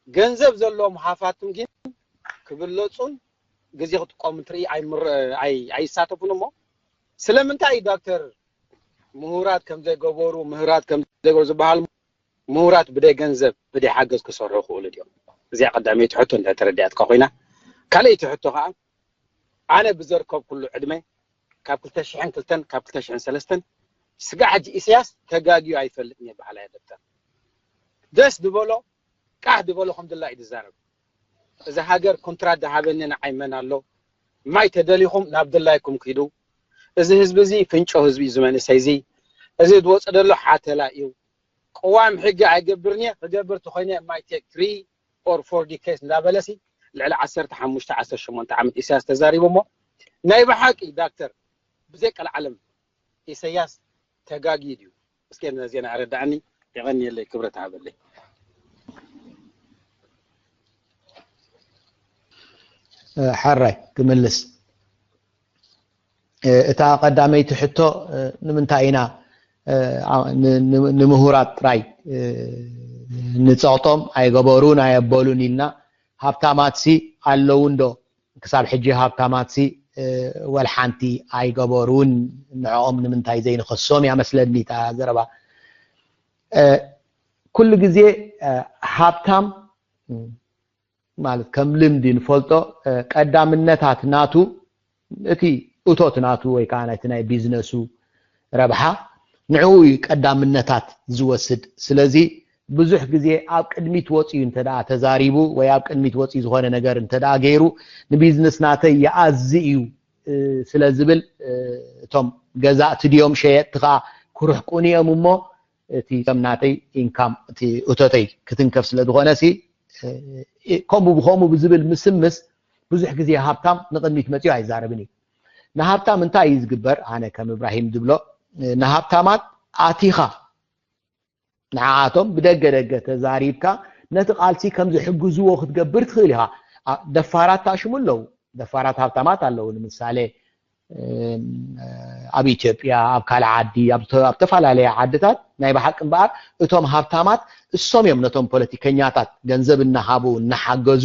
ገንዘብ ዘለዎም ሃፋትም ግን ክብለጹን ግዜ ክጥቀሙ እንትርኢ ኣይሳተፉን። እሞ ስለምንታይ እዩ ዶክተር ምሁራት ከም ዘይገበሩ ምሁራት ከም ዘይገበሩ ዝበሃል? ምሁራት ብደይ ገንዘብ ብደይ ሓገዝ ክሰርሑ ክእሉ ድዮም? እዚኣ ቀዳመይቲ ሕቶ እንተ ተረዲኣትካ ኮይና። ካልኣይቲ ሕቶ ከዓ ኣነ ብዘርከብኩሉ ዕድመ ካብ ክልተ ሽሕን ክልተን ካብ ክልተ ሽሕን ሰለስተን ስጋዕ ሕጂ ኢሳያስ ተጋግዩ ኣይፈልጥን እየ በሃላይ ዶክተር። ደስ ዝበሎ ቃሕ ዝበሎ ከም ድላ እዩ ዝዛረብ። እዛ ሃገር ኮንትራት ዝሃበኒ ንዓይ መን ኣሎ? ማይ ተደሊኹም ናብ ድላይኩም ኪዱ። እዚ ህዝቢ እዚ ፍንጮ ህዝቢ እዩ እዚ መንእሰይ እዚ። እዚ ዝወፀ ዘሎ ሓተላ እዩ። ቅዋም ሕጊ ኣይገብርን እየ ክገብር ተኾይነ ማይ ቴክ ትሪ ኦር ፎር ዲኬስ እንዳበለሲ ልዕሊ ዓሰርተ ሓሙሽተ ዓሰርተ ሸሞንተ ዓመት ኢሳያስ ተዛሪቡ እሞ ናይ ብሓቂ ዳክተር ብዘይ ቀልዓለም ኢሳያስ ተጋጊዩ ድዩ? እስከ ነዚአን ኣረዳእኒ። የቐንየለይ ክብረት ሃበለይ። ሓራይ ክምልስ እታ ቀዳመይቲ ሕቶ ንምንታይ ኢና ንምሁራት ጥራይ ንፀቕጦም ኣይገበሩን ኣየበሉን ኢልና ሃብታማትሲ ኣለዉ እንዶ ክሳብ ሕጂ ሃብታማትሲ ወልሓንቲ ኣይገበሩን ንዕኦም ንምንታይ ዘይንኸሶም እያ መስለኒ እታ ዘረባ ኩሉ ግዜ ሃብታም ማለት ከም ልምዲ ንፈልጦ ቀዳምነታት ናቱ እቲ እቶት ናቱ ወይ ከዓ ናይቲ ናይ ቢዝነሱ ረብሓ ንዕኡ እዩ ቀዳምነታት ዝወስድ። ስለዚ ብዙሕ ግዜ ኣብ ቅድሚት ወፂኡ እንተ ደኣ ተዛሪቡ ወይ ኣብ ቅድሚት ወፂኡ ዝኾነ ነገር እንተ ደኣ ገይሩ ንቢዝነስ ናተይ ይኣዚ እዩ ስለ ዝብል እቶም ገዛእቲ ድዮም ሸየጥቲ ከዓ ክርሕቁኒ እዮም እሞ እቲ ከም ናተይ ኢንካም እቲ እቶተይ ክትንከፍ ስለ ዝኾነ ሲ ከምኡ ብከምኡ ብዝብል ምስምስ ብዙሕ ግዜ ሃብታም ንቕድሚት መፅኡ ኣይዛረብን እዩ። ንሃብታም እንታይ እዩ ዝግበር? ኣነ ከም እብራሂም ዝብሎ ንሃብታማት ኣቲኻ ንዓኣቶም ብደገ ደገ ተዛሪብካ ነቲ ቃልሲ ከም ዝሕግዝዎ ክትገብር ትኽእል ኢኻ። ደፋራት ታሽሙ ኣለዉ፣ ደፋራት ሃብታማት ኣለዉ። ንምሳሌ ኣብ ኢትዮጵያ ኣብ ካልእ ዓዲ ኣብ ዝተፈላለያ ዓድታት ናይ ብሓቂ እምበኣር እቶም ሃብታማት እሶም እዮም ነቶም ፖለቲከኛታት ገንዘብ እናሃቡ እናሓገዙ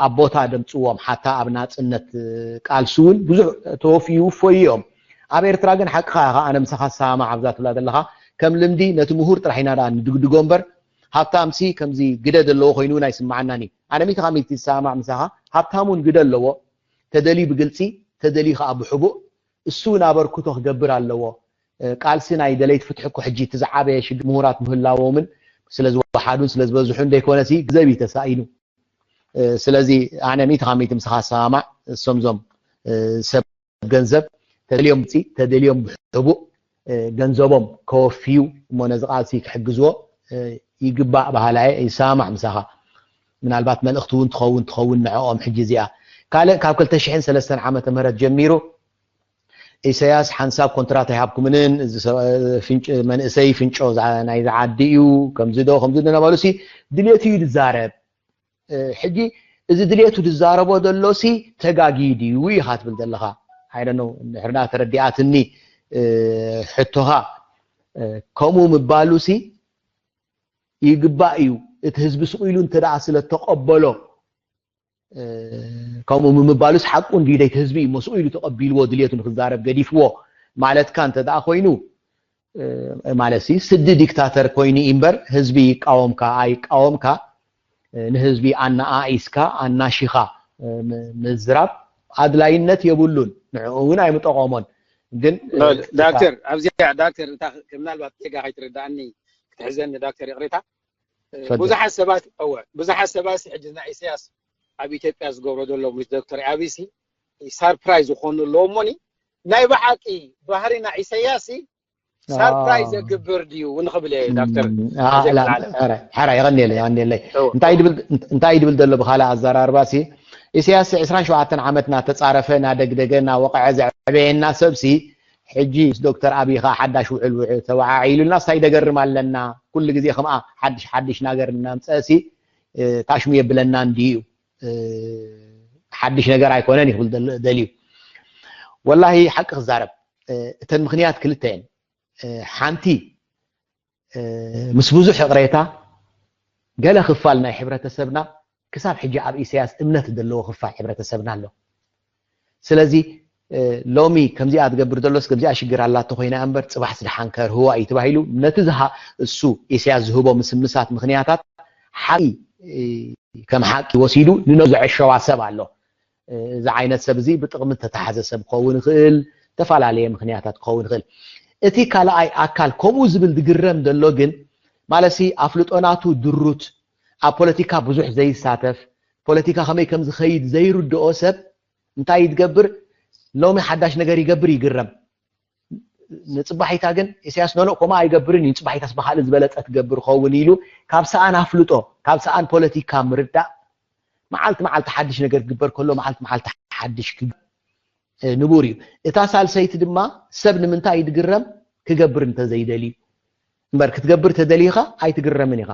ኣብ ቦታ ደምፅዎም ሓታ ኣብ ናፅነት ቃልሲ እውን ብዙሕ ተወፍዩ ይውፈዩ እዮም። ኣብ ኤርትራ ግን ሓቅኻ ኢኻ ኣነ ምሳኻ ዝሰማማዕ ኣብዛ ትብላ ዘለኻ ከም ልምዲ ነቲ ምሁር ጥራሕ ኢና ደኣ ንድግድጎ እምበር ሃብታምሲ ከምዚ ግደ ዘለዎ ኮይኑ እውን ኣይስምዓናን እዩ። ኣነ ሚእቲ ካብ ሚእቲ ዝሰማማዕ ምሳኻ ሃብታም እውን ግደ ኣለዎ ተደልዩ ብግልፂ ተደልዩ ከዓ ብሕቡእ እሱ እውን ኣበርክቶ ክገብር ኣለዎ። ቃልሲ ናይ ደለይቲ ፍትሒ እኮ ሕጂ እቲ ዝዓበየ ሽግር ምሁራት ምህላዎምን ስለ ዝወሓዱን ስለ ዝበዝሑን ዘይኮነሲ ግዘብ እዩ ተሳኢኑ። ስለዚ ኣነ ሚእቲ ካብ ሚእቲ ምሳኻ ዝሰማማዕ እሶም ዞም ሰብ ገንዘብ ተደልዮም ውፅእ ተደልዮም ብሕቡእ ገንዘቦም ከወፍዩ እሞ ነዚ ቃልሲ ክሕግዝዎ ይግባእ በሃላየ ይሰማማዕ ምሳኻ። ምናልባት መልእኽቲ እውን ትኸውን ትኸውን ንዕኦም ሕጂ እዚኣ ካልእ ካብ ክልተ ሽሕን ሰለስተን ዓመተ ምህረት ጀሚሩ ኢሳያስ ሓንሳብ ኮንትራት ኣይሃብኩምንን፣ እዚ ሰብ-፣ ፍንጭ-፣ መንእሰይ ፍንጮ ዝዓ-፣ ናይ ዝዓዲ እዩ፣ ከምዚ ዶ ከምዚ ዶ እናበሉ ሲ ድሌቱ እዩ ዝዛረብ። እ፣ ሕጂ እዚ ድሌቱ ዝዛረቦ ዘሎ ሲ ተጋጊ ድዩ ኢኻ ትብል ዘለኻ? I don't know፣ እንድሕር ደኣ ተረዲኣትኒ፣ እ፣ ሕቶኻ፣ እ፣ ከምኡ ምባሉ ሲ ይግባእ እዩ። እቲ ህዝቢ ስቕ ኢሉ እንተ ደኣ ስለ ተቐበሎ፣ እ፣ ከምኡ ምባሉስ ሓቁ እንድዩ፣ ደይቲ ህዝቢ እዩ፣ መስኡ ኢሉ ተቐቢልዎ ድልየቱ ንክዛረብ ገዲፍዎ ማለትካ እንተ ደኣ ኮይኑ፣ እ፣ ማለት ሲ ስዲ ዲክታተር ኮይኑ እዩ እምበር፣ ህዝቢ ይቃወምካ ኣይቃወምካ፣ እ፣ ንህዝቢ ኣነኣኢስካ ኣናሺኻ፣ እ፣ ም-፣ ምዝራብ ኣድላይነት የብሉን፣ ንዕኡ እውን ኣይምጠቐሞን። ግን፣ እ፣ ኖ፣ እታ ዳክተር፣ ኣብዚኣ ዳክተር፣ እንታ ክ-፣ ምናልባት ጌጋ ከይትርድኣኒ ክትሕዘኒ ዳክተር፣ ይቕሬታ። እ፣ ፈደል። ብዙሓት ሰባት፣ እወ፣ ብዙሓት ሰባት ሕጂ ናይ ኢሳያስ ኣብ ኢትዮጵያ ዝገብሮ ዘሎ ምስ ዶክተር ኣቢሲ ሳርፕራይዝ ዝኾኑ ኣለዎ እሞኒ፣ ናይ ብሓቂ ባህሪ ናይ ኢሳያስ ሳርፕራይዝ ኣዎ። የግብር ድዩ ንኽብል እየ ዳክተር። እም፣ ኣ፣ ኣዘይ ላ፣ ክልዓለ። ሐረ፣ ሐረ፣ የቐንየለይ፣ የቐንየለይ። እወ። እንታይ ድብል፣ እንታይ ድብል ዘሎ ብኻልእ ኣዘራርባ ሲ፣ ኢሳያስ ዕስራን ሸውዓተን ዓመት እናተጻረፈ፣ እናደግደገ፣ እናወቕዐ ዘዕበየና ሰብ ሲ፣ ሕጂ ምስ ዶክተር ኣቢይ ኸኣ ሓዳሽ ውዕል ውዕ-፣ ተወዓዒሉልና፣ ስታይ ደገርም ኣለና፣ ኩሉ ግዜ ከምኣ ሓድሽ ሓድሽ ነገር እናምጸእ ሲ፣ እ፣ ታሽሙ የብለና እንድዩ። እ፣ ሓድሽ ነገር ኣይኮነን ይብል ደል-፣ ደልዩ። ወላሂ ሓቂ ክዛረብ፣ እ፣ እተን ምኽንያት ክልተ እየን። እ፣ ሓንቲ፣ እ፣ ምስ ብዙሕ ይቕሬታ፣ ገለ ክፋል ናይ ሕብረተሰብና ክሳብ ሕጂ ኣብ ኢሳያስ እምነት ዘለዎ ክፋል ሕብረተሰብና ኣሎ። ስለዚ፣ እ፣ ሎሚ ከምዚኣ ትገብር ዘሎስ ከምዚኣ ሽግር ኣላቶ ኮይና እምበር፣ ጽባሕስ ደሓን ከርህዋ እዩ ተባሂሉ፣ ነቲ ዝሃ-፣ እሱ ኢሳያስ ዝህቦ ምስምሳት ምኽንያታት ሓቂ፣ እ፣ ከም ሓቂ ወሲዱ ንነብሱ ዘዐሸዋ ሰብ ኣሎ። እዚ ዓይነት ሰብ እዚ ብጥቕሚ ዝተታሕዘ ሰብ ክኸውን ይኽእል፣ ዝተፈላለየ ምኽንያታት ክኸውን ይኽእል። እቲ ካልኣይ ኣካል ከምኡ ዝብል ዝግረም ዘሎ ግን፣ ማለትሲ ኣፍልጦ ናቱ ድሩት፣ ኣብ ፖለቲካ ብዙሕ ዘይሳተፍ፣ ፖለቲካ ከመይ ከም ዝኸይድ ዘይርድኦ ሰብ እንታይ ይትገብር? ሎሚ ሓዳሽ ነገር ይገብር፣ ይግረም። ንጽባሒታ ግን ኢሳያስ ኖኖ ከምኡ ኣይገብርን እዩ፣ ንጽባሒታስ ብኻልእ ዝበለጸ ትገብር ኸውን ኢሉ ካብ ሰኣን ኣፍልጦ፣ ካብ ሰኣን ፖለቲካ ምርዳእ፣ መዓልቲ መዓልቲ ሓድሽ ነገር ክግበር ከሎ መዓልቲ መዓልቲ ሓድሽ ክግ-፣ እ፣ ንቡር እዩ። እታ ሳልሰይቲ ድማ ሰብ ንምንታይ እዩ ዝግረም? ክገብር እንተዘይደልዩ እምበር ክትገብር ተደሊኻ ኣይትግረምን ኢኻ።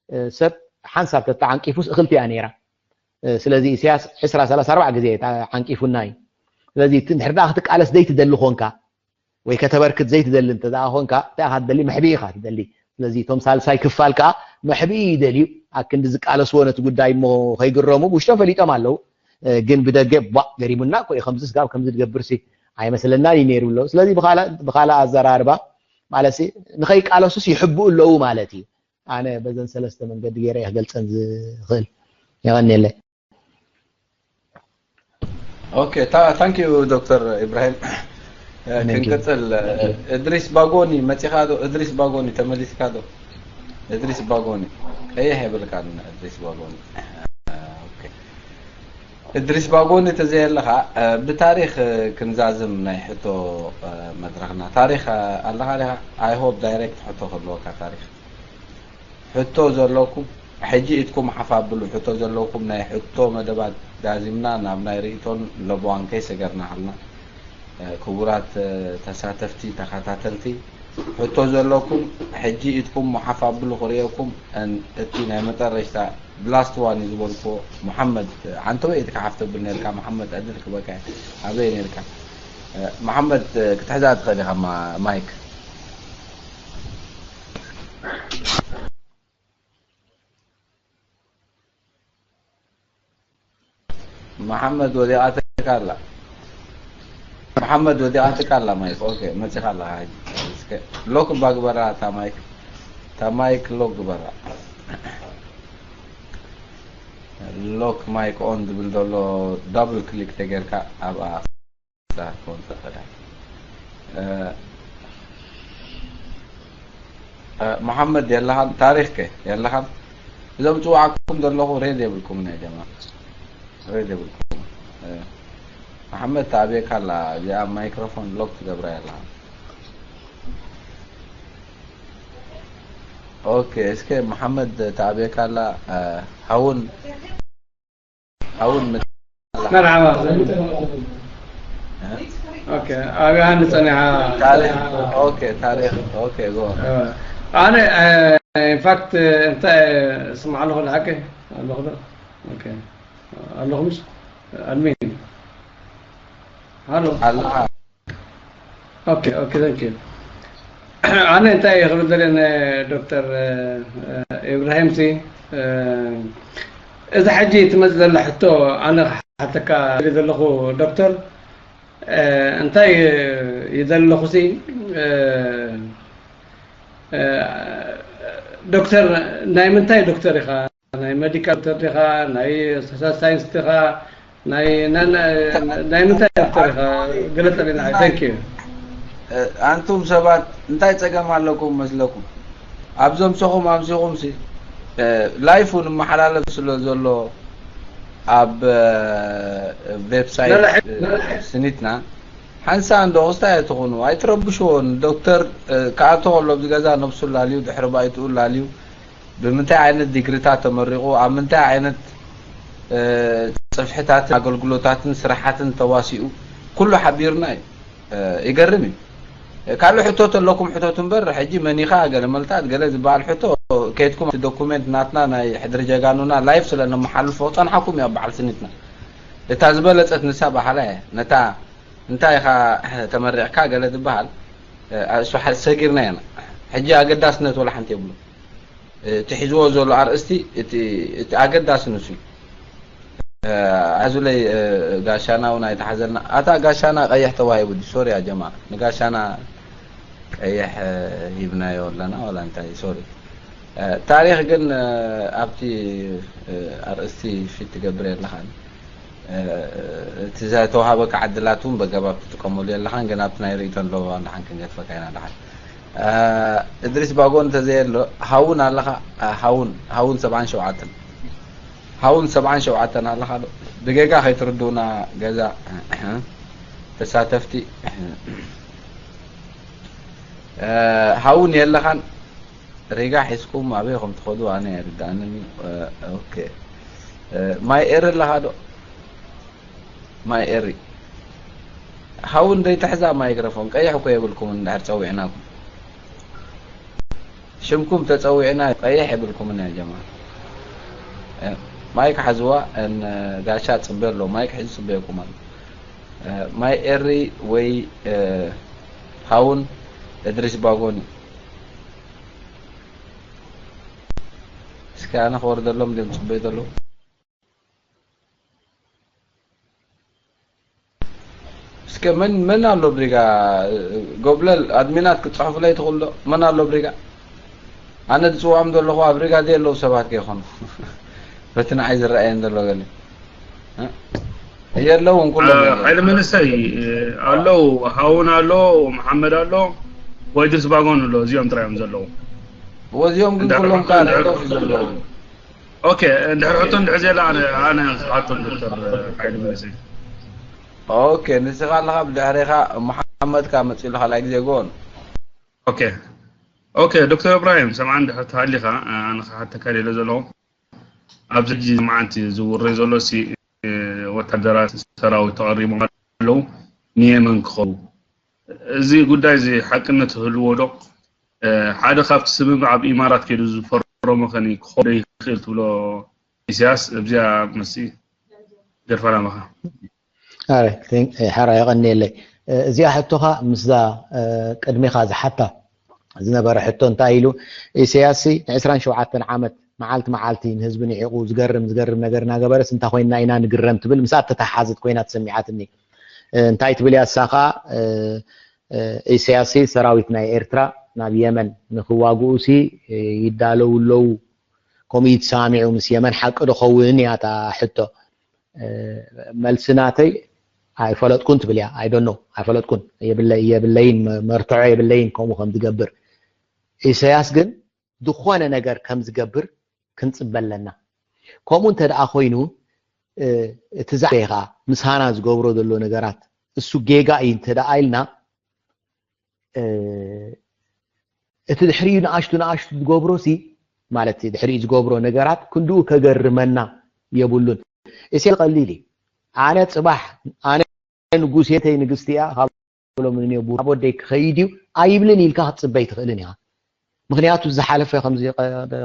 እ፣ ሰብ ሓንሳብ ተተዓንቂፉስ እኽልቲ እያ ነይራ። እ፣ ስለዚ ኢሳያስ ዕስራ፣ ሰላሳ፣ ኣርባዓ ግዜ ተዓንቂፉና እዩ። ስለዚ እቲ እንድሕር ደኣ ክትቃለስ ዘይትደሊ ኾንካ ወይ ከተበርክት ዘይትደሊ እንተ ደኣ ኾንካ፣ እንታይ ኢኻ ትደሊ? መሕብኢ ኢኻ ትደሊ። ስለዚ እቶም ሳልሳይ ክፋል ከኣ መሕብኢ ይደልዩ። ኣክንዲ ዝቃለስዎ ነቲ ጉዳይ እሞ ከይግረሙ ብውሽጦም ፈሊጦም ኣለዉ። እ፣ ግን ብደገ ቧእ ገሪሙና እኮ እዩ፣ ከምዚ ስጋብ ከምዚ ትገብርሲ ኣይመስለናን እዩ ነይሩ ኣለዉ። ስለዚ ብኻልእ፣ ብኻልእ ኣዘራርባ ማለትሲ ንኸይቃለሱስ ይሕብኡ ኣለዉ ማለት እዩ። ኣነ በዘን ሰለስተ መንገዲ ገይረ እየ ክገልጸን ዝኽእል። የቐንየለይ። ኦኬ፣ ታ-፣ ታንክ ዩ ዶክተር ኢብራሂም። እ፣ ታንክ ዩ። ክንቅጽል፣ እ፣ ታንክ ዩ። እድሪስ ባጎኒ መጺኻ ዶ? እድሪስ ባጎኒ ተመሊስካ ዶ? እድሪስ ባጎኒ ቀይሕ የብልካን፣ እድሪስ ባጎኒ። እ፣ ኦኬ። እድሪስ ባጎኒ ተዘየለኻ፣ እ፣ ብታሪኽ፣ እ፣ ክንዛዝም ናይ ሕቶ፣ እ፣ መድረኽና። ታሪኽ፣ እ፣ ኣለኻ ዲኻ? I hope direct ሕቶ ክህልወካ ታሪኽ። ሕቶ ዘለኩም፣ ሕጂ ኢድኩም ሓፍ ኣብሉ። ሕቶ ዘለኩም ናይ ሕቶ መደባት ዛዚምና ናብ ናይ ርእይቶን ለበዋን ከይሰገርና ከለና፣ እ፣ ክቡራት፣ እ፣ ተሳተፍቲ፣ ተኸታተልቲ፣ ሕቶ ዘለኩም ሕጂ ኢድኩም ሓፍ ኣብሉ ክርእየኩም። እን-፣ እቲ ናይ መጠረሽታ ብላስት ዋን እዩ ዝበልክዎ፣ መሓመድ፣ ዓንተወይ ኢድካ ሓፍ ተብል ነርካ፣ መሓመድ ዕድል ክበካ እየ። ኣበይ ነርካ? እ፣ መሓመድ፣ እ፣ ክትሕዛ ትኽእል ኢኻ ማ-፣ ማይክ። መሓመድ ወዲቓትካ ኣላ። መሓመድ ወዲቓትካ ኣላ ማይክ። ኦኬ፣ መጺኻ ኣለኻ ሕጂ። እስከ ሎክ እባ ግበራ እታ ማይክ። እታ ማይክ ሎክ ግበራ። ሎክ ማይክ ኦን ዝብል ዘሎ ዳብል ክሊክ ተጌርካ ኣብኣ ክትኮን ትኽእል። እ፣ እ፣ መሓመድ የለኻን፣ ታሪኽ ከ የለኻን? እዞም ጽዋዕኩም ዘለኹ ሬድ የብልኩምን ያ ጀማ። ሬድ የብልኩም። እ፣ መሓመድ ተኣብየካ ኣላ፣ እዚኣ ማይክሮፎን ሎክ ትገብራ የለኻን። ኦኬ፣ እስከ መሓመድ ተኣብየካ ኣላ፣ እ፣ ሃውን፣ ሃውን መ-፣ መርሓባ። እ? ኦኬ፣ ኣብያ ንጸኒሓ። ታሪክ ኦኬ፣ ታሪክ ኦኬ፣ ጎ ኣነ ኢንፋክት እንታይ ስማዕ ኣለኹ፣ ሓቂ ኣለኹ። ኦኬ፣ ኣለኹ ምስ ኣድሚን። ሃሎ። ኣለኻ። ኦኬ፣ ኦኬ፣ ታንክ ዩ። ኣነ እንታይ ክብል ደልየ፣ ዶክተር ኢብራሂም ሲ፣ እዚ ሕጂ ትመጽእ ዘላ ሕቶ ኣነ ክሓተካ ደልየ ዘለኹ፣ ዶክተር፣ እንታይ ይደሊ ኣለኹ ሲ፣ ዶክተር፣ ናይ ምንታይ ዶክተር ኢኻ? ናይ ሜዲካል ዶክተር ዲኻ? ናይ ሶሻል ሳይንስ ዲኻ? ናይ ናይ ምንታይ ዶክተር ኢኻ? ግለጸልና። ታንክ ዩ። ኣንቱም ሰባት እንታይ ጸገም ኣለኩም መስለኩም? ኣብ ዘምሰኹም ኣምሲኹም ሲ፣ ላይፍ እውን እመሓላለፍ ስለ ዘሎ ኣብ ዌብሳይት ስኒትና ሓንሳ እንዶ ክስታይ ኣይትኹኑ፣ ኣይትረብሽዎ። ዶክተር ክኣቶ ከሎ ኣብዚ ገዛ ነብሱ ላልዩ፣ ድሕሪ ባይትኡ ላልዩ፣ ብምንታይ ዓይነት ዲግሪታት ተመሪቑ፣ ኣብ ምንታይ ዓይነት ጽፍሕታትን ኣገልግሎታትን ስራሓትን ተዋሲኡ፣ ኩሉ ሓቢርና እዩ። ይገርም እዩ። ካልእ ሕቶ ተለኩም ሕተቱ እምበር፣ ሕጂ መኒኻ ገለ መልታት ገለ ዝበሃል ሕቶ፣ ከይድኩም እቲ ዶኩሜንት ናትና ናይ ሕድሪ ጀጋኑና ላይፍ ስለ ነመሓልፎ ጸንሓኩም እዩ ኣብ በዓል ስኒትና። እታ ዝበለጸት ንሳ በሃላ እያ። ነታ እንታይ ኢኻ ተመሪቕካ ገለ ዝበሃል፣ እሱ ሰጊርና ኢና። ሕጂ ኣገዳስነት ወላ ሓንቲ የብሉ። እቲ ሒዝዎ ዘሎ ኣርእስቲ እቲ ኣገዳሲ ንሱ እዩ። ኣዙለይ ጋሻና እውን ኣይተሓዘልና። ኣታ ጋሻና ቀይሕ ተዋሂቡ ድዩ? ሶሪ ያ ጀማ፣ ንጋሻና ቀይሕ ሂብናዮ ኣለና ወላ እንታይ? ሶሪ። ታሪኽ ግን ኣብቲ ኣርእስቲ ፊት ትገብር የለኻን። እቲ ዝተዋሃበካ ዕድላት እውን በገባብ ትጥቀመሉ የለኻን። ግን ኣብቲ ናይ ርእይቶ ኣለዎ፣ ደሓን ክንገድፈካ ኢና። ደሓን እድሪስ ባጎ እንተዘየሎ፣ ሃውን ኣለኻ? ሃውን፣ ሃውን ሰብዓን ሸውዓተን፣ ሃውን ሰብዓን ሸውዓተን ኣለኻ ዶ? ብጌጋ ከይትርድኡና ገዛ ተሳተፍቲ። ሃውን የለኻን? ሪጋ ሒዝኩም ኣበይ ከም ትኸዱ ኣነ ኣይርድኣንን እዩ። ኦኬ፣ ማይ ኤሪ ኣለኻ ዶ? ማይ ኤሪ፣ ሃውን ዘይትሕዛ ማይክሮፎን፣ ቀይሕ እኮ የብልኩምን እንድሕር ጸዊዕናኩም። ሽምኩም ተጸዊዕና ቀይሕ የብልኩምን ያ ጀማ። ማይክ ሓዝዋ፣ ጋሻ ጽበ ኣሎ፣ ማይክ ሒዙ ጽበየኩም ኣሎ። ማይ ኤሪ ወይ ሃውን እድሪስ ባጎኒ። እስከ ኣነ ክወርደሎም ድም ጽበይ ዘለዉ። እስከ መን መን ኣሎ ብሪጋ? ጎብለል ኣድሚናት ክትጽሕፉለይ ትኽእሉ ዶ? መን ኣሎ ብሪጋ? ኣነ ዝጽውዖም ዘለኹ ኣብ ሪጋ ዘየለዉ ሰባት ከይኾኑ፣ በቲ ንዓይ ዝረኣየን ዘሎ ገለ የለውን። ኩሎም ሓይሊ መንእሰይ ኣለዉ፣ ሃውን ኣሎ፣ መሓመድ ኣሎ፣ ወይድርስ ባጎን ኣሎ። እዚኦም ጥራይ እዮም ዘለዉ። ወዚኦም ግን ኩሎም ከዓ ደገፍ ዘለዉ። ኦኬ፣ እንድሕር ሕቶ እንድሕር ዘላ ኣነ ኣነ ክሓቶም ዶክተር ሓይሊ መንእሰይ። ኦኬ፣ ንስኻ ኣለኻ ብድሕሬኻ መሓመድ ከዓ መፂኡ ኣለኻ ካልኣይ ግዜ ጎን። ኦኬ ኦኬ፣ ዶክተር እብራሂም ሰምዓን እንድሕር ተሃሊኻ ኣነ ክሓተካ ደለ ዘለኹ። ኣብዚ ሕጂ መዓንቲ ዝውረ ዘሎ ሲ ወታደራት ሰራዊት ተቐሪቦም ኣለዉ ንየመን ክኸዱ። እዚ ጉዳይ እዚ ሓቅነት ህልዎ ዶ? ሓደ ካብቲ ስምምዕ ኣብ ኢማራት ከይዱ ዝፈረሞ ኸኒ ክኸዶ ይኽእል ትብሎ ኢሳያስ? እብዚኣ መሲ ገርፋና መኻ። ኣረ ሓራ የቐንየለይ። እዚኣ ሕቶኻ ምስዛ ቅድሜኻ ዝሓታ ዝነበረ ሕቶ እንታይ ኢሉ ኢሳያስ ሲ ን27 ዓመት መዓልቲ መዓልቲ ንህዝቢ ንዒቑ ዝገርም ዝገርም ነገር እናገበረስ እንታይ ኮይንና ኢና ንግረም ትብል ምስኣ ተተሓሓዝት ኮይና ተሰሚዓትኒ። እንታይ ትብል እያ እሳ ከዓ ኢሳያስ ሲ ሰራዊት ናይ ኤርትራ ናብ የመን ንክዋግኡ ሲ ይዳለዉ ኣለዉ፣ ከምኡ እዩ ተሰማሚዑ ምስ የመን ሓቂ ዶ ኸውን እያ እታ ሕቶ። መልሲ ናተይ ኣይፈለጥኩን ትብል እያ። I don't know፣ ኣይፈለጥኩን፣ የብለይን መርትዖ የብለይን ከምኡ ከም ዝገብር። ኢሳያስ ግን ዝኾነ ነገር ከም ዝገብር ክንፅበ ኣለና። ከምኡ እንተ ደኣ ኮይኑ እቲ ዛዕባ ኢኻ ምሳና ዝገብሮ ዘሎ ነገራት እሱ ጌጋ እዩ እንተ ደኣ ኢልና እቲ ድሕሪኡ ንኣሽቱ ንኣሽቱ ዝገብሮ ሲ ማለት ድሕሪኡ ዝገብሮ ነገራት ክንድኡ ከገርመና የብሉን። እሴ ቀሊል እዩ። ኣነ ፅባሕ ኣነ ንጉሴተይ ንግስቲ እያ ካብ ኣይብሎምን እዮ፣ ናብ ወደይ ክኸይድ እዩ ኣይብልን ኢልካ ክትፅበ ኣይትኽእልን ኢኻ። ምኽንያቱ ዝሓለፈ ከምዚ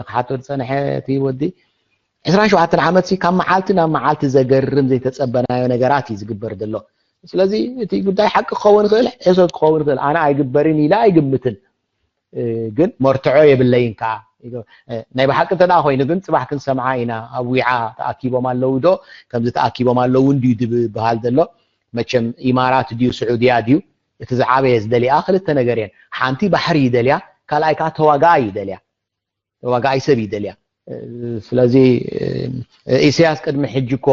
ክሓቶ ዝፀንሐ እቲ ወዲ ዕስራን ሸውዓተን ዓመት ሲ ካብ መዓልቲ ናብ መዓልቲ ዘገርም ዘይተፀበናዮ ነገራት እዩ ዝግበር ዘሎ። ስለዚ እቲ ጉዳይ ሓቂ ክኸውን ይኽእል፣ ሕሶት ክኸውን ይኽእል። ኣነ ኣይግበርን ኢለ ኣይግምትን፣ ግን መርትዖ የብለይን ከዓ። ናይ ብሓቂ እንተ ኮይኑ ግን ፅባሕ ክንሰምዓ ኢና። ኣብ ዊዓ ተኣኪቦም ኣለዉ ዶ? ከምዚ ተኣኪቦም ኣለዉ እንድዩ ዝበሃል ዘሎ። መቸም ኢማራት ድዩ ስዑድያ ድዩ? እቲ ዝዓበየ ዝደልያ ክልተ ነገር እየን። ሓንቲ ባሕሪ ይደልያ፣ ካልኣይ ከዓ ተዋጋኣይ ይደልያ። ተዋጋኣይ ሰብ ይደልያ። ስለዚ ኢሳያስ ቅድሚ ሕጂ እኮ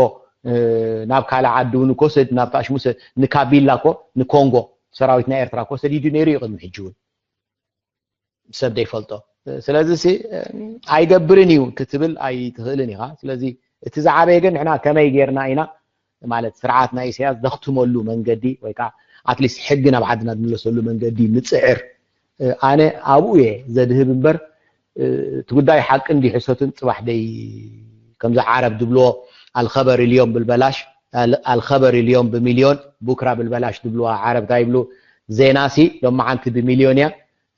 ናብ ካልእ ዓዲ እውን እኮ ሰድ ናብ ታሽሙ ንካቢላ እኮ ንኮንጎ ሰራዊት ናይ ኤርትራ እኮ ሰዲዱ ነይሩ እዩ ቅድሚ ሕጂ እውን ሰብ ዘይፈልጦ። ስለዚ ሲ ኣይገብርን እዩ ክትብል ኣይትኽእልን ኢኻ። ስለዚ እቲ ዝዓበየ ግን ንሕና ከመይ ጌርና ኢና ማለት ስርዓት ናይ ኢሳያስ ዘኽትመሉ መንገዲ ወይ ከዓ ኣትሊስት ሕጊ ናብ ዓድና ዝምለሰሉ መንገዲ ንፅዕር። ኣነ ኣብኡ እየ ዘድህብ እምበር እቲ ጉዳይ ሓቂ እንዲ ሕሰትን ፅባሕ ደይ ከምዚ ዓረብ ዝብልዎ ኣልኸበር ልዮም ብልበላሽ ኣልኸበር ልዮም ብሚልዮን ቡክራ ብልበላሽ ዝብልዋ ዓረብ እንታይ ይብሉ ዜና ሲ ሎማዓንቲ ብሚልዮን እያ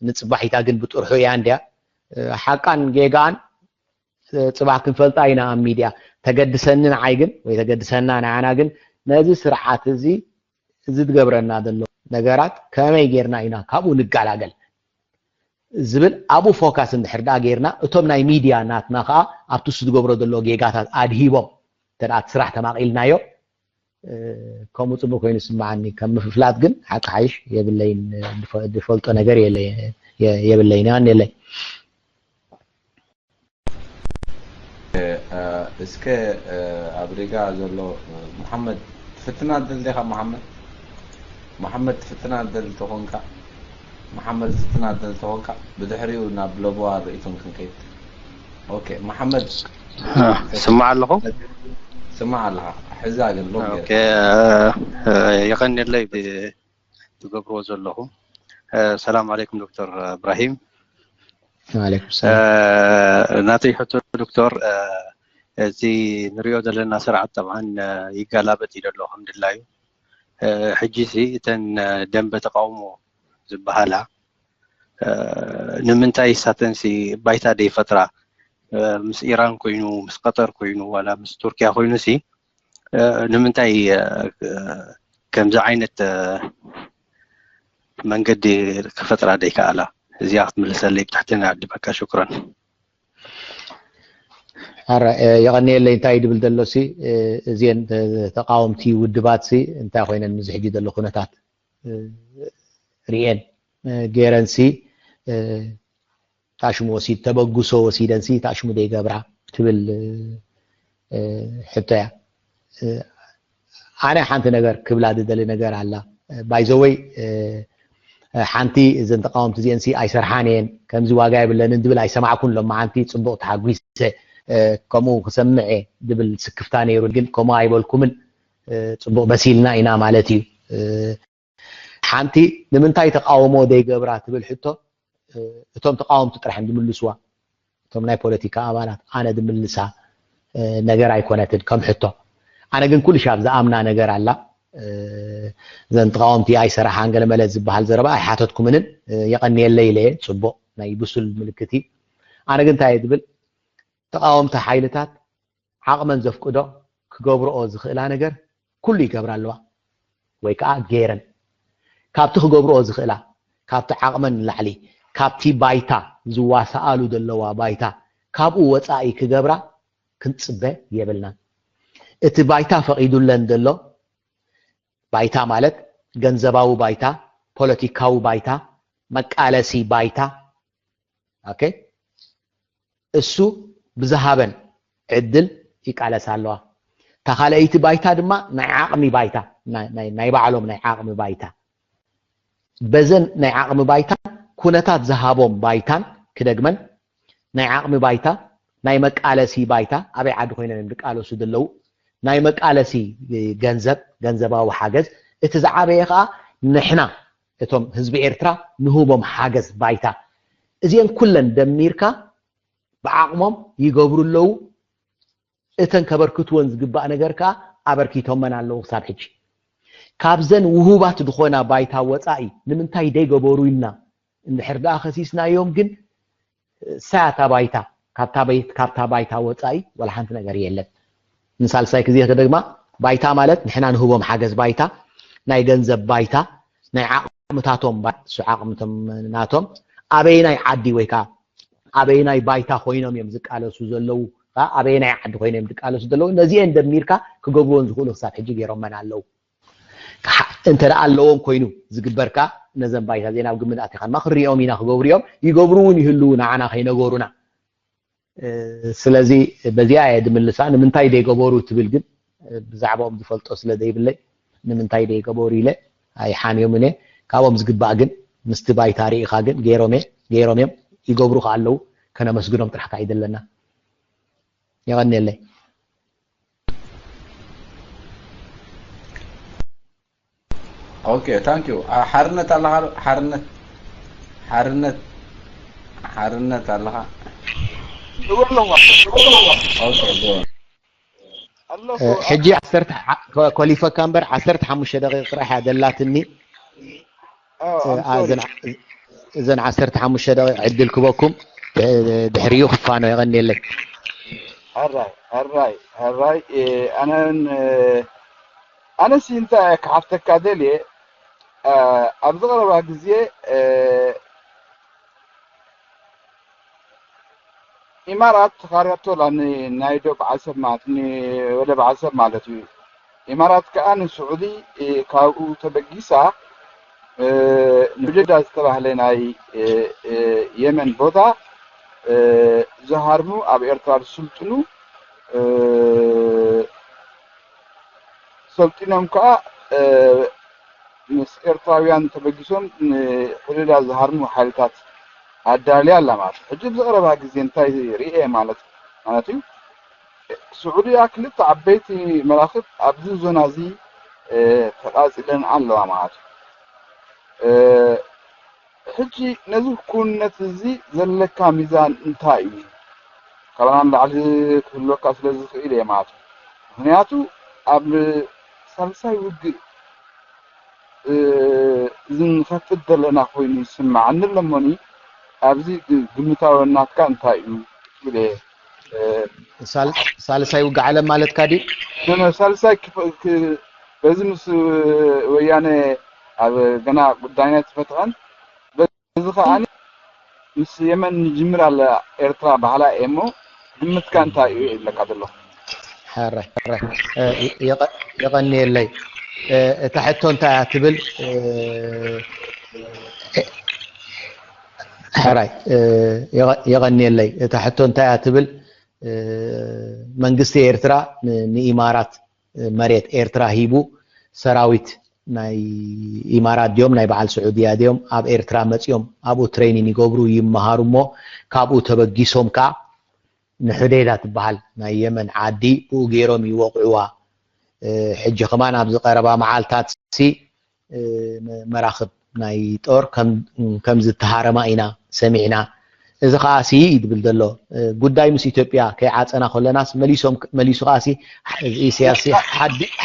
ንፅባሒታ ግን ብጥርሑ እያ እንድያ ሓቃን ጌጋን ፅባሕ ክንፈልጣ ኢና ኣብ ሚድያ ተገድሰኒ ንዓይ ግን ወይ ተገድሰና ንዓና ግን ነዚ ስርዓት እዚ እዚ ዝገብረና ዘሎ ነገራት ከመይ ጌርና ኢና ካብኡ ንገላገል ዝብል ኣብኡ ፎካስ እንድሕር ደኣ ጌርና እቶም ናይ ሚድያ ናትና ከዓ ኣብቲ እሱ ዝገብሮ ዘሎ ጌጋታት ኣድሂቦም እንተ እቲ ስራሕ ተማቒልናዮ ከምኡ ፅቡቅ ኮይኑ ይስማዓኒ ከም ምፍላጥ ግን ሓቂ ሓይሽ የብለይን ዝፈልጦ ነገር የብለይን ያን የለይ እስከ ኣብ ሪጋ ዘሎ መሓመድ ትፍትና ደል ዲኻ መሓመድ መሓመድ ትፍትና ደል ተኾንካ መሓመድ ትፍትና ደል ተኾንካ ብድሕሪኡ ናብ ለቦዋ ርእይቶን ክንከይድ ኦኬ መሓመድ ስማዕ ኣለኹ ስማዕ ኣለኻ ሕዛ ግን ሎ የቐንየለይ ትገብርዎ ዘለኹም ሰላም ዓለይኩም ዶክተር እብራሂም ዓለይኩም ናተይ ሕቶ ዶክተር እቲ ንሪኦ ዘለና ስርዓት ጠብዓን ይገላበጥ እዩ ዘሎ ከም ድላዩ ሕጂ ሲ እተን ደንበ ተቃውሞ ዝበሃላ ንምንታይ ሳተንሲ ባይታ ደይፈጥራ ምስ ኢራን ኮይኑ ምስ ቀጠር ኮይኑ ዋላ ምስ ቱርኪያ ኮይኑ ሲ ንምንታይ ከምዚ ዓይነት መንገዲ ክፈጥራ ደይከኣላ እዚኣ ክትምልሰለይ ብትሕትና ዕድመካ ሽኩረን ኣረ የቐንየለይ እንታይ ድብል ዘሎ ሲ እዚን ተቃወምቲ ውድባት ሲ እንታይ ኮይነን ምዚ ሕጂ ዘሎ ኩነታት ሪኤን ገይረን ሲ ታሽሙ ወሲድ ተበግሶ ወሲደን ሲ ታሽሙ ደይገብራ ትብል ሕቶ እያ ኣነ ሓንቲ ነገር ክብላ ዝደሊ ነገር ኣላ ባይዘወይ ሓንቲ እዘን ተቃወምቲ እዚአን ሲ ኣይሰርሓን እየን ከምዚ ዋጋ የብለንን ድብል ኣይሰማዕኩን ሎማዓንቲ ፅቡቅ ተሓጒሰ ከምኡ ክሰምዕ እየ ድብል ስክፍታ ነይሩ ግን ከምኡ ኣይበልኩምን ፅቡቅ በሲልና ኢና ማለት እዩ ሓንቲ ንምንታይ ተቃውሞ ዘይገብራ ትብል ሕቶ እቶም ተቃወምቲ ጥራሕ እዮም ዝምልስዋ እቶም ናይ ፖለቲካ ኣባላት ኣነ ዝምልሳ ነገር ኣይኮነትን ከም ሕቶ ኣነ ግን ኩሉ ሻብ ዝኣምና ነገር ኣላ እዘን ተቃወምቲ ኣይሰራሓን ገለመለ ዝበሃል ዘረባ ኣይሓተትኩምንን የቀንየለይ ኢለ ፅቡቅ ናይ ብሱል ምልክት ኣነ ግን እንታይ ዝብል ተቃወምቲ ሓይልታት ዓቕመን ዘፍቅዶ ክገብርኦ ዝኽእላ ነገር ኩሉ ይገብራ ኣለዋ ወይ ከዓ ገይረን ካብቲ ክገብርኦ ዝኽእላ ካብቲ ዓቕመን ንላዕሊ ካብቲ ባይታ ዝዋሳኣሉ ዘለዋ ባይታ ካብኡ ወፃኢ ክገብራ ክንፅበ የብልናን እቲ ባይታ ፈቒዱለን ዘሎ ባይታ ማለት ገንዘባዊ ባይታ ፖለቲካዊ ባይታ መቃለሲ ባይታ እሱ ብዝሃበን ዕድል ይቃለሳ ኣለዋ። እታ ካልኣይቲ ባይታ ድማ ናይ ዓቕሚ ባይታ ናይ ባዕሎም ናይ ዓቕሚ ባይታ በዘን ናይ ዓቕሚ ባይታን ኩነታት ዝሃቦም ባይታን ክደግመን ናይ ዓቕሚ ባይታ ናይ መቃለሲ ባይታ ኣበይ ዓዲ ኮይኖም እዮም ዝቃለሱ ዘለዉ ናይ መቃለሲ ገንዘብ ገንዘባዊ ሓገዝ እቲ ዝዓበየ ከዓ ንሕና እቶም ህዝቢ ኤርትራ ንህቦም ሓገዝ ባይታ እዚአን ኩለን ደሚርካ ብዓቕሞም ይገብሩ ኣለዉ እተን ከበርክትወን ዝግባእ ነገር ከዓ ኣበርኪቶመን ኣለዉ ክሳብ ሕጂ ካብዘን ውሁባት ዝኾና ባይታ ወፃኢ ንምንታይ ደይገበሩ ኢልና እንድሕር ደኣ ከሲስናዮም ግን ሳያታ ባይታ ካብታ ባይታ ወፃኢ ወላ ሓንቲ ነገር የለን። ንሳልሳይ ግዜ ከደግማ ባይታ ማለት ንሕና ንህቦም ሓገዝ ባይታ ናይ ገንዘብ ባይታ ናይ ዓቕምታቶም እሱ ዓቕምቶም ናቶም ኣበይናይ ዓዲ ወይ ከዓ ኣበይናይ ባይታ ኮይኖም እዮም ዝቃለሱ ዘለዉ ኣበየናይ ዓዲ ኮይኖም እዮም ዝቃለሱ ዘለዉ ነዚአን ደሚርካ ክገብርዎን ዝኽእሉ ክሳብ ሕጂ ገይሮመን ኣለዉ እንተ ኣለዎም ኮይኑ ዝግበርካ ነዘን ባይታ ዜና ኣብ ግምት ኣቲኻን ማ ክሪኦም ኢና ክገብሩ እዮም ይገብሩ እውን ይህልዉ ንዓና ከይነገሩና ስለዚ በዚኣ እየ ድምልሳ ንምንታይ ደይገበሩ ትብል ግን ብዛዕባኦም ዝፈልጦ ስለ ዘይብለይ ንምንታይ ደይገበሩ ኢለ ኣይሓምዮምን እየ ካብኦም ዝግባእ ግን ምስቲ ባይታ ርኢኻ ግን ገይሮም እየ ገይሮም እዮም ይገብሩ ከ ኣለዉ ከነመስግኖም ጥራሕ ከዓ ይደለና የቐንየለይ ኦኬ ታንክ ዩ ሓርነት ኣለኻ ሓርነት ሓርነት ሓርነት ኣለኻ ሕጂ ኮሊፈካ እምበር ዓሰርተ ሓሙሽተ ደቂቕ ጥራሕ እያ ደላትኒ እዘን ዓሰርተ ሓሙሽተ ደቂቕ ዕድል ክበኩም ድሕሪኡ ክፋኖ የቐንየለይ ሕራይ ሕራይ ሕራይ ኣነን ኣነሲ እንታይ እየ ክሓተካ ደልየ ኣብዚ ቀረባ ግዜ ኢማራት ተኻርያቶ ላኒ ናይ ዶ በዓል ሰብ ማለት ወደ በዓል ሰብ ማለት እዩ ኢማራት ከዓ ንስዑዲ ካብኡ ተበጊሳ ንብጀዳ ዝተባህለ ናይ የመን ቦታ ዝሃርሙ ኣብ ኤርትራ ዝስልጥኑ ሰልጢኖም ከዓ ምስ ኤርትራውያን ተበጊሶም ንሕድዳ ዝሃርሙ ሓይልታት ኣዳልያ ኣላ ማለት ሕጂ ብዝቐረባ ግዜ እንታይ ርኤ ማለት ማለት እዩ ስዑድያ ክልተ ዓበይቲ መራክብ ኣብዚ ዞና እዚ ተቃፂለን ኣለዋ ማለት እዩ ሕጂ ነዚ ኩውንነት እዚ ዘለካ ሚዛን እንታይ እዩ? ካባና ንላዕሊ ክህልወካ ስለ ዝኽእል እየ ማለት እዩ። ምኽንያቱ ኣብ ሳልሳይ ውግእ ዝንኸፍት ዘለና ኮይኑ ይስምዓኒ ኣሎ እሞኒ ኣብዚ ግምታዊ ናትካ እንታይ እዩ? ኢለ ሳልሳይ ውግእ ዓለም ማለትካ ድዩ? ሳልሳይ በዚ ምስ ወያነ ኣብ ገና ጉዳይና ትፈትሐን በዚ ከዓ ምስ የመን ንጅምር ኣለ ኤርትራ ባህላ እየ እሞ ግምትካ እንታይ እዩ ይብለካ ዘለኹ የቐንየለይ እታ ሕቶ እንታይ እያ ትብል ሕራይ የቐንየለይ እታ ሕቶ እንታይ እያ ትብል መንግስቲ ኤርትራ ንኢማራት መሬት ኤርትራ ሂቡ ሰራዊት ናይ ኢማራት ድዮም ናይ በዓል ስዑድያ ድዮም ኣብ ኤርትራ መፅኦም ኣብኡ ትሬኒን ይገብሩ ይመሃሩ እሞ ካብኡ ተበጊሶም ከዓ ንሑዴዳ ትበሃል ናይ የመን ዓዲ ብኡ ገይሮም ይወቕዕዋ ሕጂ ከማን ኣብዚ ቀረባ መዓልታት ሲ መራኽብ ናይ ጦር ከም ዝተሃረማ ኢና ሰሚዕና እዚ ከዓ ሲ ይድብል ዘሎ ጉዳይ ምስ ኢትዮጵያ ከይዓፀና ከለናስ መሊሶም መሊሱ ከዓ ሲ ኢሳያስ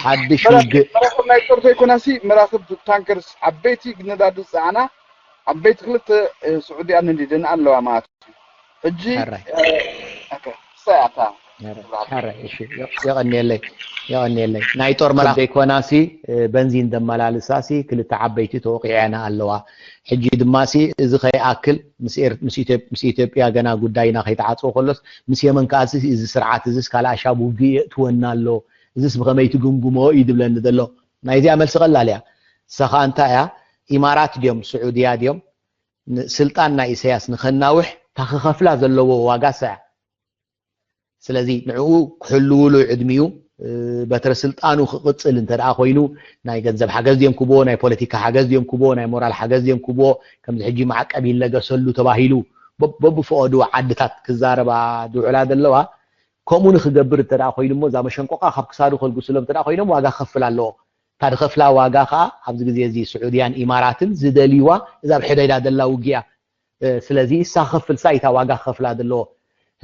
ሓድሽ ውግእ መራኽብ ናይ ጦር ዘይኮና ሲ መራኽብ ታንከርስ ዓበይቲ ነዳዲ ዝፀዓና ዓበይቲ ክልተ ስዑድያን ህንዲድን ኣለዋ ማለት እዩ ሕጂ የቐንየለይ የቐንየለይ ናይ ጦር መራኽብ ዘይኮናሲ በንዚን ዘመላልሳሲ ክልተ ዓበይቲ ተወቂዐና ኣለዋ ሕጂ ድማሲ እዚ ከይኣክል ምስ ኢትዮጵያ ገና ጉዳይና ከይተዓፅዎ ከሎስ ምስ የመን ከዓሲ እዚ ስርዓት እዚስ ካልእ ኣሻብ ውግእ የእትወና ኣሎ እዚስ ብኸመይ ትግምግሞ እዩ ዝብለኒ ዘሎ ናይዚኣ መልሲ ቀላል እያ ንሳ ከዓ እንታይ እያ ኢማራት ድዮም ስዑድያ ድዮም ስልጣን ናይ ኢሳያስ ንኸናውሕ እታ ክኸፍላ ዘለዎ ዋጋ ሰዕ ስለዚ ንዕኡ ክሕልውሉ ዕድሚኡ በትረ ስልጣኑ ክቕፅል እንተ ደኣ ኮይኑ ናይ ገንዘብ ሓገዝ ድዮም ክብዎ ናይ ፖለቲካ ሓገዝ ድዮም ክብዎ ናይ ሞራል ሓገዝ ድዮም ክብዎ ከምዚ ሕጂ ማዕቀብ ይለገሰሉ ተባሂሉ በብፈቐድኡ ዓድታት ክዛረባ ዝውዕላ ዘለዋ ከምኡ ንክገብር እንተ ደኣ ኮይኑ እሞ እዛ መሸንቆቃ ካብ ክሳዱ ከልግስሎም እንተ ደኣ ኮይኖም ዋጋ ክኸፍል ኣለዎ እታ ዝኸፍላ ዋጋ ከዓ ኣብዚ ግዜ እዚ ስዑድያን ኢማራትን ዝደልይዋ እዛ ኣብ ሕደዳ ዘላ ውግያ ስለዚ እሳ ክኸፍል ሳይታ ዋጋ ክኸፍላ ዘለዎ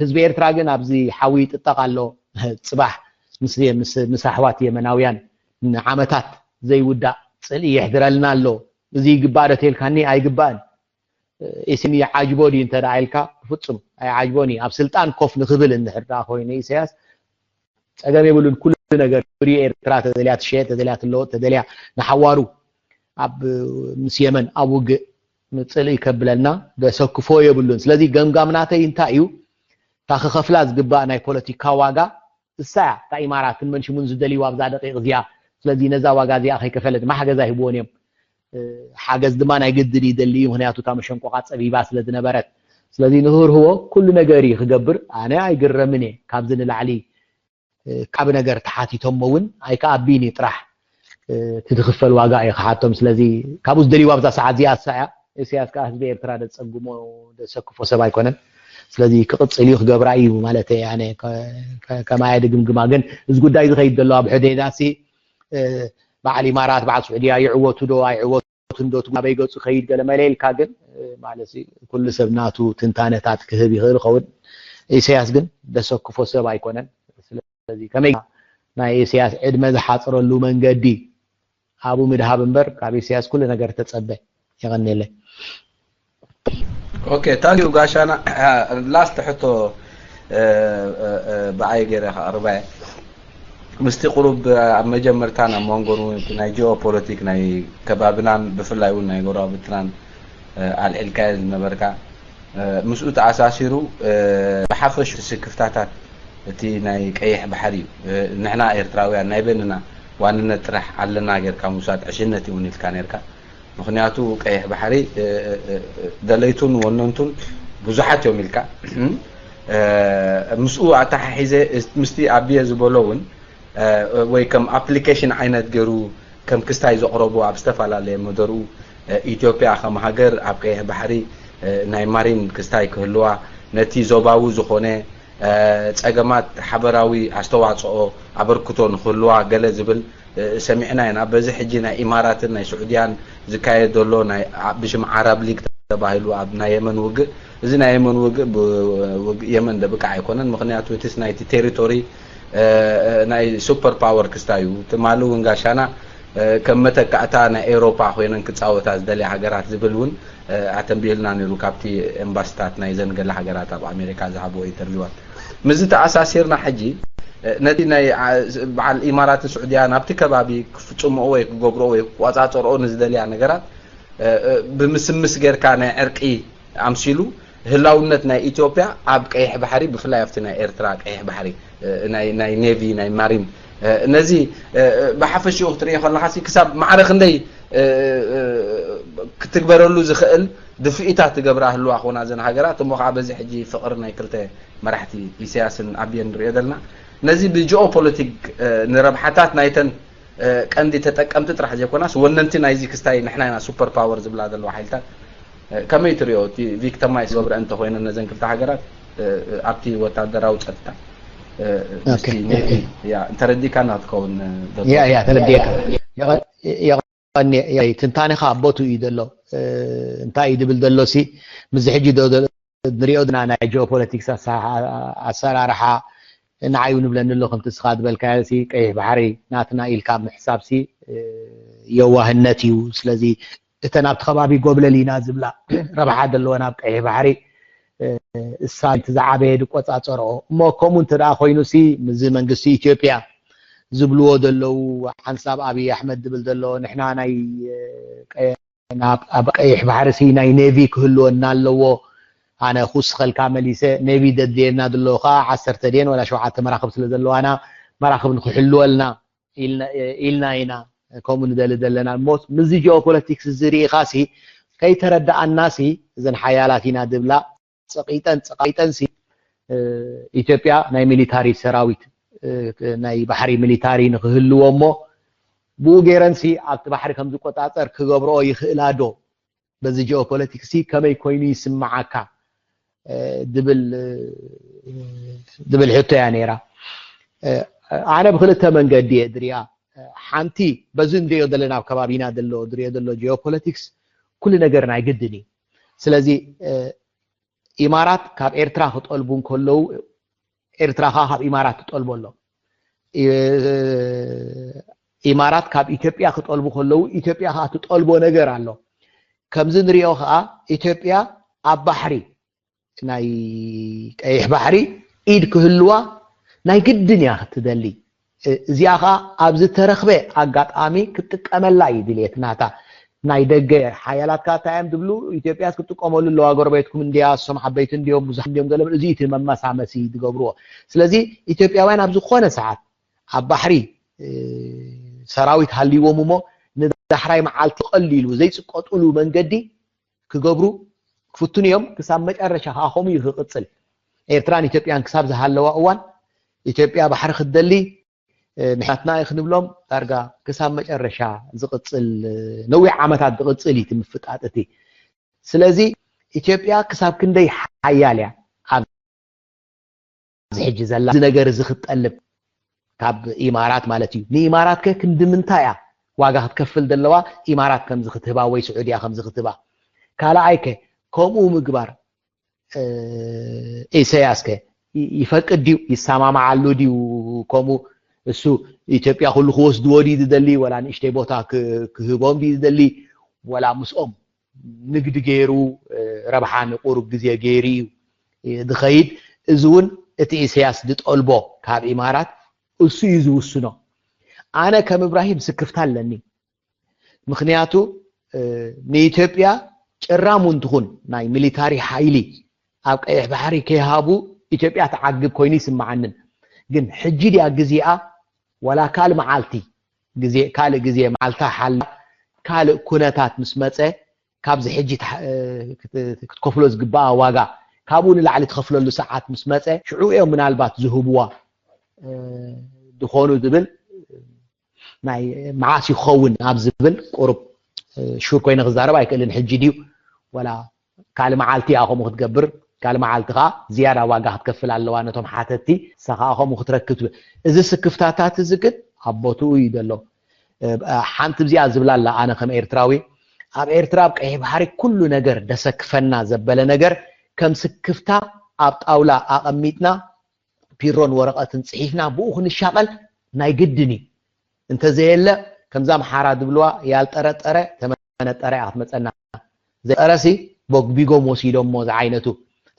ህዝቢ ኤርትራ ግን ኣብዚ ሓዊ ይጥጠቕ ኣሎ ፅባሕ ምስ ኣሕዋት የመናውያን ንዓመታት ዘይውዳእ ጽልኢ የሕድረልና ኣሎ። እዚ ይግባእ ዶ ተልካኒ ኣይግባእን። ኢሲን ይዓጅቦ ድዩ እንተ ደኣ ኢልካ፣ ብፍጹም ኣይዓጅቦን እዩ። ኣብ ስልጣን ኮፍ ንኽብል እንድሕር ደኣ ኮይኑ ኢሳያስ፣ ጸገም የብሉን። ኩሉ ነገር ፍሪ ኤርትራ ተደልያ ትሸየጥ፣ ተደልያ ትለወጥ፣ ተደልያ ንሓዋሩ ኣብ ምስ የመን ኣብ ውግእ ጽልኢ ከብለልና ዘሰክፎ የብሉን። ስለዚ ገምጋም ናተይ እንታይ እዩ? እታ ክኸፍላ ዝግባእ ናይ ፖለቲካ ዋጋ እሳ እያ። እታ ኢማራትን መንሽሙን ዝደልይዋ ኣብዛ ደቂቕ እዚኣ። ስለዚ ነዛ ዋጋ እዚኣ ከይከፈለ ድማ ሓገዝ ኣይህብዎን እዮም። ሓገዝ ድማ ናይ ግድን ይደሊ እዩ። ምክንያቱ እታ መሸንቆቓ ጸቢባ ስለ ዝነበረት። ስለዚ ንክህርህዎ ኩሉ ነገር እዩ ክገብር። ኣነ ኣይግረምን እየ። ካብዚ ንላዕሊ ካብ ነገር ተሓቲቶሞ እውን ኣይከኣቢን እዩ። ጥራሕ እቲ ዝኽፈል ዋጋ እዩ ክሓቶም። ስለዚ ካብኡ ዝደልይዋ ኣብዛ ሰዓት እዚኣ እሳ እያ። ኢሳያስ ከዓ ህዝቢ ኤርትራ ደጸግሞ ደሰክፎ ሰብ ኣይኮነን። ስለዚ ክቕጽል እዩ ክገብራ እዩ ማለት እየ። ኣነ ከማያ ድግምግማ ግን እዚ ጉዳይ ዝኸይድ ዘሎ ኣብ ሕዴዳሲ በዓል ኢማራት በዓል ስዑድያ ይዕወቱ ዶ ኣይዕወቱን ዶ ናበይ ገጹ ከይድ ገለ መለ ኢልካ ግን ማለት ኩሉ ሰብ ናቱ ትንታነታት ክህብ ይኽእል ይኸውን። ኢሳያስ ግን ደሰክፎ ሰብ ኣይኮነን። ስለዚ ከመይ ናይ ኢሳያስ ዕድመ ዝሓጽረሉ መንገዲ ኣብኡ ምድሃብ እምበር ካብ ኢሳያስ ኩሉ ነገር ተጸበ። የቐንየለይ። ኦኬ ታንክ ዩ ጋሻና። ላስት ሕቶ ብዓይ ገይረ ከቕርባ እየ። ምስቲ ቁሩብ ኣብ መጀመርታን ኣብ መንጎን እውን እቲ ናይ ጂኦ ፖለቲክ ናይ ከባብናን ብፍላይ እውን ናይ ጎረባብትናን ኣልዒልካዮ ዝነበርካ ምስኡ ተኣሳሲሩ ብሓፈሽ ስክፍታታት እቲ ናይ ቀይሕ ባሕሪ እዩ። ንሕና ኤርትራውያን ናይ በንና ዋንነት ጥራሕ ኣለና ጌርካ ምውሳድ ዕሽነት እውን ኢልካ ነርካ። ምክንያቱ ቀይሕ ባሕሪ ደለይቱን ወነንቱን ብዙሓት እዮም ኢልካ ምስኡ ኣተሓሒዘ ምስቲ ኣብየ ዝበሎ እውን ወይ ከም ኣፕሊኬሽን ዓይነት ገይሩ ከም ክስታይ ዘቕረቡ ኣብ ዝተፈላለየ መደርኡ ኢትዮጵያ ከም ሃገር ኣብ ቀይሕ ባሕሪ ናይ ማሪን ክስታይ ክህልዋ ነቲ ዞባዊ ዝኾነ ጸገማት ሓበራዊ ኣስተዋጽኦ ኣበርክቶ ንክህልዋ ገለ ዝብል ሰሚዕና ኢና። በዚ ሕጂ ናይ ኢማራትን ናይ ስዑድያን ዝካየድ ዘሎ ናይ ብሽም ዓራብ ሊግ ተባሂሉ ኣብ ናይ የመን ውግእ እዚ ናይ የመን ውግእ የመን ደብቃዕ ኣይኮነን። ምክንያቱ እቲስ ናይቲ ቴሪቶሪ ናይ ሱፐር ፓወር ክስታ እዩ። ትማሊ እውን ጋሻና ከም መተካእታ ናይ ኤውሮፓ ኮይነን ክጻወታ ዝደልያ ሃገራት ዝብል እውን ኣተንቢህልና ነይሩ ካብቲ ኤምባስታት ናይ ዘን ገለ ሃገራት ኣብ ኣሜሪካ ዝሃብዎ ኢንተርቪዋት። ምስዚ ተኣሳሲርና ሕጂ ነቲ ናይ በዓል ኢማራትን ስዑድያ ናብቲ ከባቢ ክፍጽምኦ ወይ ክገብርኦ ወይ ክቆጻጸርኦ ንዝደልያ ነገራት ብምስምስ ጌርካ ናይ ዕርቂ ኣምሲሉ ህላውነት ናይ ኢትዮጵያ ኣብ ቀይሕ ባሕሪ ብፍላይ ኣብቲ ናይ ኤርትራ ቀይሕ ባሕሪ ናይ ኔቪ ናይ ማሪን ነዚ ብሓፈሽኡ ክትሪኦ ከለካ ክሳብ ማዕረ ክንደይ ክትግበረሉ ዝኽእል ድፍኢታት ትገብራ ህልዋ ክኾና ዘን ሃገራት እሞ ከዓ በዚ ሕጂ ፍቕሪ ናይ ክልተ መራሕቲ ኢሳያስን ኣብየን ንሪኦ ዘለና ነዚ ብጂኦ ፖለቲክ ንረብሓታት ናይተን ቀንዲ ተጠቀምቲ ጥራሕ ዘይኮናስ ወነንቲ ናይዚ ክስታይ ንሕና ኢና ሱፐር ፓወር ዝብላ ዘለዋ ሓይልታት ከመይ ትሪኦ እቲ ቪክተማይስ ገብረ እንተኮይነ ነዘን ክልተ ሃገራት ኣብቲ ወታደራዊ ፀጥታ ተረዲእካና ክትከውን ተረዲእካ ትንታኔኻ ኣብ ቦትኡ እዩ ዘሎ። እንታይ እዩ ድብል ዘሎ ሲ ምስዚ ሕጂ ንሪኦ ድና ናይ ጂኦፖለቲክስ ኣሰራርሓ ንዓዩ ንብለኒ ኣሎ ከምቲ እስኻ ዝበልካዮ ሲ ቀይሕ ባሕሪ ናትና ኢልካ ምሕሳብ ሲ የዋህነት እዩ። ስለዚ እተን ኣብቲ ከባቢ ጎብለል ኢና ዝብላ ረብሓ ዘለወን ኣብ ቀይሕ ባሕሪ እሳ እቲ ዝዓበየ ድቆጻጸርኦ እሞ ከምኡ እንተ ደኣ ኮይኑ ሲ ምዚ መንግስቲ ኢትዮጵያ ዝብልዎ ዘለዉ ሓንሳብ ኣብይ ኣሕመድ ዝብል ዘሎ ንሕና ናይ ኣብ ቀይሕ ባሕሪ ሲ ናይ ኔቪ ክህልወና ኣለዎ። ኣነ ክውስኸልካ መሊሰ ኔቪ ደድልየና ዘሎ ከዓ ዓሰርተ ድየን ወላ ሸውዓተ መራኽብ ስለ ዘለዋና መራኽብ ንክሕልወልና ኢልና ኢና ከምኡ ንደሊ ዘለና እሞ ምዚ ጂኦፖለቲክስ እዚ ርኢኻ ሲ ከይተረዳኣና ሲ እዘን ሓያላት ኢና ድብላ ጸቂጠን ጸቂጠን ሲ ኢትዮጵያ ናይ ሚሊታሪ ሰራዊት ናይ ባሕሪ ሚሊታሪ ንክህልዎ እሞ ብኡ ገይረን ሲ ኣብቲ ባሕሪ ከም ዝቆጻጸር ክገብርኦ ይኽእላ ዶ? በዚ ጂኦፖለቲክስ ሲ ከመይ ኮይኑ ይስምዓካ? ድብል ድብል ሕቶ እያ ነይራ። ኣነ ብክልተ መንገዲ እየ ድሪያ። ሓንቲ በዚ ንሪኦ ዘለና ኣብ ከባቢና ዘሎ ድሪኦ ዘሎ ጂኦፖለቲክስ ኩሉ ነገር ናይ ግድን እዩ። ስለዚ ኢማራት ካብ ኤርትራ ክጠልቡ እንከለዉ ኤርትራ ከዓ ካብ ኢማራት ትጠልቦ ኣሎ። ኢማራት ካብ ኢትዮጵያ ክጠልቡ ከለዉ ኢትዮጵያ ከዓ ትጠልቦ ነገር ኣሎ። ከምዚ ንሪኦ ከዓ ኢትዮጵያ ኣብ ባሕሪ ናይ ቀይሕ ባሕሪ ኢድ ክህልዋ ናይ ግድን እያ ክትደሊ። እዚኣ ከዓ ኣብ ዝተረኽበ ኣጋጣሚ ክትጥቀመላ እዩ ድልየት ናታ። ናይ ደገ ሓያላት ከዓ እንታይ እዮም ዝብሉ? ኢትዮጵያስ ክትጥቀመሉ ኣለዋ፣ ጎረቤትኩም እንድያ፣ እሶም ዓበይቲ እንድዮም፣ ብዙሓት እንድዮም፣ ገለ እዚ እቲ መመሳመሲ ዝገብርዎ። ስለዚ ኢትዮጵያውያን ኣብ ዝኾነ ሰዓት ኣብ ባሕሪ ሰራዊት ሃልይዎም እሞ ንዳሕራይ መዓልቲ ቀሊሉ ዘይፅቀጥሉ መንገዲ ክገብሩ ክፍትኑ እዮም። ክሳብ መጨረሻ ከዓ ከምኡ እዩ ክቕፅል። ኤርትራን ኢትዮጵያን ክሳብ ዝሃለዋ እዋን ኢትዮጵያ ባሕሪ ክትደሊ ንሕናትና እዩ ክንብሎም ዳርጋ ክሳብ መጨረሻ ዝቕፅል፣ ነዊሕ ዓመታት ዝቕፅል እዩ እቲ ምፍጣጥ እቲ። ስለዚ ኢትዮጵያ ክሳብ ክንደይ ሓያል እያ ኣብዚ ሕጂ ዘላ እዚ ነገር እዚ ክትጠልብ ካብ ኢማራት ማለት እዩ። ንኢማራት ከ ክንዲ ምንታይ እያ ዋጋ ክትከፍል ዘለዋ? ኢማራት ከምዚ ክትህባ ወይ ስዑድያ ከምዚ ክትህባ። ካልኣይ ከ ከምኡ ምግባር ኢሳያስ ከ ይፈቅድ ድዩ? ይሰማማዓሉ ድዩ? ከምኡ እሱ ኢትዮጵያ ኩሉ ክወስድዎ ድዩ ዝደሊ? ወላ ንእሽተይ ቦታ ክህቦም ድዩ ዝደሊ? ወላ ምስኦም ንግዲ ገይሩ ረብሓ ንቁሩብ ግዜ ገይሩ እዩ ዝኸይድ። እዚ እውን እቲ ኢሳያስ ዝጠልቦ ካብ ኢማራት እሱ እዩ ዝውስኖ። ኣነ ከም እብራሂም ስክፍታ ኣለኒ። ምኽንያቱ ንኢትዮጵያ ጭራም እውን ትኹን ናይ ሚሊታሪ ሓይሊ ኣብ ቀይሕ ባሕሪ ከይሃቡ ኢትዮጵያ ትዓግብ ኮይኑ ይስምዓንን። ግን ሕጂ ድያ ግዜኣ ወላ ካልእ መዓልቲ ግዜ ካልእ ግዜ መዓልታ ሓላ ካልእ ኩነታት ምስ መጸ ካብዚ ሕጂ ክትከፍሎ ዝግባኣ ዋጋ ካብኡ ንላዕሊ ትኸፍለሉ ሰዓት ምስ መጸ ሽዑ እዮም ምናልባት ዝህብዋ ዝኾኑ ዝብል ናይ መዓስ ይኸውን ኣብ ዝብል ቁሩብ ሹር ኮይነ ክዛረብ ኣይክእልን። ሕጂ ድዩ ወላ ካልእ መዓልቲ እያ ከምኡ ክትገብር፣ ካልእ መዓልቲ ከዓ ዝያዳ ዋጋ ክትከፍል ኣለዋ ነቶም ሓተትቲ፣ ንሳ ከዓ ከምኡ ክትረክብ ትብል። እዚ ስክፍታታት እዚ ግን ኣብ ቦትኡ እዩ ዘሎ። ሓንቲ ብዚኣ ዝብላ ኣላ ኣነ ከም ኤርትራዊ ኣብ ኤርትራ ኣብ ቀይሕ ባሕሪ ኩሉ ነገር ደሰክፈና ዘበለ ነገር ከም ስክፍታ ኣብ ጣውላ ኣቐሚጥና ፒሮን ወረቐትን ጽሒፍና ብኡ ክንሻቐል ናይ ግድን እዩ። እንተዘየለ ከምዛ ኣምሓራ ዝብልዋ ያልጠረጠረ ተመነጠረ እያ ክትመፀና። ዘይጠረሲ ቦግቢጎም ወሲዶሞ ዝዓይነቱ።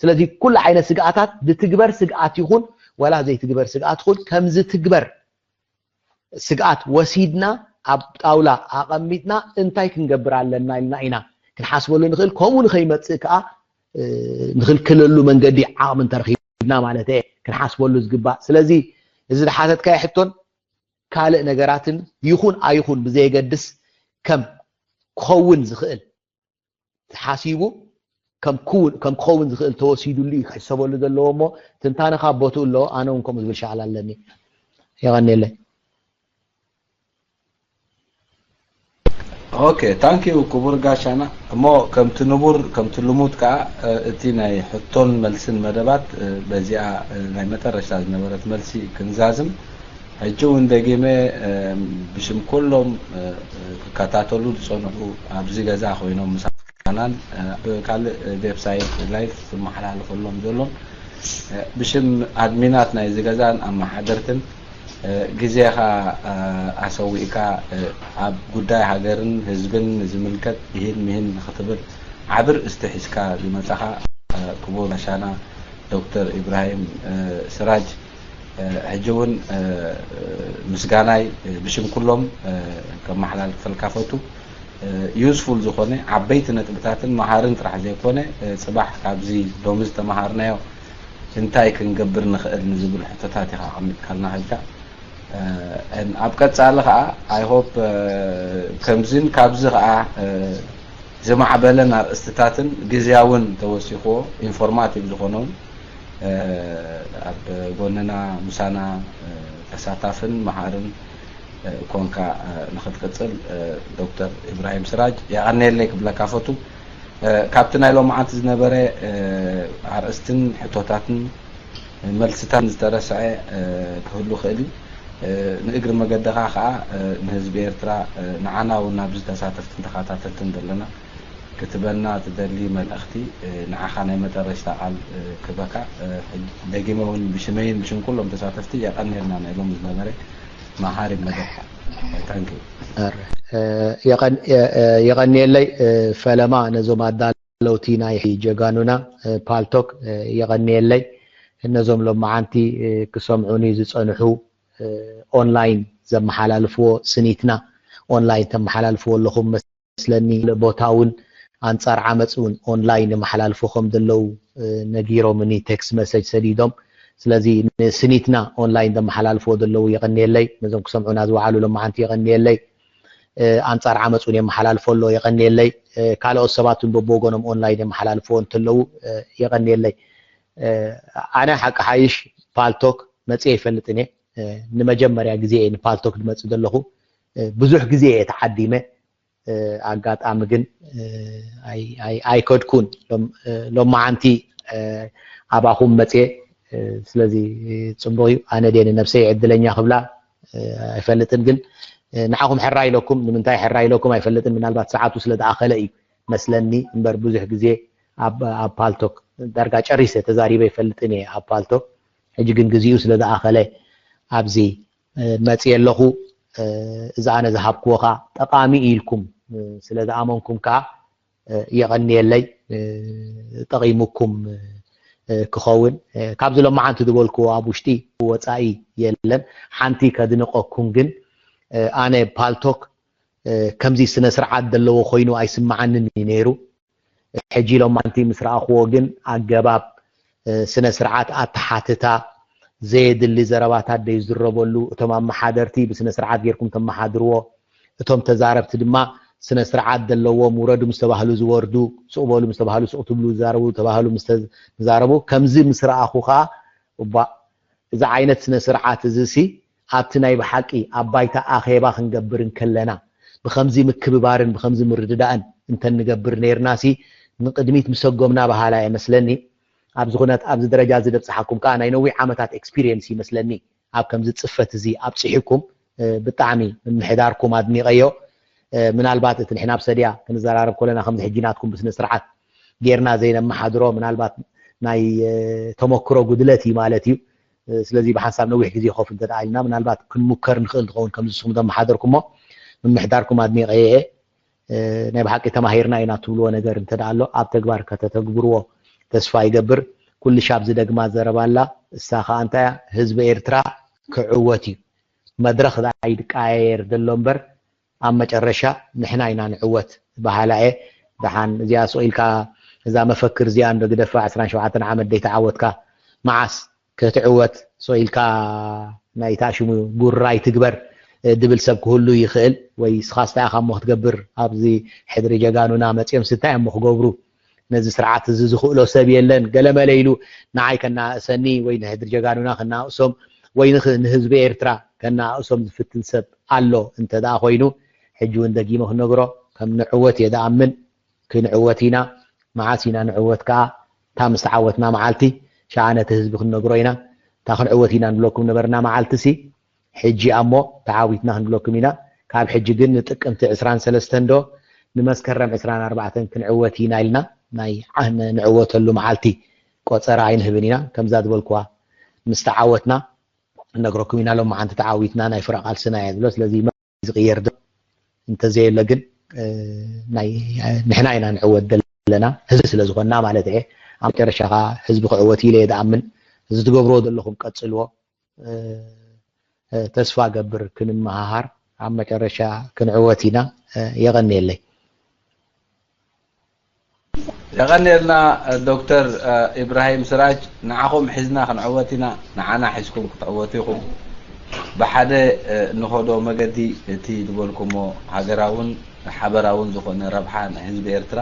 ስለዚ ኩሉ ዓይነት ስግኣታት ዝትግበር ስግኣት ይኹን ወላ ዘይትግበር ስግኣት ይኹን ከም ዝትግበር ስግኣት ወሲድና ኣብ ጣውላ ኣቐሚጥና እንታይ ክንገብር ኣለና ኢልና ኢና ክንሓስበሉ ንኽእል። ከምኡ ንኸይመፅእ ከዓ ንኽልክለሉ መንገዲ ዓቕሚ እንተረኺብና ማለት እየ ክንሓስበሉ ዝግባእ። ስለዚ እዚ ዝሓተትካዮ ሕቶን ካልእ ነገራትን ይኹን ኣይኹን ብዘየገድስ ከም ክኸውን ዝኽእል ተሓሲቡ ከም ክውን ከም ክኸውን ዝኽእል ተወሲዱሉ እዩ ክሕሰበሉ ዘለዎ እሞ ትንታነኻ ቦትኡ ኣሎ። ኣነ እውን ከምኡ ዝብል ሻዕል ኣለኒ። የቐንየለይ። ኦኬ ታንኪዩ ክቡር ጋሻና። እሞ ከምቲ ንቡር ከምቲ ልሙድ ከዓ እቲ ናይ ሕቶን መልስን መደባት በዚኣ ናይ መጠረሽታ ዝነበረት መልሲ ክንዛዝም ሕጂ እውን ደጊመ ብሽም ኩሎም ክከታተሉ ዝፀንሑ ኣብዚ ገዛ ኮይኖም ምሳናን ብካልእ ዌብሳይት ላይፍ ዝመሓላለፈሎም ዘሎን ብሽም ኣድሚናት ናይዚ ገዛን ኣመሓደርትን ግዜኻ ኣሰዊእካ ኣብ ጉዳይ ሃገርን ህዝብን ዝምልከት ይህን ምሂን ንክትብል ዓቢ ርእስቲ ሒዝካ ዝመጻኻ ክቡር ጋሻና ዶክተር ኢብራሂም ስራጅ ሕጂ እውን ምስጋናይ ብሽም ኩሎም ከመሓላልፈልካ ፈቱ። ዩስፉል ዝኾነ ዓበይቲ ነጥብታትን መሃርን ጥራሕ ዘይኮነ ፅባሕ ካብዚ ሎሚ ዝተመሃርናዮ እንታይ ክንገብር ንኽእል ንዝብል ሕቶታት ኢኻ ኣቐሚጥካልና ከድካ ኣብ ቀፃሊ ከዓ ኣይሆፕ ከምዚን ካብዚ ከዓ ዝማዕበለን ኣርእስትታትን ግዝያውን ተወሲኽዎ ኢንፎርማቲቭ ዝኾነውን ኣብ ጎንና ምሳና ተሳታፍን መሃርን ኮንካ ንክትቅፅል ዶክተር ኢብራሂም ስራጅ የቐንየለይ ክብለካ ፈቱ። ካብቲ ናይ ሎማዓንቲ ዝነበረ ኣርእስትን ሕቶታትን መልስታን ዝተረስዐ ክህሉ ክእል እዩ። ንእግሪ መገድኻ ከዓ ንህዝቢ ኤርትራ ንዓና እውን ኣብዚ ተሳተፍትን ተኸታተልትን ዘለና ክትበና ትደሊ መልእኽቲ ንዓኻ ናይ መጠረሽታ ቃል ክበካ ደጊመ እውን ብሽመይን ብሽም ኩሎም ተሳተፍቲ የቐንየልና ናይ ሎሚ ዝነበረ መሃሪ መደብ። Thank you። የቐንየለይ ፈለማ ነዞም ኣዳለውቲ ናይ ጀጋኑና ፓልቶክ የቐንየለይ። እነዞም ሎማዓንቲ ክሰምዑኒ ዝፀንሑ ኦንላይን ዘመሓላልፍዎ ስኒትና ኦንላይን ተመሓላልፍዎ ኣለኹም መስለኒ። ቦታውን ኣንፃር ዓመፅ እውን ኦንላይን የመሓላልፉ ከም ዘለዉ ነጊሮምኒ፣ ቴክስት መሰጅ ሰዲዶም። ስለዚ ንስኒትና ኦንላይን ዘመሓላልፍዎ ዘለዉ የቐንየለይ። ነዞም ክሰምዑና ዝወዓሉ ሎማዓንቲ የቐንየለይ። ኣንፃር ዓመፅ እውን የመሓላልፎ ኣሎ፣ የቐንየለይ። ካልኦት ሰባት እውን በብወገኖም ኦንላይን የመሓላልፍዎ እንተለዉ የቐንየለይ። ኣነ ሓቂ ሓይሽ ፓልቶክ መፅየ ይፈልጥን እየ። ንመጀመርያ ግዜ እየ ንፓልቶክ ዝመፅእ ዘለኹ። ብዙሕ ግዜ እየ ተዓዲመ። ኣጋጣሚ ግን ኣይከድኩን። ሎማዓንቲ ኣባኹም መፅየ። ስለዚ ፅቡቕ እዩ። ኣነ ድየ ንነብሰይ ዕድለኛ ክብላ ኣይፈልጥን፣ ግን ንዓኹም ሕራ ኢለኩም። ንምንታይ ሕራ ኢለኩም ኣይፈልጥን። ምናልባት ሰዓቱ ስለ ዝኣኸለ እዩ መስለኒ እምበር ብዙሕ ግዜ ኣብ ፓልቶክ ዳርጋ ጨሪሰ ተዛሪበ ይፈልጥን እየ ኣብ ፓልቶክ። ሕጂ ግን ግዚኡ ስለ ዝኣኸለ ኣብዚ መፅየ ኣለኹ። እዚ ኣነ ዝሃብክዎ ከዓ ጠቓሚ ኢልኩም ስለ ዝኣመንኩም ከዓ የቐንየለይ። ጠቒሙኩም ክኸውን ካብዚ ሎማዓንቲ ዝበልክዎ ኣብ ውሽጢ ወፃኢ የለን። ሓንቲ ከድንቐኩም ግን ኣነ ፓልቶክ ከምዚ ስነ ስርዓት ዘለዎ ኮይኑ ኣይስምዓንን እዩ ነይሩ። ሕጂ ሎማዓንቲ ምስ ረኣኽዎ ግን ኣገባብ ስነ ስርዓት ኣተሓትታ ዘየድሊ ዘረባታት ዘይዝረበሉ፣ እቶም ኣመሓደርቲ ብስነ ስርዓት ጌርኩም ተመሓድርዎ፣ እቶም ተዛረብቲ ድማ ስነ ስርዓት ዘለዎም፣ ውረዱ ምስ ተባህሉ ዝወርዱ፣ ስቕ በሉ ምስ ተባህሉ ስቕ ትብሉ፣ ዝዛረቡ ተባህሉ ምስ ተዛረቡ፣ ከምዚ ምስ ረኣኹ ከዓ እባ እዚ ዓይነት ስነ ስርዓት እዚ ሲ ኣብቲ ናይ ብሓቂ ኣብ ባይታ ኣኼባ ክንገብር እንከለና ብከምዚ ምክብባርን ብከምዚ ምርድዳእን እንተንገብር ነይርና ሲ ንቅድሚት ምሰጎምና በሃላ እየ መስለኒ። ኣብዚ ኩነት ኣብዚ ደረጃ እዚ ደብፅሓኩም ከዓ ናይ ነዊሕ ዓመታት ኤክስፒሪየንስ ይመስለኒ። ኣብ ከምዚ ፅፈት እዚ ኣብፅሒኩም ብጣዕሚ ምምሕዳርኩም ኣድኒቀዮ። ምናልባት እቲ ንሕና ኣብ ሰድያ ክንዘራረብ ከለና ከምዚ ሕጂ ናትኩም ብስነ ስርዓት ጌርና ዘይነመሓድሮ ምናልባት ናይ ተመክሮ ጉድለት እዩ ማለት እዩ። ስለዚ ብሓንሳብ ነዊሕ ግዜ ኮፍ እንተ ኢልና ምናልባት ክንሙከር ንኽእል ንኸውን ከምዚ ንስኹም ዘመሓደርኩሞ ምምሕዳርኩም ኣድኒቀ እየ። ናይ ብሓቂ ተማሂርና ኢና ትብልዎ ነገር እንተ ኣሎ ኣብ ተግባር ከተተግብርዎ ተስፋ ይገብር። ኩልሻብ ዝደግማ ዘረባ ኣላ። እሳ ከዓ እንታይ እያ? ህዝቢ ኤርትራ ክዕወት እዩ። መድረኽ ደኣ ይድቃየር ዘሎ እምበር ኣብ መጨረሻ ንሕና ኢና ንዕወት በሃላ እየ። ደሓን እዚኣ ስቕ ኢልካ እዛ መፈክር እዚኣ እንዶ ግደፋ ዕስራን ሸውዓተን ዓመት ደይተዓወትካ መዓስ ክትዕወት ስቕ ኢልካ ናይ ታሽሙ ጉራ ይትግበር ድብል ሰብ ክህሉ ይኽእል ወይ ስኻስ እንታይ ኢኻ እሞ ክትገብር ኣብዚ ሕድሪ ጀጋኑና መፂኦም ስታይ እሞ ክገብሩ ነዚ ስርዓት እዚ ዝኽእሎ ሰብ የለን ገለመለ ኢሉ ንዓይ ከናእሰኒ ወይ ንሕድሪ ጀጋኑና ከናእሶም ወይ ንህዝቢ ኤርትራ ከናእሶም ዝፍትን ሰብ ኣሎ እንተ ደኣ ኮይኑ ሕጂ እውን ደጊመ ክነግሮ ከም ንዕወት እየ ዝኣምን። ክንዕወት ኢና። መዓስ ኢና ንዕወት ከዓ? እታ ምስ ተዓወትና መዓልቲ ሸዓ ነቲ ህዝቢ ክንነግሮ ኢና። እታ ክንዕወት ኢና ንብለኩም ነበርና መዓልቲ ሲ ሕጂ እሞ ተዓዊትና ክንብለኩም ኢና። ካብ ሕጂ ግን ንጥቅምቲ ዕስራን ሰለስተን ዶ ንመስከረም ዕስራን ኣርባዕተን ክንዕወት ኢና ኢልና ናይ ንዕወተሉ መዓልቲ ቆፀራ ኣይንህብን ኢና። ከምዛ ዝበልኩዋ ምስ ተዓወትና ነግረኩም ኢና። ሎም መዓንቲ ተዓዊትና ናይ ፍረ ቃልስና እየ ዝብሎ። ስለዚ ዝቕየር ዶ እንተዘየለ ግን ናይ ንሕና ኢና ንዕወት ዘለና ህዝቢ ስለ ዝኾንና ማለት እየ። ኣብ መጨረሻ ከዓ ህዝቢ ክዕወት ኢለ እየ ዝኣምን። እዚ ትገብርዎ ዘለኹም ቀፅልዎ። ተስፋ ገብር ክንመሃሃር ኣብ መጨረሻ ክንዕወት ኢና። የቐንየለይ። የቐንየልና ዶክተር ኢብራሂም ስራጅ። ንዓኹም ሒዝና ክንዕወት ኢና። ንዓና ሒዝኩም ክትዕወቱ ኢኹም። ብሓደ ንኸዶ መገዲ እቲ ዝበልኩሞ ሃገራውን ሓበራውን ዝኾነ ረብሓ ናይ ህዝቢ ኤርትራ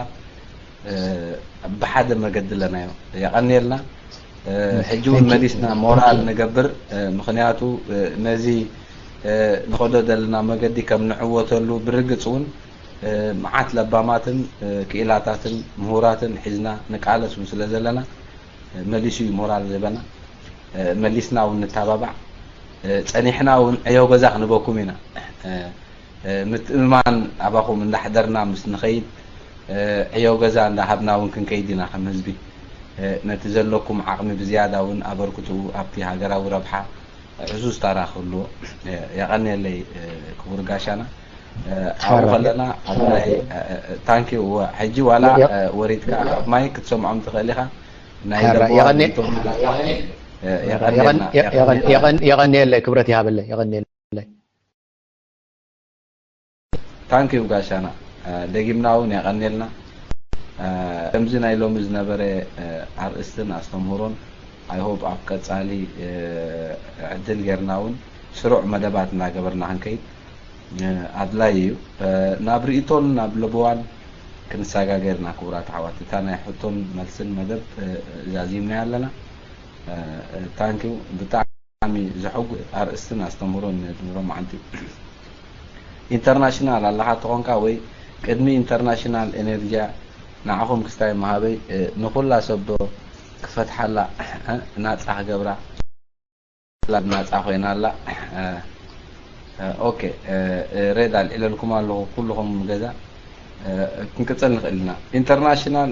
ብሓደ መገዲ ኣለናዮ። የቐንየልና። ሕጂ እውን መሊስና ሞራል ንገብር። ምኽንያቱ ነዚ ንኸዶ ዘለና መገዲ ከም ንዕወተሉ ብርግፅ እውን መዓት ለባማትን ክኢላታትን ምሁራትን ሒዝና ንቃለስ እውን ስለ ዘለና መሊሱ እዩ ሞራል ዝህበና። መሊስና እውን ንተባባዕ። ጸኒሕና እውን ዕዮ ገዛ ክንበኩም ኢና። ምትእምማን ኣባኹም እንዳሕደርና ምስ ንኸይድ ዕዮ ገዛ እንዳሃብና እውን ክንከይድ ኢና ከም ህዝቢ። ነቲ ዘለኩም ዓቕሚ ብዝያዳ እውን ኣበርክትኡ ኣብቲ ሃገራዊ ረብሓ ዕዙዝ ታራ ክህልዎ። የቐንየለይ ክቡር ጋሻና። ኣብኡ ከለና ኣብ ናይ ታንኪ ሕጂ ዋላ ወሪድካ ኣብ ማይ ክትሰምዖም ትኽእል ኢኻ። ናይ ለቦ የቐንየለይ፣ ክብረት ይሃበለይ፣ የቐንየለይ። ታንኪዩ ጋሻና። ደጊምና እውን የቐንየልና። ከምዚ ናይ ሎሚ ዝነበረ ኣርእስትን ኣስተምህሮን፣ I hope ኣብ ቀጻሊ ዕድል ጌርና እውን ስሩዕ መደባት እናገበርና ክንከይድ ኣድላይ እዩ። ናብ ርእይቶን ናብ ለበዋን ክንሰጋገር ኢና ክቡራት ኣሕዋት። እታ ናይ ሕቶን መልስን መደብ ዛዚምናያ ኣለና። ታንኪዩ። ብጣዕሚ ዘሐጉ ኣርእስትን ኣስተምህሮን ሎማዓንቲ። ኢንተርናሽናል ኣለኻ ተኾንካ ወይ ቅድሚ ኢንተርናሽናል ኤነርጂያ ንዓኹም ክስታይ መሃበይ ንኹላ ሰብ ዶ ክፈትሓላ ናፃ ክገብራ ላብ ናፃ ኮይና ኣላ። ኦኬ፣ ሬድ ኣልዒለልኩም ኣለኹ ኩልኹም ገዛ። ክንቅፅል ንኽእል ኢና። ኢንተርናሽናል